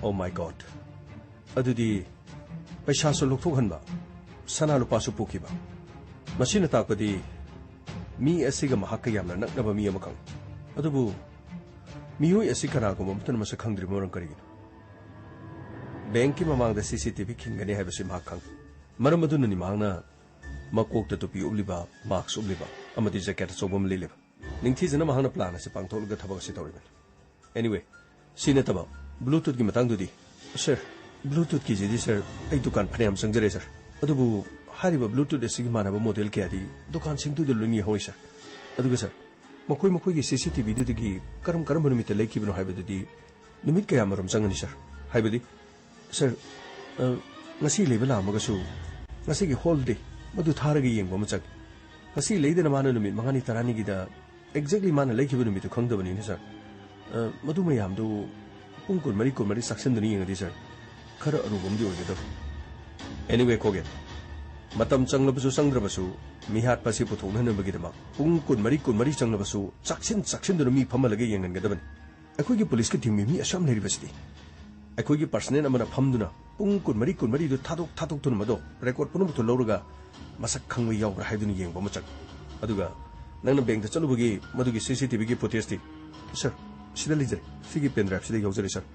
Oh my God! ꯑꯗꯨꯗꯤ ꯄꯩꯁꯥꯁꯨ ꯂꯧꯊꯣꯛꯍꯟꯕ, ꯁꯅꯥ ꯂꯨꯄꯥꯁꯨ ꯄꯨꯈꯤꯕ꯫ ꯃꯁꯤꯅ ꯇꯥꯛꯄꯗꯤ ꯃꯤ ꯑꯁꯤꯒ ꯃꯍꯥꯛꯀ ꯌꯥꯝꯅ ꯅꯛꯅꯕ ꯃꯤ ꯑꯃꯈꯛꯅꯤ꯫ ꯑꯗꯨꯕꯨ ꯃꯤꯑꯣꯏ ꯑꯁꯤ ꯀꯅꯥꯒꯨꯝꯕ ꯑꯃꯠꯇꯅ ꯃꯁꯛ ꯈꯪꯗ꯭ꯔꯤꯕ ꯃꯔꯝ ꯀꯔꯤꯒꯤꯅꯣ? ꯕꯦꯡꯀꯤ ꯃꯃꯥꯡꯗ ꯁꯤ ꯁꯤ ꯇꯤ ꯚꯤ ꯈꯤꯟꯒꯅꯤ ꯍꯥꯏꯕꯁꯤ ꯃꯍꯥꯛ ꯈꯪꯏ꯫ ꯃꯔꯝ ꯑꯗꯨꯅꯅꯤ ꯃꯍꯥꯛꯅ ꯃꯀꯣꯛꯇ ꯇꯨꯄꯤ ꯎꯞꯂꯤꯕ, ꯃꯥꯛꯁ ꯎꯞꯂꯤꯕ ꯑꯃꯗꯤ ꯖꯦꯀꯦꯠ ꯑꯆꯧꯕ ꯑꯃ ꯂꯤꯠꯂꯤꯕ꯫ ꯅꯤꯡꯊꯤꯖꯅ ꯃꯍꯥꯛꯅ ꯄ꯭ꯂꯥꯟ ꯑꯁꯤ ꯄꯥꯡꯊꯣꯛꯂꯒ ꯊꯕꯛ ꯑꯁꯤ ꯇꯧꯔꯤꯕꯅꯤ꯫ Anyway, ꯁꯤ ꯅꯠꯇꯕ ꯕ꯭ꯂꯨꯇꯨꯠꯀꯤ ꯃꯇꯥꯡꯗꯨꯗꯤ? ꯁꯥꯔ, ꯕ꯭ꯂꯨꯇꯨꯠꯀꯤꯁꯤꯗꯤ, ꯁꯥꯔ, ꯑꯩ ꯗꯨꯀꯥꯟ ꯐꯅꯌꯥꯝ ꯆꯪꯖꯔꯦ, ꯁꯥꯔ꯫ ꯑꯗꯨꯕꯨ ꯍꯥꯏꯔꯤꯕ ꯕ꯭ꯂꯨꯇꯨꯠ ꯑꯁꯤꯒꯤ ꯃꯥꯟꯅꯕ ꯃꯣꯗꯦꯜ ꯀꯌꯥꯗꯤ ꯗꯨꯀꯥꯟꯁꯤꯡꯗꯨꯗ ꯂꯣꯏꯅ ꯌꯦꯡꯍꯧꯏ, ꯁꯥꯔ꯫ ꯑꯗꯨꯒ, ꯁꯥꯔ, ꯃꯈꯣꯏ ꯃꯈꯣꯏꯒꯤ ꯁꯤ ꯁꯤ ꯇꯤ ꯚꯤꯗꯨꯗꯒꯤ ꯀꯔꯝ ꯀꯔꯝꯕ ꯅꯨꯃꯤꯠꯇ ꯂꯩꯈꯤꯕꯅꯣ ꯍꯥꯏꯕꯗꯨꯗꯤ ꯅꯨꯃꯤꯠ ꯀꯌꯥꯃꯔꯣꯝ ꯆꯪꯒꯅꯤ, ꯁꯥꯔ? ꯍꯥꯏꯕꯗꯤ, ꯁꯥꯔ, ꯑ, ꯉꯁꯤ ꯂꯩꯕ ꯂꯥꯛꯑꯝꯃꯒꯁꯨ ꯉꯁꯤꯒꯤ ꯍꯣꯜ ꯗꯦ ꯃꯗꯨ ꯊꯥꯔꯒ ꯌꯦꯡꯕ ꯑꯃ ꯆꯪꯉꯤ꯫ ꯉꯁꯤ ꯂꯩꯗꯅ ꯃꯥꯅ ꯅꯨꯃꯤꯠ ꯃꯉꯥꯅꯤ ꯇꯔꯥꯅꯤꯒꯤꯗ ꯑꯦꯛꯖꯦꯛꯂꯤ ꯃꯥꯅ ꯂꯩꯈꯤꯕ ꯅꯨꯃꯤꯠꯇꯨ ꯈꯪꯗꯕꯅꯤꯅ, ꯁꯥꯔ꯫ ꯑ, ꯃꯗꯨ ꯃꯌꯥꯝꯗꯨ ꯄꯨꯡ ꯀꯨꯟꯃꯔꯤ, ꯀꯨꯟꯃꯔꯤ ꯆꯥꯛꯁꯤꯟꯗꯨꯅ ꯌꯦꯡꯉꯗꯤ, ꯁꯥꯔ, ꯈꯔ ꯑꯔꯨꯕ ꯑꯃꯗꯤ ꯑꯣꯏꯒꯗꯕ꯫ Anyway, ꯈꯣꯒꯦ, ꯃꯇꯝ ꯆꯪꯂꯕꯁꯨ ꯆꯪꯗ꯭ꯔꯕꯁꯨ ꯃꯤꯍꯥꯠꯄ ꯑꯁꯤ ꯄꯨꯊꯣꯛꯅꯅꯕꯒꯤꯗꯃꯛ ꯄꯨꯡ ꯀꯨꯟꯃꯔꯤ, ꯀꯨꯟꯃꯔꯤ ꯆꯪꯂꯕꯁꯨ ꯆꯥꯛꯁꯤꯟ ꯆꯥꯛꯁꯤꯟꯗꯨꯅ ꯃꯤ ꯐꯝꯍꯜꯂꯒ ꯌꯦꯡꯍꯟꯒꯗꯕꯅꯤ꯫ ꯑꯩꯈꯣꯏꯒꯤ ꯄꯨꯂꯤꯁꯀꯤ ꯊꯤꯡꯕꯤ ꯃꯤ ꯑꯁꯨꯛ ꯌꯥꯝ ꯂꯩꯔꯤꯕꯁꯤꯗꯤ꯫ ꯑꯩꯈꯣꯏꯒꯤ ꯄꯔꯁꯅꯦꯜ ꯑꯃꯅ ꯐꯝꯗꯨꯅ ꯄꯨꯡ ꯀꯨꯟꯃꯔꯤ, ꯀꯨꯟꯃꯔꯤꯗꯨ ꯊꯥꯗꯣꯛ ꯊꯥꯗꯣꯛꯇꯨꯅ ꯃꯗꯣ ꯔꯦꯀꯣꯔꯗ ꯄꯨꯝꯅꯃꯛꯇꯨ ꯂꯧꯔꯒ ꯃꯁꯛ ꯈꯪꯕ ꯌꯥꯎꯕ꯭ꯔꯥ ꯍꯥꯏꯗꯨꯅ ꯌꯦꯡꯕ ꯑꯃ ꯆꯪꯉꯤ꯫ ꯑꯗꯨꯒ ꯅꯪꯅ ꯕꯦꯡꯗ ꯆꯠꯂꯨꯕꯒꯤ ꯃꯗꯨꯒꯤ ꯁꯤ ꯁꯤ ꯇꯤ ꯚꯤꯒꯤ ꯐꯨꯇꯦꯖꯇꯤ? ꯁꯥꯔ, ꯁꯤꯗ ꯂꯩꯖꯔꯦ꯫ ꯁꯤꯒꯤ ꯄꯦꯟ ꯗ꯭ꯔꯥꯏꯚꯁꯤꯗ ꯌꯥꯎꯖꯔꯦ, ꯁꯥꯔ꯫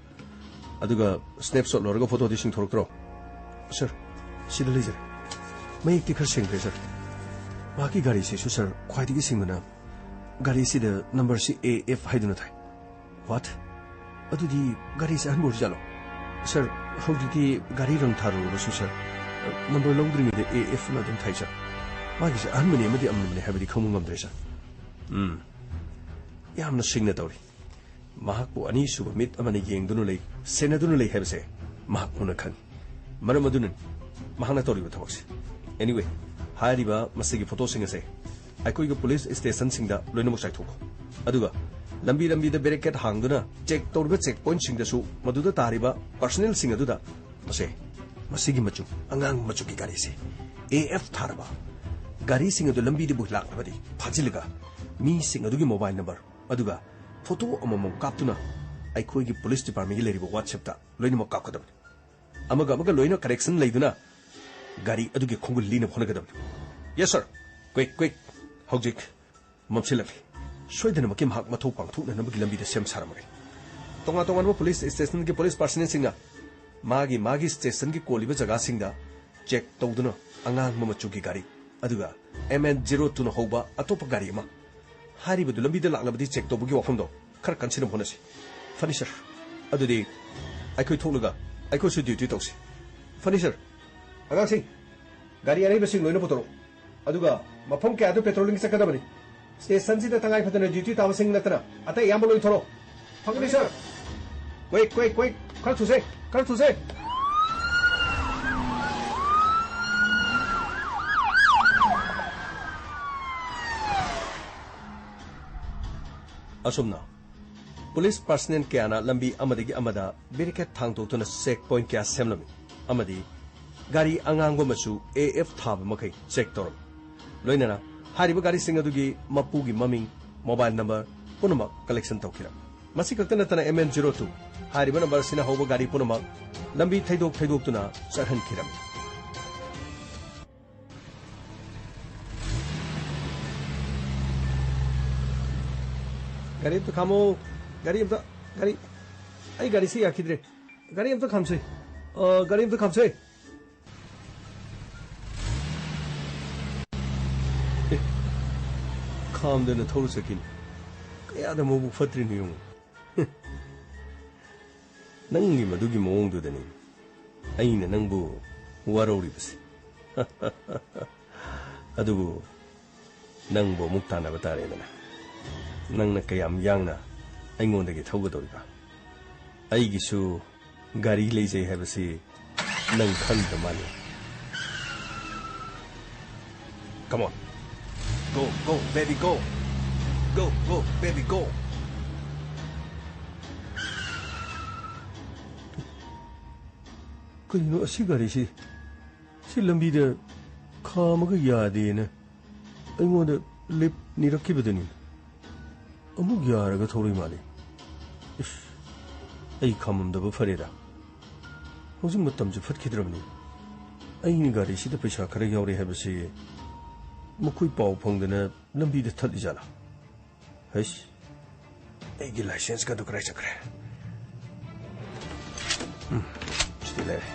ꯑꯗꯨꯒ ꯁ꯭ꯅꯦꯞꯁꯣꯠ ꯂꯧꯔꯒ ꯐꯣꯇꯣꯗꯤ ꯁꯤꯡꯊꯣꯔꯛꯇ꯭ꯔꯣ? ꯁꯥꯔ, ꯁꯤꯗ ꯂꯩꯖꯔꯦ꯫ ꯃꯌꯦꯛꯇꯤ ꯈꯔ ꯁꯦꯡꯗ꯭ꯔꯦ, ꯁꯥꯔ꯫ ꯃꯍꯥꯛꯀꯤ ꯒꯥꯔꯤꯁꯤꯁꯨ, ꯁꯥꯔ, ꯈ꯭ꯋꯥꯏꯗꯒꯤ ꯁꯦꯡꯕꯅ ꯒꯥꯔꯤꯁꯤꯗ ꯅꯝꯕꯔꯁꯤ ꯑꯦ ꯑꯦꯐ ꯍꯥꯏꯗꯨꯅ ꯊꯥꯏ꯫ ꯋꯥꯠ? ꯑꯗꯨꯗꯤ ꯒꯥꯔꯤꯁꯦ ꯑꯍꯟꯕ ꯑꯣꯏꯔꯖꯥꯠꯂꯣ? ꯁꯥꯔ, ꯍꯧꯖꯤꯛꯇꯤ ꯒꯥꯔꯤ ꯔꯪ ꯊꯥꯔꯨꯔꯕꯁꯨ, ꯁꯥꯔ, ꯅꯝꯕꯔ ꯂꯧꯗ꯭ꯔꯤꯉꯩꯗ ꯑꯦ ꯑꯦꯐꯅ ꯑꯗꯨꯝ ꯊꯥꯏ, ꯁꯥꯔ꯫ ꯃꯥꯒꯤꯁꯦ ꯑꯍꯟꯕꯅꯦ ꯑꯃꯗꯤ ꯑꯃꯝꯕꯅꯦ ꯍꯥꯏꯕꯗꯤ ꯈꯪꯕ ꯉꯝꯗ꯭ꯔꯦ, ꯁꯥꯔ꯫ ꯎꯝ, ꯌꯥꯝꯅ ꯁꯤꯡꯅ ꯇꯧꯔꯤ꯫ ꯃꯍꯥꯛꯄꯨ ꯑꯅꯤꯁꯨꯕ ꯃꯤꯠ ꯑꯃꯅ ꯌꯦꯡꯗꯨꯅ ꯂꯩ, ꯁꯦꯟꯅꯗꯨꯅ ꯂꯩ ꯍꯥꯏꯕꯁꯦ ꯃꯍꯥꯛ ꯃꯨꯟꯅ ꯈꯪꯏ꯫ ꯃꯔꯝ ꯑꯗꯨꯅꯅꯤ ꯃꯍꯥꯛꯅ ꯇꯧꯔꯤꯕ ꯊꯕꯛꯁꯦ꯫ Anyway, ꯍꯥꯏꯔꯤꯕ ꯃꯁꯤꯒꯤ ꯐꯣꯇꯣꯁꯤꯡ ꯑꯁꯦ ꯑꯩꯈꯣꯏꯒꯤ ꯄꯨꯂꯤꯁ ꯁ꯭ꯇꯦꯁꯟꯁꯤꯡꯗ ꯂꯣꯏꯅꯃꯛ ꯆꯥꯏꯊꯣꯛꯈꯣ꯫ ꯑꯗꯨꯒ ꯂꯝꯕꯤ ꯂꯝꯕꯤꯗ ꯕꯦꯔꯤꯀꯦꯗ ꯍꯥꯡꯗꯨꯅ ꯆꯦꯛ ꯇꯧꯔꯤꯕ ꯆꯦꯛ ꯄꯣꯏꯟꯠꯁꯤꯡꯗꯁꯨ ꯃꯗꯨꯗ ꯇꯥꯔꯤꯕ ꯄꯔꯁꯅꯦꯜꯁꯤꯡ ꯑꯗꯨꯗ, "ꯃꯁꯦ, ꯃꯁꯤꯒꯤ ꯃꯆꯨ, ꯑꯉꯥꯡꯕ ꯃꯆꯨꯒꯤ ꯒꯥꯔꯤꯁꯦ ꯑꯦ ꯑꯦꯐ ꯊꯥꯔꯕ ꯒꯥꯔꯤꯁꯤꯡ ꯑꯗꯨ ꯂꯝꯕꯤꯗꯕꯨ ꯂꯥꯛꯂꯕꯗꯤ ꯐꯥꯖꯤꯜꯂꯒ ꯃꯤꯁꯤꯡ ꯑꯗꯨꯒꯤ ꯃꯣꯕꯥꯏꯜ ꯅꯝꯕꯔ ꯑꯗꯨꯒ ꯐꯣꯇꯣ ꯑꯃꯃꯝ ꯀꯥꯞꯇꯨꯅ ꯑꯩꯈꯣꯏꯒꯤ ꯄꯨꯂꯤꯁ ꯗꯤꯄꯥꯔꯠꯃꯦꯟꯒꯤ ꯂꯩꯔꯤꯕ WhatsApp-ꯇ ꯂꯣꯏꯅꯃꯛ ꯀꯥꯞꯀꯗꯕꯅꯤ꯫ ꯑꯃꯒ ꯑꯃꯒ ꯂꯣꯏꯅ ꯀꯅꯦꯛꯁꯟ ꯂꯩꯗꯨꯅ ꯒꯥꯔꯤ ꯑꯗꯨꯒꯤ ꯈꯣꯡꯒꯨꯜ ꯂꯤꯅꯕ ꯍꯣꯠꯅꯒꯗꯕꯅꯤ꯫" "Yes, sir." "Quick, quick!" ꯍꯧꯖꯤꯛ ꯃꯝꯁꯤꯜꯂꯛꯂꯤ꯫ ꯁꯣꯏꯗꯅꯃꯛꯀꯤ ꯃꯍꯥꯛ ꯃꯊꯧ ꯄꯥꯡꯊꯣꯛꯅꯅꯕꯒꯤ ꯂꯝꯕꯤꯗ ꯁꯦꯝ ꯁꯥꯔꯝꯃꯒꯦ꯫ ꯇꯣꯉꯥꯟ ꯇꯣꯉꯥꯟꯕ ꯄꯨꯂꯤꯁ ꯁ꯭ꯇꯦꯁꯟꯒꯤ ꯄꯨꯂꯤꯁ ꯄꯥꯔꯁꯅꯦꯜꯁꯤꯡꯅ ꯃꯥꯒꯤ ꯃꯥꯒꯤ ꯁ꯭ꯇꯦꯁꯟꯒꯤ ꯀꯣꯜꯂꯤꯕ ꯖꯒꯥꯁꯤꯡꯗ ꯆꯦꯛ ꯇꯧꯗꯨꯅ ꯑꯉꯥꯡꯕ ꯃꯆꯨꯒꯤ ꯒꯥꯔꯤ, ꯑꯗꯨꯒ ꯑꯦꯝ ꯑꯦꯟ ꯖꯤꯔꯣ ꯇꯨꯅ ꯍꯧꯕ ꯑꯇꯣꯞꯄ ꯒꯥꯔꯤ ꯑꯃ, ꯍꯥꯏꯔꯤꯕꯗꯨ ꯂꯝꯕꯤꯗ ꯂꯥꯛꯂꯕꯗꯤ ꯆꯦꯛ ꯇꯧꯕꯒꯤ ꯋꯥꯐꯝꯗꯣ ꯈꯔ ꯀꯟꯁꯤꯟꯅꯕ ꯍꯣꯠꯅꯁꯤ꯫ ꯐꯅꯤ, ꯁꯥꯔ꯫ ꯑꯗꯨꯗꯤ ꯑꯩꯈꯣꯏ ꯊꯣꯛꯂꯒ ꯑꯩꯈꯣꯏꯁꯨ ꯗ꯭ꯌꯨꯇꯤ ꯇꯧꯁꯤ꯫ ꯐꯅꯤ, ꯁꯥꯔ꯫ ꯑꯉꯥꯡꯁꯤꯡ, ꯒꯥꯔꯤ ꯑꯔꯩꯕꯁꯤꯡ ꯂꯣꯏꯅ ꯄꯨꯊꯣꯔꯛꯎ꯫ ꯑꯗꯨꯒ ꯃꯐꯝ ꯀꯌꯥꯗ ꯄꯦꯇ꯭ꯔꯣꯂꯤꯡ ꯆꯠꯀꯗꯕꯅꯤ꯫ ꯁ꯭ꯇꯦꯁꯟꯁꯤꯗ ꯇꯉꯥꯏ ꯐꯗꯅ ꯗ꯭ꯌꯨꯇꯤ ꯇꯥꯕꯁꯤꯡ ꯅꯠꯇꯅ ꯑꯇꯩ ꯑꯌꯥꯝꯕ ꯂꯣꯏ ꯊꯣꯔꯛꯑꯣ꯫ ꯐꯒꯅꯤ, ꯁꯥꯔ꯫ Quick, quick, quick! ꯈꯔ ꯊꯨꯁꯦ, ꯈꯔ ꯊꯨꯁꯦ! ꯑꯁꯨꯝꯅ ꯄꯨꯂꯤꯁ ꯄꯥꯔꯁꯅꯦꯜ ꯀꯌꯥꯅ ꯂꯝꯕꯤ ꯑꯃꯗꯒꯤ ꯑꯃꯗ ꯕꯦꯔꯤꯀꯦꯗ ꯊꯥꯡꯗꯣꯛꯇꯨꯅ ꯆꯦꯛ ꯄꯣꯏꯟꯠ ꯀꯌꯥ ꯁꯦꯝꯂꯝꯃꯤ ꯑꯃꯗꯤ ꯒꯥꯔꯤ ꯑꯉꯥꯡꯕ ꯃꯆꯨ ꯑꯦ ꯑꯦꯐ ꯊꯥꯕ ꯃꯈꯩ ꯆꯦꯛ ꯇꯧꯔꯝꯃꯤ꯫ ꯂꯣꯏꯅꯅ ꯍꯥꯏꯔꯤꯕ ꯒꯥꯔꯤꯁꯤꯡ ꯑꯗꯨꯒꯤ ꯃꯄꯨꯒꯤ ꯃꯃꯤꯡ, ꯃꯣꯕꯥꯏꯜ ꯅꯝꯕꯔ ꯄꯨꯝꯅꯃꯛ ꯀꯂꯦꯛꯁꯟ ꯇꯧꯈꯤꯔꯝꯃꯤ꯫ ꯃꯁꯤ ꯈꯛꯇ ꯅꯠꯇꯅ ꯑꯦꯝ ꯑꯦꯟ ꯖꯤꯔꯣ ꯇꯨ ꯍꯥꯏꯔꯤꯕ ꯅꯝꯕꯔ ꯑꯁꯤꯅ ꯍꯧꯕ ꯒꯥꯔꯤ ꯄꯨꯝꯅꯃꯛ ꯂꯝꯕꯤ ꯊꯩꯗꯣꯛ ꯊꯩꯗꯣꯛꯇꯨꯅ ꯆꯠꯍꯟꯈꯤꯔꯝꯃꯤ꯫ ꯒꯥꯔꯤ ꯑꯝꯇ ꯈꯥꯝꯃꯣ꯫ ꯒꯥꯔꯤ ꯑꯝꯇ, ꯒꯥꯔꯤ, ꯑꯩ ꯒꯥꯔꯤꯁꯤ ꯌꯥꯈꯤꯗ꯭ꯔꯦ꯫ ꯒꯥꯔꯤ ꯑꯝꯇ ꯈꯥꯝꯁꯦ꯫ ꯑ, ꯒꯥꯔꯤ ꯑꯝꯇ ꯈꯥꯝꯁꯦ꯫ ꯑꯦ, ꯈꯥꯝꯗꯅ ꯊꯧꯔ ꯆꯠꯈꯤꯅꯤ꯫ ꯀꯌꯥꯗ ꯃꯕꯨꯛ ꯐꯠꯇ꯭ꯔꯤꯅꯣ ꯌꯦꯡꯉꯨ꯫ ꯅꯪꯒꯤ ꯃꯗꯨꯒꯤ ꯃꯑꯣꯡꯗꯨꯗꯅꯤ ꯑꯩꯅ ꯅꯪꯕꯨ ꯋꯥꯔꯧꯔꯤꯕꯁꯦ꯫ ꯑꯗꯨꯕꯨ ꯅꯪꯕꯨ ꯑꯃꯨꯛ ꯇꯥꯟꯅꯕ ꯇꯥꯔꯦꯗꯅ꯫ ꯅꯪꯅ ꯀꯌꯥꯝ ꯌꯥꯡꯅ ꯑꯩꯉꯣꯟꯗꯒꯤ ꯊꯧꯒꯗꯧꯔꯤꯕ? ꯑꯩꯒꯤꯁꯨ ꯒꯥꯔꯤ ꯂꯩꯖꯩ ꯍꯥꯏꯕꯁꯤ ꯅꯪ ꯈꯪꯗ꯭ꯔ ꯃꯥꯜꯂꯦ꯫ Come on. Go, go, baby, go. Go, go, baby, go. ꯀꯩꯅꯣ ꯑꯁꯤ ꯒꯥꯔꯤꯁꯤ? ꯁꯤ ꯂꯝꯕꯤꯗ ꯈꯥꯝꯃꯒ ꯌꯥꯗꯦꯅ ꯑꯩꯉꯣꯟꯗ ꯂꯤꯞ ꯅꯤꯔꯛꯈꯤꯕꯗꯨꯅꯤ꯫ ꯑꯃꯨꯛ ꯌꯥꯔꯒ ꯊꯧꯔꯛꯏ ꯃꯥꯜꯂꯤ꯫ ꯏꯁ, ꯑꯩ ꯈꯥꯝꯃꯝꯗꯕ ꯐꯔꯦꯗ꯫ ꯍꯧꯖꯤꯛ ꯃꯇꯝꯁꯨ ꯐꯠꯈꯤꯗ꯭ꯔꯕꯅꯤ꯫ ꯑꯩꯅ ꯒꯥꯔꯤꯁꯤꯗ ꯄꯩꯁꯥ ꯈꯔ ꯌꯥꯎꯔꯦ ꯍꯥꯏꯕꯁꯤ ꯃꯈꯣꯏ ꯄꯥꯎ ꯐꯪꯗꯅ ꯂꯝꯕꯤꯗ ꯊꯠꯂꯤꯖꯥꯠꯂꯥ? ꯍꯩꯁ, ꯑꯩꯒꯤ ꯂꯥꯏꯁꯦꯟꯁꯀꯗꯨ ꯀꯗꯥꯏ ꯆꯠꯈ꯭ꯔꯦ? ꯎꯝ, ꯁꯤꯗ ꯂꯩꯔꯦ꯫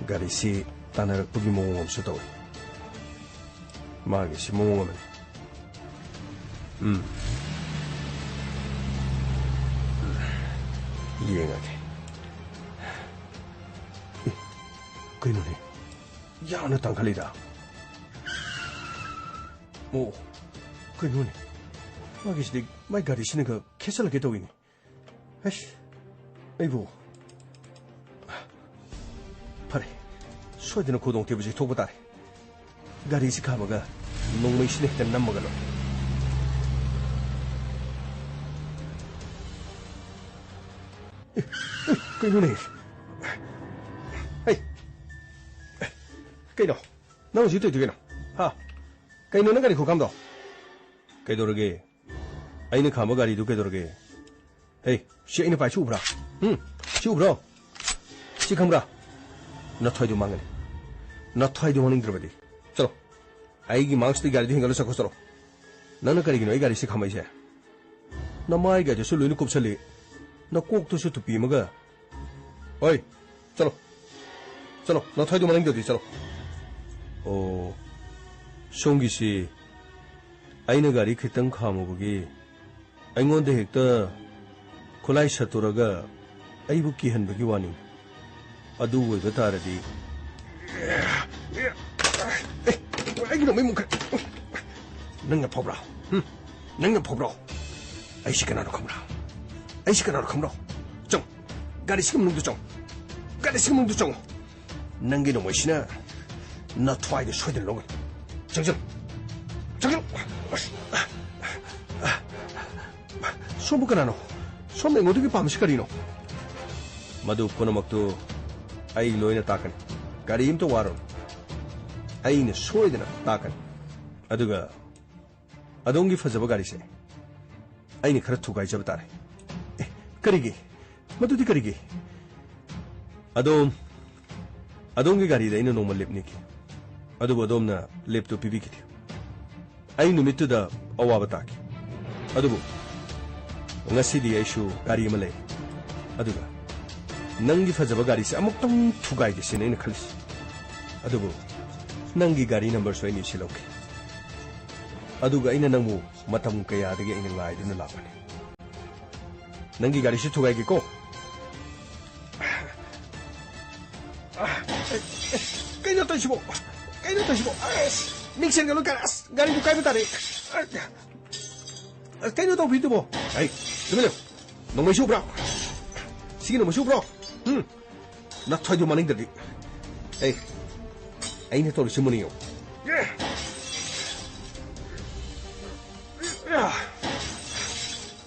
ꯒꯥꯔꯤꯁꯤ ꯇꯥꯟꯅꯔꯛꯄꯒꯤ ꯃꯑꯣꯡ ꯑꯃꯁꯨ ꯇꯧꯏ꯫ ꯃꯥꯒꯤꯁꯤ ꯃꯑꯣꯡ ꯑꯃꯅꯤ꯫ ꯎꯝ꯫ ꯌꯦꯡꯉꯒꯦ꯫ ꯑꯦ, ꯀꯩꯅꯣꯅꯦ? ꯌꯥꯝꯅ ꯇꯥꯡꯈꯠꯂꯤꯗ꯫ ꯑꯣ, ꯀꯩꯅꯣꯅꯦ? ꯃꯥꯒꯤꯁꯤꯗꯤ ꯃꯥꯏ ꯒꯥꯔꯤꯁꯤꯅꯒ ꯈꯦꯠꯆꯜꯂꯛꯀꯦ ꯇꯧꯏꯅꯦ꯫ ꯍꯩꯁ, ꯑꯩꯕꯨ꯫ ꯐꯔꯦ, ꯁꯣꯏꯗꯅ ꯈꯨꯗꯣꯡꯊꯤꯕꯁꯤ ꯊꯣꯛꯄ ꯇꯥꯔꯦ꯫ ꯒꯥꯔꯤꯁꯤ ꯈꯥꯝꯃꯒ ꯅꯣꯡꯃꯩꯁꯤꯅ ꯍꯦꯛꯇ ꯅꯝꯃꯒ ꯂꯣꯏꯔꯦ꯫ ꯀꯩꯅꯣꯅꯦ? ꯍꯩ! ꯀꯩꯅꯣ? ꯅꯪ ꯍꯧꯖꯤꯛ ꯇꯧꯏꯗꯨ ꯀꯩꯅꯣ? ꯍꯥ? ꯀꯩꯅꯣ ꯅꯪ ꯒꯥꯔꯤ ꯈꯨꯈꯥꯝꯗꯣ? ꯀꯩꯗꯧꯔꯒꯦ? ꯑꯩꯅ ꯈꯥꯝꯕ ꯒꯥꯔꯤꯗꯨ ꯀꯩꯗꯧꯔꯒꯦ? ꯍꯦ, ꯁꯤ ꯑꯩꯅ ꯄꯥꯏ, ꯁꯤ ꯎꯕ꯭ꯔꯥ? ꯎꯝ? ꯁꯤ ꯎꯕ꯭ꯔꯣ? ꯁꯤ ꯈꯪꯕ꯭ꯔꯥ? ꯅꯊ꯭ꯋꯥꯏꯗꯨ ꯃꯥꯡꯒꯅꯤ꯫ ꯅꯊ꯭ꯋꯥꯏꯗꯨ ꯃꯥꯡꯅꯤꯡꯗ꯭ꯔꯕꯗꯤ꯫ ꯆꯠꯂꯣ꯫ ꯑꯩꯒꯤ ꯃꯥꯡꯁꯤꯗ ꯒꯥꯔꯤꯗꯨ ꯍꯦꯟꯒꯠꯂ ꯆꯠꯈꯣ, ꯆꯠꯂꯣ꯫ ꯅꯪꯅ ꯀꯔꯤꯒꯤꯅꯣ ꯑꯩ ꯒꯥꯔꯤꯁꯤ ꯈꯥꯝꯃꯛꯏꯁꯦ? ꯅꯃꯥꯏꯒꯗꯨꯁꯨ ꯂꯣꯏꯅ ꯀꯨꯞꯁꯜꯂꯤ꯫ ꯅꯀꯣꯛꯇꯨꯁꯨ ꯇꯨꯄꯤ ꯑꯃꯒ꯫ ꯑꯣꯏ, ꯆꯠꯂꯣ꯫ ꯆꯠꯂꯣ, ꯅꯊ꯭ꯋꯥꯏꯗꯨ ꯃꯥꯡꯅꯤꯡꯗ꯭ꯔꯗꯤ ꯆꯠꯂꯣ꯫ ꯑꯣ, ꯁꯣꯝꯒꯤꯁꯤ ꯑꯩꯅ ꯒꯥꯔꯤ ꯈꯤꯇꯪ ꯈꯥꯝꯃꯨꯕꯒꯤ ꯑꯩꯉꯣꯟꯗ ꯍꯦꯛꯇ ꯈꯨꯠꯂꯥꯏ ꯁꯠꯇꯣꯔꯒ ꯑꯩꯕꯨ ꯀꯤꯍꯟꯕꯒꯤ ꯋꯥꯅꯤ꯫ ꯑꯗꯨ ꯑꯣꯏꯕ ꯇꯥꯔꯗꯤ꯫ ꯑꯦ, ꯑꯩꯒꯤ ꯅꯣꯡꯃꯩ ꯃꯨꯛꯈ꯭ꯔꯦ꯫ ꯅꯪꯅ ꯐꯥꯎꯕ꯭ꯔꯥ? ꯍꯨꯝ? ꯅꯪꯅ ꯐꯥꯎꯕ꯭ꯔꯣ? ꯑꯩꯁꯤ ꯀꯅꯥꯅꯣ ꯈꯪꯕ꯭ꯔꯥ? ꯑꯩꯁꯤ ꯀꯅꯥꯅꯣ ꯈꯪꯕ꯭ꯔꯣ? ꯆꯪꯉꯣ꯫ ꯒꯥꯔꯤꯁꯤꯒꯤ ꯃꯅꯨꯡꯗ ꯆꯪꯉꯣ꯫ ꯒꯥꯔꯤꯁꯤꯒꯤ ꯃꯅꯨꯡꯗ ꯆꯪꯉꯣ꯫ ꯅꯪꯒꯤ ꯅꯣꯡꯃꯩꯁꯤꯅ ꯅꯊ꯭ꯋꯥꯏꯗ ꯁꯣꯏꯗꯅ ꯂꯧꯒꯅꯤ꯫ ꯆꯪꯁꯤꯜꯂꯨ꯫ ꯆꯪꯁꯤꯜꯂꯨ꯫ ꯑꯁ! ꯁꯣꯝꯕꯨ ꯀꯅꯥꯅꯣ? ꯁꯣꯝꯅ ꯑꯩꯉꯣꯟꯗꯒꯤ ꯄꯥꯝꯃꯤꯁꯤ ꯀꯔꯤꯅꯣ? ꯃꯗꯨ ꯄꯨꯝꯅꯃꯛꯇꯨ ꯑꯩ ꯂꯣꯏꯅ ꯇꯥꯛꯀꯅꯤ꯫ ꯀꯔꯤꯝꯇ ꯋꯥꯔꯨꯅꯨ꯫ ꯑꯩꯅ ꯁꯣꯏꯗꯅ ꯇꯥꯛꯀꯅꯤ꯫ ꯑꯗꯨꯒ ꯑꯗꯣꯝꯒꯤ ꯐꯖꯕ ꯒꯥꯔꯤꯁꯦ ꯑꯩꯅ ꯈꯔ ꯊꯨꯒꯥꯏꯖꯕ ꯇꯥꯔꯦ꯫ ꯑꯦ, ꯀꯔꯤꯒꯤ? ꯃꯗꯨꯗꯤ ꯀꯔꯤꯒꯤ? ꯑꯗꯣꯝ, ꯑꯗꯣꯝꯒꯤ ꯒꯥꯔꯤꯗ ꯑꯩꯅ ꯅꯣꯡꯃ ꯂꯤꯞ ꯅꯤꯈꯤ꯫ ꯑꯗꯨꯕꯨ ꯑꯗꯣꯝꯅ ꯂꯤꯞꯇꯨ ꯄꯤꯕꯤꯈꯤꯗꯦ꯫ ꯑꯩ ꯅꯨꯃꯤꯠꯇꯨꯗ ꯑꯋꯥꯕ ꯇꯥꯈꯤ꯫ ꯑꯗꯨꯕꯨ ꯉꯁꯤꯗꯤ ꯑꯩꯁꯨ ꯒꯥꯔꯤ ꯑꯃ ꯂꯩ꯫ ꯑꯗꯨꯒ ꯅꯪꯒꯤ ꯐꯖꯕ ꯒꯥꯔꯤꯁꯦ ꯑꯃꯨꯛꯇꯪ ꯊꯨꯒꯥꯏꯒꯦ ꯁꯤꯅꯤ ꯑꯩꯅ ꯈꯜꯂꯤꯁꯤ꯫ ꯑꯗꯨꯕꯨ ꯅꯪꯒꯤ ꯒꯥꯔꯤ ꯅꯝꯕꯔꯁꯨ ꯑꯩꯅ ꯏꯁꯤꯜꯍꯧꯈꯤ꯫ ꯑꯗꯨꯒ ꯑꯩꯅ ꯅꯪꯕꯨ ꯃꯇꯝ ꯀꯌꯥꯗꯒꯤ ꯑꯩꯅ ꯉꯥꯏꯗꯨꯅ ꯂꯥꯛꯄꯅꯤ꯫ ꯅꯪꯒꯤ ꯒꯥꯔꯤꯁꯤ ꯊꯨꯒꯥꯏꯒꯦꯀꯣ꯫ ꯀꯩꯅꯣ ꯇꯧꯔꯤꯁꯤꯕꯣ? ꯀꯩꯅꯣ ꯇꯧꯔꯤꯁꯤꯕꯣ? ꯑꯁ, ꯃꯤꯡꯁꯦꯜꯒ ꯂꯣꯏ ꯀꯥꯏꯔꯦ꯫ ꯑꯁ, ꯒꯥꯔꯤꯗꯨ ꯀꯥꯏꯕ ꯇꯥꯔꯦ꯫ ꯑꯁ, ꯀꯩꯅꯣ ꯇꯧꯕꯤꯗꯨꯕꯣ? ꯑꯩ, ꯇꯨꯃꯤꯟ ꯂꯩꯌꯨ꯫ ꯅꯣꯡꯃꯩꯁꯤ ꯎꯕ꯭ꯔꯣ? ꯁꯤꯒꯤ ꯅꯣꯡꯃꯩꯁꯤ ꯎꯕ꯭ꯔꯣ? ꯎꯝ? ꯅꯊ꯭ꯋꯥꯏꯗꯨ ꯃꯥꯡꯅꯤꯡꯗ꯭ꯔꯗꯤ꯫ ꯑꯩ, ꯑꯩꯅ ꯇꯧꯔꯤꯁꯤ ꯃꯨꯟꯅ ꯌꯦꯡꯉꯨ꯫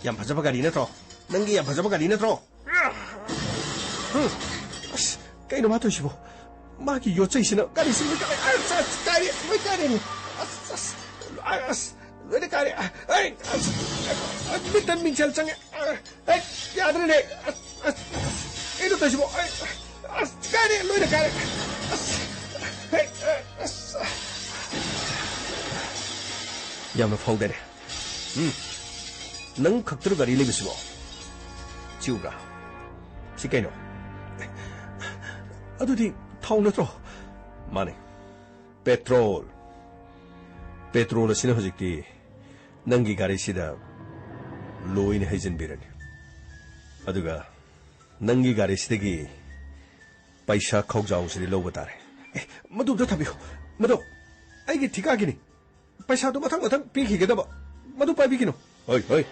ꯌꯥꯝ ꯐꯖꯕ ꯒꯥꯔꯤ ꯅꯠꯇ꯭ꯔꯣ? ꯅꯪꯒꯤ ꯌꯥꯝ ꯐꯖꯕ ꯒꯥꯔꯤ ꯅꯠꯇ꯭ꯔꯣ? ꯑꯁ, ꯀꯩꯅꯣ ꯃꯥ ꯇꯧꯔꯤꯁꯤꯕꯣ? ꯃꯥꯒꯤ ꯌꯣꯠꯆꯩꯁꯤꯅ ꯒꯥꯔꯤꯁꯤ ꯂꯣꯏ ꯀꯥꯏꯔꯦ꯫ ꯑꯁ, ꯑꯁ, ꯀꯥꯏꯔꯦ, ꯂꯣꯏ ꯀꯥꯏꯔꯦꯅꯦ꯫ ꯑꯁ, ꯑꯁ, ꯑꯁ, ꯂꯣꯏꯅ ꯀꯥꯏꯔꯦ꯫ ꯑꯩ, ꯑꯁ, ꯑꯁ, ꯃꯤꯠꯇ ꯃꯤꯡꯁꯦꯜ ꯆꯪꯉꯦ꯫ ꯑꯩ, ꯌꯥꯗ꯭ꯔꯦꯅꯦ꯫ ꯑꯁ, ꯑꯁ, ꯀꯩꯅꯣ ꯇꯧꯔꯤꯁꯤꯕꯣ? ꯑꯩ, ꯑꯁ, ꯀꯥꯏꯔꯦ, ꯂꯣꯏꯅ ꯀꯥꯏꯔꯦ꯫ ꯑꯁ, ꯑꯩ, ꯑꯁ꯫ ꯌꯥꯝꯅ ꯐꯥꯎꯗꯔꯦ꯫ ꯎꯝ꯫ ꯅꯪ ꯈꯛꯇꯔꯣ ꯒꯥꯔꯤ ꯂꯩꯕꯁꯤꯕꯣ? ꯁꯤ ꯎꯕ꯭ꯔꯥ? ꯁꯤ ꯀꯩꯅꯣ? ꯑꯗꯨꯗꯤ ꯊꯥꯎ ꯅꯠꯇ꯭ꯔꯣ? ꯃꯥꯅꯦ꯫ ꯄꯦꯇ꯭ꯔꯣꯜ꯫ ꯄꯦꯇ꯭ꯔꯣꯜ ꯑꯁꯤꯅ ꯍꯧꯖꯤꯛꯇꯤ ꯅꯪꯒꯤ ꯒꯥꯔꯤꯁꯤꯗ ꯂꯣꯏꯅ ꯍꯩꯖꯤꯟꯕꯤꯔꯅꯤ꯫ ꯑꯗꯨꯒ ꯅꯪꯒꯤ ꯒꯥꯔꯤꯁꯤꯗꯒꯤ ꯄꯩꯁꯥ ꯈꯧꯖꯥꯎꯁꯤꯗꯤ ꯂꯧꯕ ꯇꯥꯔꯦ꯫ ꯑꯦ, ꯃꯗꯨ ꯑꯝꯇ ꯊꯝꯕꯤꯌꯨ꯫ ꯃꯗꯨ ꯑꯩꯒꯤ ꯊꯤꯀꯥꯒꯤꯅꯤ꯫ ꯄꯩꯁꯥꯗꯨ ꯃꯊꯪ ꯃꯊꯪ ꯄꯤꯈꯤꯒꯗꯕ꯫ ꯃꯗꯨ ꯄꯥꯏꯕꯤꯒꯅꯨ꯫ ꯍꯣꯏ, ꯍꯣꯏ꯫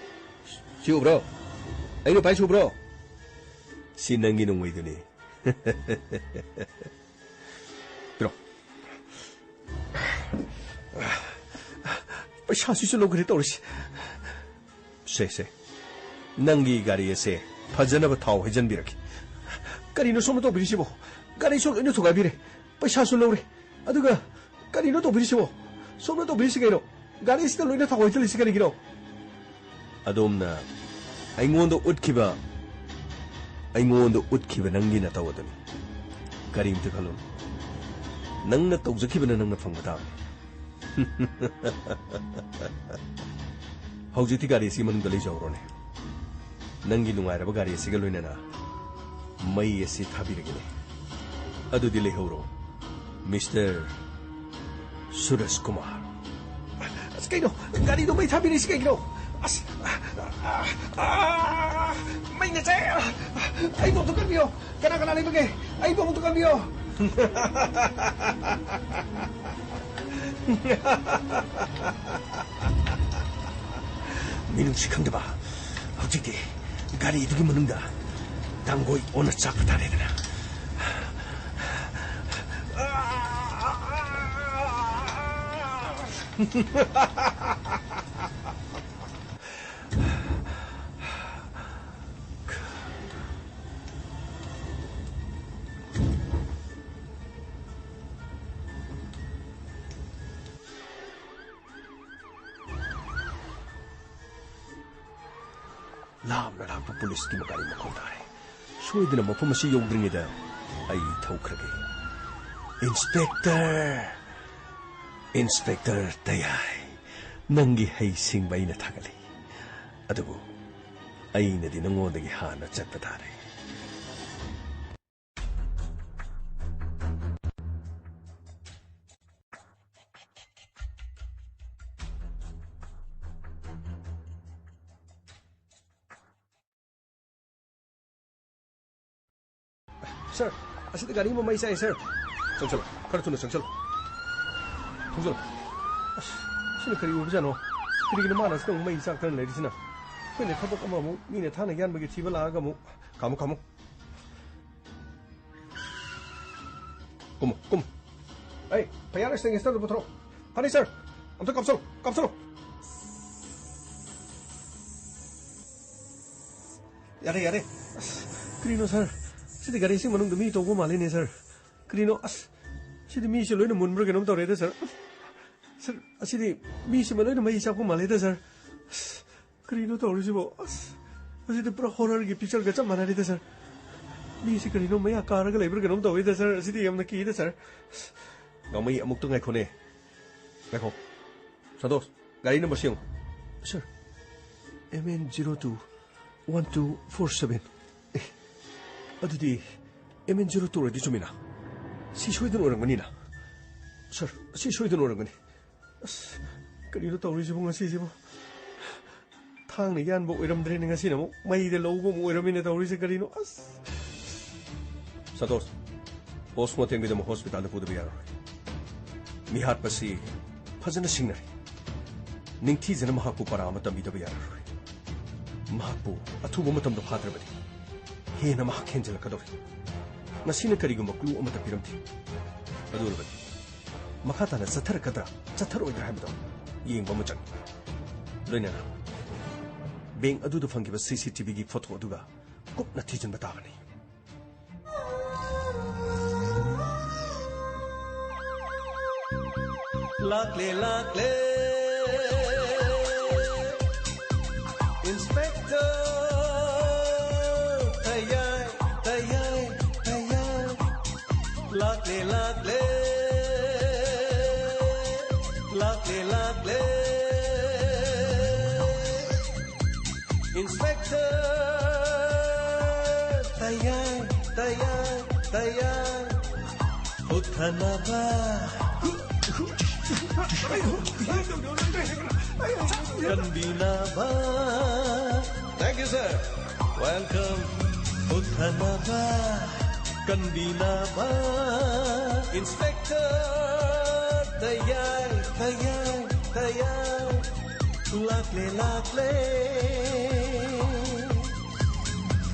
ꯁꯤ ꯎꯕ꯭ꯔꯣ? ꯑꯩ ꯂꯨꯄꯥ ꯁꯨꯕ꯭ꯔꯣ? ꯁꯤ ꯅꯪꯒꯤ ꯅꯣꯡꯃꯩꯗꯨꯅꯤ꯫ ꯄꯤꯔꯣ꯫ ꯄꯩꯁꯥꯁꯤꯁꯨ ꯂꯧꯈ꯭ꯔꯦ ꯇꯧꯔꯤꯁꯤ꯫ ꯁꯦ, ꯁꯦ꯫ ꯅꯪꯒꯤ ꯒꯥꯔꯤ ꯑꯁꯦ ꯐꯖꯅꯕ ꯊꯥꯎ ꯍꯩꯖꯤꯟꯕꯤꯔꯛꯀꯦ꯫ ꯀꯔꯤꯅꯣ ꯁꯣꯝꯅ ꯇꯧꯕꯤꯔꯤꯁꯤꯕꯣ? ꯒꯥꯔꯤꯁꯨ ꯂꯣꯏꯅ ꯊꯨꯒꯥꯏꯕꯤꯔꯦ꯫ ꯄꯩꯁꯥꯁꯨ ꯂꯧꯔꯦ꯫ ꯑꯗꯨꯒ ꯀꯔꯤꯅꯣ ꯇꯧꯕꯤꯔꯤꯁꯤꯕꯣ? ꯁꯣꯝꯅ ꯇꯧꯕꯤꯔꯤꯁꯤ ꯀꯩꯅꯣ? ꯒꯥꯔꯤꯁꯤꯗ ꯂꯣꯏꯅ ꯊꯥꯎ ꯍꯩꯖꯤꯜꯂꯤꯁꯤ ꯀꯔꯤꯒꯤꯅꯣ? ꯑꯗꯣꯝꯅ ꯑꯩꯉꯣꯟꯗ ꯎꯠꯈꯤꯕ, ꯑꯩꯉꯣꯟꯗ ꯎꯠꯈꯤꯕ ꯅꯪꯒꯤ ꯅꯇꯧ ꯑꯗꯨꯅꯤ꯫ ꯀꯔꯤꯝꯇ ꯈꯜꯂꯨꯅꯨ꯫ ꯅꯪꯅ ꯇꯧꯖꯈꯤꯕꯅ ꯅꯪꯅ ꯐꯪꯕ ꯇꯥꯕꯅꯤ꯫ ꯍꯧꯖꯤꯛꯇꯤ ꯒꯥꯔꯤ ꯑꯁꯤ ꯃꯅꯨꯡꯗ ꯂꯩꯖꯍꯧꯔꯣꯅꯦ꯫ ꯅꯪꯒꯤ ꯅꯨꯡꯉꯥꯏꯔꯕ ꯒꯥꯔꯤ ꯑꯁꯤꯒ ꯂꯣꯏꯅꯅ ꯃꯩ ꯑꯁꯤ ꯊꯥꯕꯤꯔꯒꯦꯅꯦ꯫ ꯑꯗꯨꯗꯤ ꯂꯩꯍꯧꯔꯣ, ꯃꯤꯁꯇꯔ ꯁꯨꯔꯖ ꯀꯨꯃꯥꯔ꯫ ꯑꯁ, ꯀꯩꯅꯣ? ꯒꯥꯔꯤꯗꯣ ꯃꯩ ꯊꯥꯕꯤꯔꯤꯁꯤ ꯀꯩꯒꯤꯅꯣ? ꯑꯁ, ꯑ, ꯑ, ꯑ, ꯃꯩ ꯅꯠꯇꯦ! ꯑꯩꯕꯨ ꯑꯝꯇ ꯀꯟꯕꯤꯌꯣ! ꯀꯅꯥ ꯀꯅꯥ ꯂꯩꯕꯒꯦ? ꯑꯩꯕꯨ ꯑꯃꯨꯛꯇ ꯀꯟꯕꯤꯌꯣ! ꯃꯤꯅꯨꯡꯁꯤ ꯈꯪꯗꯕ꯫ ꯍꯧꯖꯤꯛꯇꯤ ꯒꯥꯔꯤꯗꯨꯒꯤ ꯃꯅꯨꯡꯗ ꯇꯥꯡꯒꯣꯏ ꯑꯣꯟꯅ ꯆꯥꯛꯄ ꯇꯥꯔꯦꯗꯅ꯫ ꯂꯥꯞꯅ ꯂꯥꯛꯄ ꯄꯨꯂꯤꯁꯀꯤ ꯒꯥꯔꯤ ꯃꯈꯣꯟ ꯇꯥꯔꯦ꯫ ꯁꯣꯏꯗꯅ ꯃꯐꯝ ꯑꯁꯤ ꯌꯧꯗ꯭ꯔꯤꯉꯩꯗ ꯑꯩ ꯊꯧꯈ꯭ꯔꯒꯦ꯫ ꯏꯟꯁꯄꯦꯛꯇꯔ! ꯏꯟꯁꯄꯦꯛꯇꯔ ꯇꯌꯥꯏ, ꯅꯪꯒꯤ ꯍꯩꯁꯤꯡꯕ ꯑꯩꯅ ꯊꯥꯒꯠꯂꯤ꯫ ꯑꯗꯨꯕꯨ ꯑꯩꯅꯗꯤ ꯅꯉꯣꯟꯗꯒꯤ ꯍꯥꯟꯅ ꯆꯠꯄ ꯇꯥꯔꯦ꯫ ꯁꯔ, ꯑꯁꯤꯗ ꯒꯥꯔꯤ ꯑꯃ ꯃꯩ ꯆꯥꯛꯑꯦ, ꯁꯔ꯫ ꯆꯪꯁꯜꯂꯣ, ꯈꯔ ꯊꯨꯅ ꯆꯪꯁꯜꯂꯣ꯫ ꯊꯧꯖꯜꯂꯣ꯫ ꯑꯁ, ꯁꯤꯅ ꯀꯔꯤ ꯑꯣꯏꯕꯖꯥꯠꯅꯣ? ꯀꯔꯤꯒꯤꯅꯣ ꯃꯥꯅ ꯑꯁꯤꯗ ꯑꯃꯨꯛ ꯃꯩ ꯆꯥꯛꯇꯅ ꯂꯩꯔꯤꯁꯤꯅ? ꯑꯩꯈꯣꯏꯅ ꯊꯕꯛ ꯑꯃ ꯑꯃꯨꯛ, ꯃꯤꯅ ꯊꯥꯡꯅ ꯌꯥꯟꯕꯒꯤ ꯊꯤꯕ ꯂꯥꯛꯑꯒ ꯑꯃꯨꯛ꯫ ꯈꯥꯝꯃꯨ, ꯈꯥꯝꯃꯨ꯫ ꯀꯨꯝꯃꯣ, ꯀꯨꯝꯃꯣ꯫ ꯑꯩ, fire extinguisherꯗꯨ ꯄꯨꯊꯣꯔꯛꯑꯣ꯫ ꯐꯅꯤ, ꯁꯔ꯫ ꯑꯝꯇ ꯀꯥꯞꯁꯜꯂꯣ, ꯀꯥꯞꯁꯜꯂꯣ꯫ ꯌꯥꯔꯦ, ꯌꯥꯔꯦ꯫ ꯑꯁ, ꯀꯔꯤꯅꯣ, ꯁꯔ? ꯁꯤꯗꯤ ꯒꯥꯔꯤꯁꯤ ꯃꯅꯨꯡꯗ ꯃꯤ ꯇꯣꯡꯕ ꯃꯥꯜꯂꯤꯅꯦ, ꯁꯔ꯫ ꯀꯔꯤꯅꯣ? ꯑꯁ, ꯁꯤꯗꯤ ꯃꯤꯁꯦ ꯂꯣꯏꯅ ꯃꯨꯟꯕ꯭ꯔꯥ ꯀꯩꯅꯣꯝ ꯇꯧꯔꯦꯗ, ꯁꯔ꯫ ꯁꯔ, ꯑꯁꯤꯗꯤ ꯃꯤꯁꯤꯃ ꯂꯣꯏꯅ ꯃꯩ ꯆꯥꯛꯄ ꯃꯥꯜꯂꯦꯗ, ꯁꯔ꯫ ꯑꯁ, ꯀꯔꯤꯅꯣ ꯇꯧꯔꯤꯁꯤꯕꯣ? ꯑꯁ, ꯑꯁꯤꯗꯤ ꯄꯨꯔꯥ horrorꯒꯤ pictureꯒ ꯆꯞ ꯃꯥꯟꯅꯔꯦꯗ, ꯁꯔ꯫ ꯃꯤꯁꯤ ꯀꯔꯤꯅꯣ ꯃꯌꯥ ꯀꯥꯔꯒ ꯂꯩꯕ꯭ꯔꯥ ꯀꯩꯅꯣꯝ ꯇꯧꯋꯤꯗ, ꯁꯔ꯫ ꯑꯁꯤꯗꯤ ꯌꯥꯝꯅ ꯀꯤꯗ, ꯁꯔ꯫ ꯑꯁ, ꯒꯥꯡꯃꯩ, ꯑꯃꯨꯛꯇ ꯉꯥꯏꯈꯣꯅꯦ꯫ ꯉꯥꯏꯈꯣ꯫ ꯁꯟꯇꯣꯁ, ꯒꯥꯔꯤ number ꯁꯤ ꯌꯦꯡꯉꯨ꯫ Sir, M N zero two one two four seven꯫ ꯑꯦ, ꯑꯗꯨꯗꯤ M N zero two ꯑꯣꯏꯔꯗꯤ ꯆꯨꯝꯃꯤꯅ꯫ ꯁꯤ ꯁꯣꯏꯗꯅ ꯑꯣꯏꯔꯝꯒꯅꯤꯅ꯫ ꯁꯔ, ꯁꯤ ꯁꯣꯏꯗꯅ ꯑꯣꯏꯔꯝꯒꯅꯤ꯫ ꯑꯁ, ꯀꯔꯤꯅꯣ ꯇꯧꯔꯤꯁꯤꯕꯣ ꯉꯁꯤꯁꯤꯕꯣ? ꯊꯥꯡꯅ ꯌꯥꯟꯕ ꯑꯣꯏꯔꯝꯗ꯭ꯔꯦꯅꯦ, ꯉꯁꯤꯅ ꯑꯃꯨꯛ ꯃꯩꯗ ꯂꯧꯕ ꯑꯃꯨꯛ ꯑꯣꯏꯔꯝꯃꯤꯅꯦ ꯇꯧꯔꯤꯁꯦ ꯀꯔꯤꯅꯣ? ꯑꯁ! ꯁꯟꯇꯣꯁ, postmortemꯒꯤꯗꯃꯛ hospitalꯗ ꯄꯨꯗꯕ ꯌꯥꯔꯔꯣꯏ꯫ ꯃꯤꯍꯥꯠꯄꯁꯤ ꯐꯖꯅ ꯁꯤꯡꯅꯔꯦ꯫ ꯅꯤꯡꯊꯤꯖꯅ ꯃꯍꯥꯛꯄꯨ ꯄꯔꯥ ꯑꯃ ꯇꯝꯕꯤꯗꯕ ꯌꯥꯔꯔꯣꯏ꯫ ꯃꯍꯥꯛꯄꯨ ꯑꯊꯨꯕ ꯃꯇꯝꯗ ꯐꯥꯗ꯭ꯔꯕꯗꯤ ꯍꯦꯟꯅ ꯃꯍꯥꯛ ꯍꯦꯟꯖꯤꯜꯂꯛꯀꯗꯧꯔꯤ꯫ ꯉꯁꯤꯅ ꯀꯔꯤꯒꯨꯝꯕ clue ꯑꯃꯠꯇ ꯄꯤꯔꯝꯗꯦ꯫ ꯑꯗꯨ ꯑꯣꯏꯔꯕꯗꯤ ꯃꯈꯥ ꯇꯥꯅ ꯆꯠꯊꯔꯛꯀꯗ꯭ꯔꯥ, ꯆꯠꯊꯔꯣꯏꯗ꯭ꯔꯥ ꯍꯥꯏꯕꯗꯣ ꯌꯦꯡꯕ ꯑꯃ ꯆꯪꯏ꯫ ꯂꯣꯏꯅꯅ bank ꯑꯗꯨꯗ ꯐꯪꯈꯤꯕ CCTVꯒꯤ photo ꯑꯗꯨꯒ ꯀꯨꯞꯅ ꯊꯤꯖꯤꯟꯕ ꯇꯥꯕꯅꯤ꯫ ꯂꯥꯛꯂꯦ, ꯂꯥꯛꯂꯦ, Inspector꯫ Inspector, ꯇꯌꯥꯏ, ꯇꯌꯥꯏ, ꯇꯌꯥꯏ꯫ ꯍꯨꯠꯊꯅꯕ, ꯀꯟꯕꯤꯅꯕ꯫ Thank you, sir. Welcome. ꯍꯨꯠꯊꯅꯕ, ꯀꯟꯕꯤꯅꯕ꯫ Inspector, ꯇꯌꯥꯏ, ꯇꯌꯥꯏ, ꯇꯌꯥꯏ꯫ ꯂꯥꯛꯂꯦ, ꯂꯥꯛꯂꯦ꯫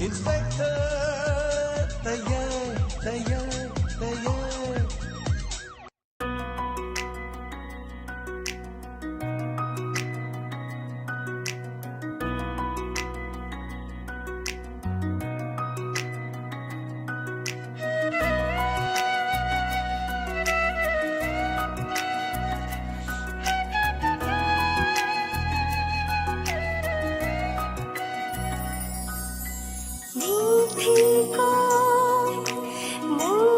Inspector, ꯇꯌꯥꯏ, ꯇꯌꯥꯏ, ꯇꯌꯥꯏ꯫ ꯅꯤꯡꯊꯤꯀꯣ, ꯅꯪ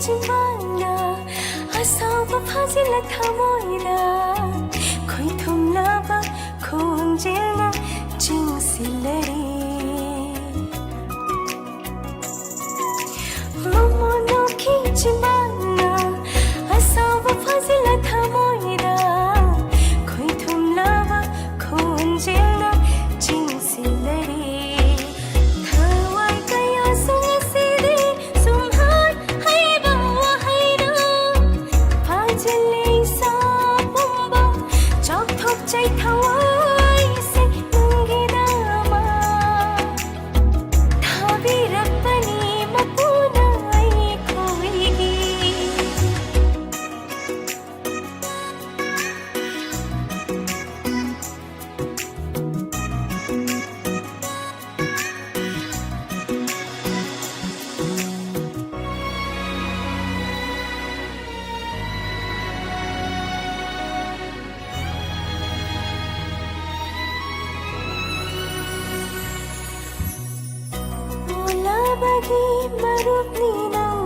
ꯆꯤꯝꯕꯥꯜꯅ ꯑꯁꯥꯎꯕ ꯐꯥꯖꯤꯜꯂ ꯊꯃꯣꯏꯗ ꯈꯣꯏꯊꯨꯝꯂꯕ ꯈꯣꯟꯖꯦꯜꯅ ꯆꯤꯡꯁꯤꯜꯂꯔꯦ꯫ ꯃꯃꯣꯟ ꯅꯣꯛꯈꯤ ꯆꯤꯝꯕꯥꯜꯅ ꯑꯁꯥꯎꯕ ꯐꯥꯖꯤꯜꯂ ꯊꯃꯣꯏꯗ ꯈꯣꯏꯊꯨꯝꯂꯕ ꯈꯣꯟꯖꯦꯜꯅ ꯆꯤꯡꯁꯤꯜꯂꯔꯦ꯫ ꯊꯋꯥꯏ ꯀꯌꯥꯁꯨ ꯉꯁꯤꯗꯤ ꯁꯨꯝꯍꯥꯠ ꯍꯩꯕ ꯋꯥꯍꯩꯅ ꯐꯥꯖꯤꯜꯂꯦ ꯏꯁꯥ ꯄꯨꯝꯕ꯫ ꯆꯥꯎꯊꯣꯛꯆꯩ ꯊꯋꯥꯏꯁꯦ ꯅꯪꯒꯤꯗꯃꯛ꯫ ꯊꯥꯕꯤꯔꯛꯄꯅꯤ ꯃꯄꯨꯅ ꯑꯩꯈꯣꯏꯒꯤ꯫ ꯑꯣꯜꯂꯕꯒꯤ ꯃꯔꯨꯞꯅꯤ ꯅꯪ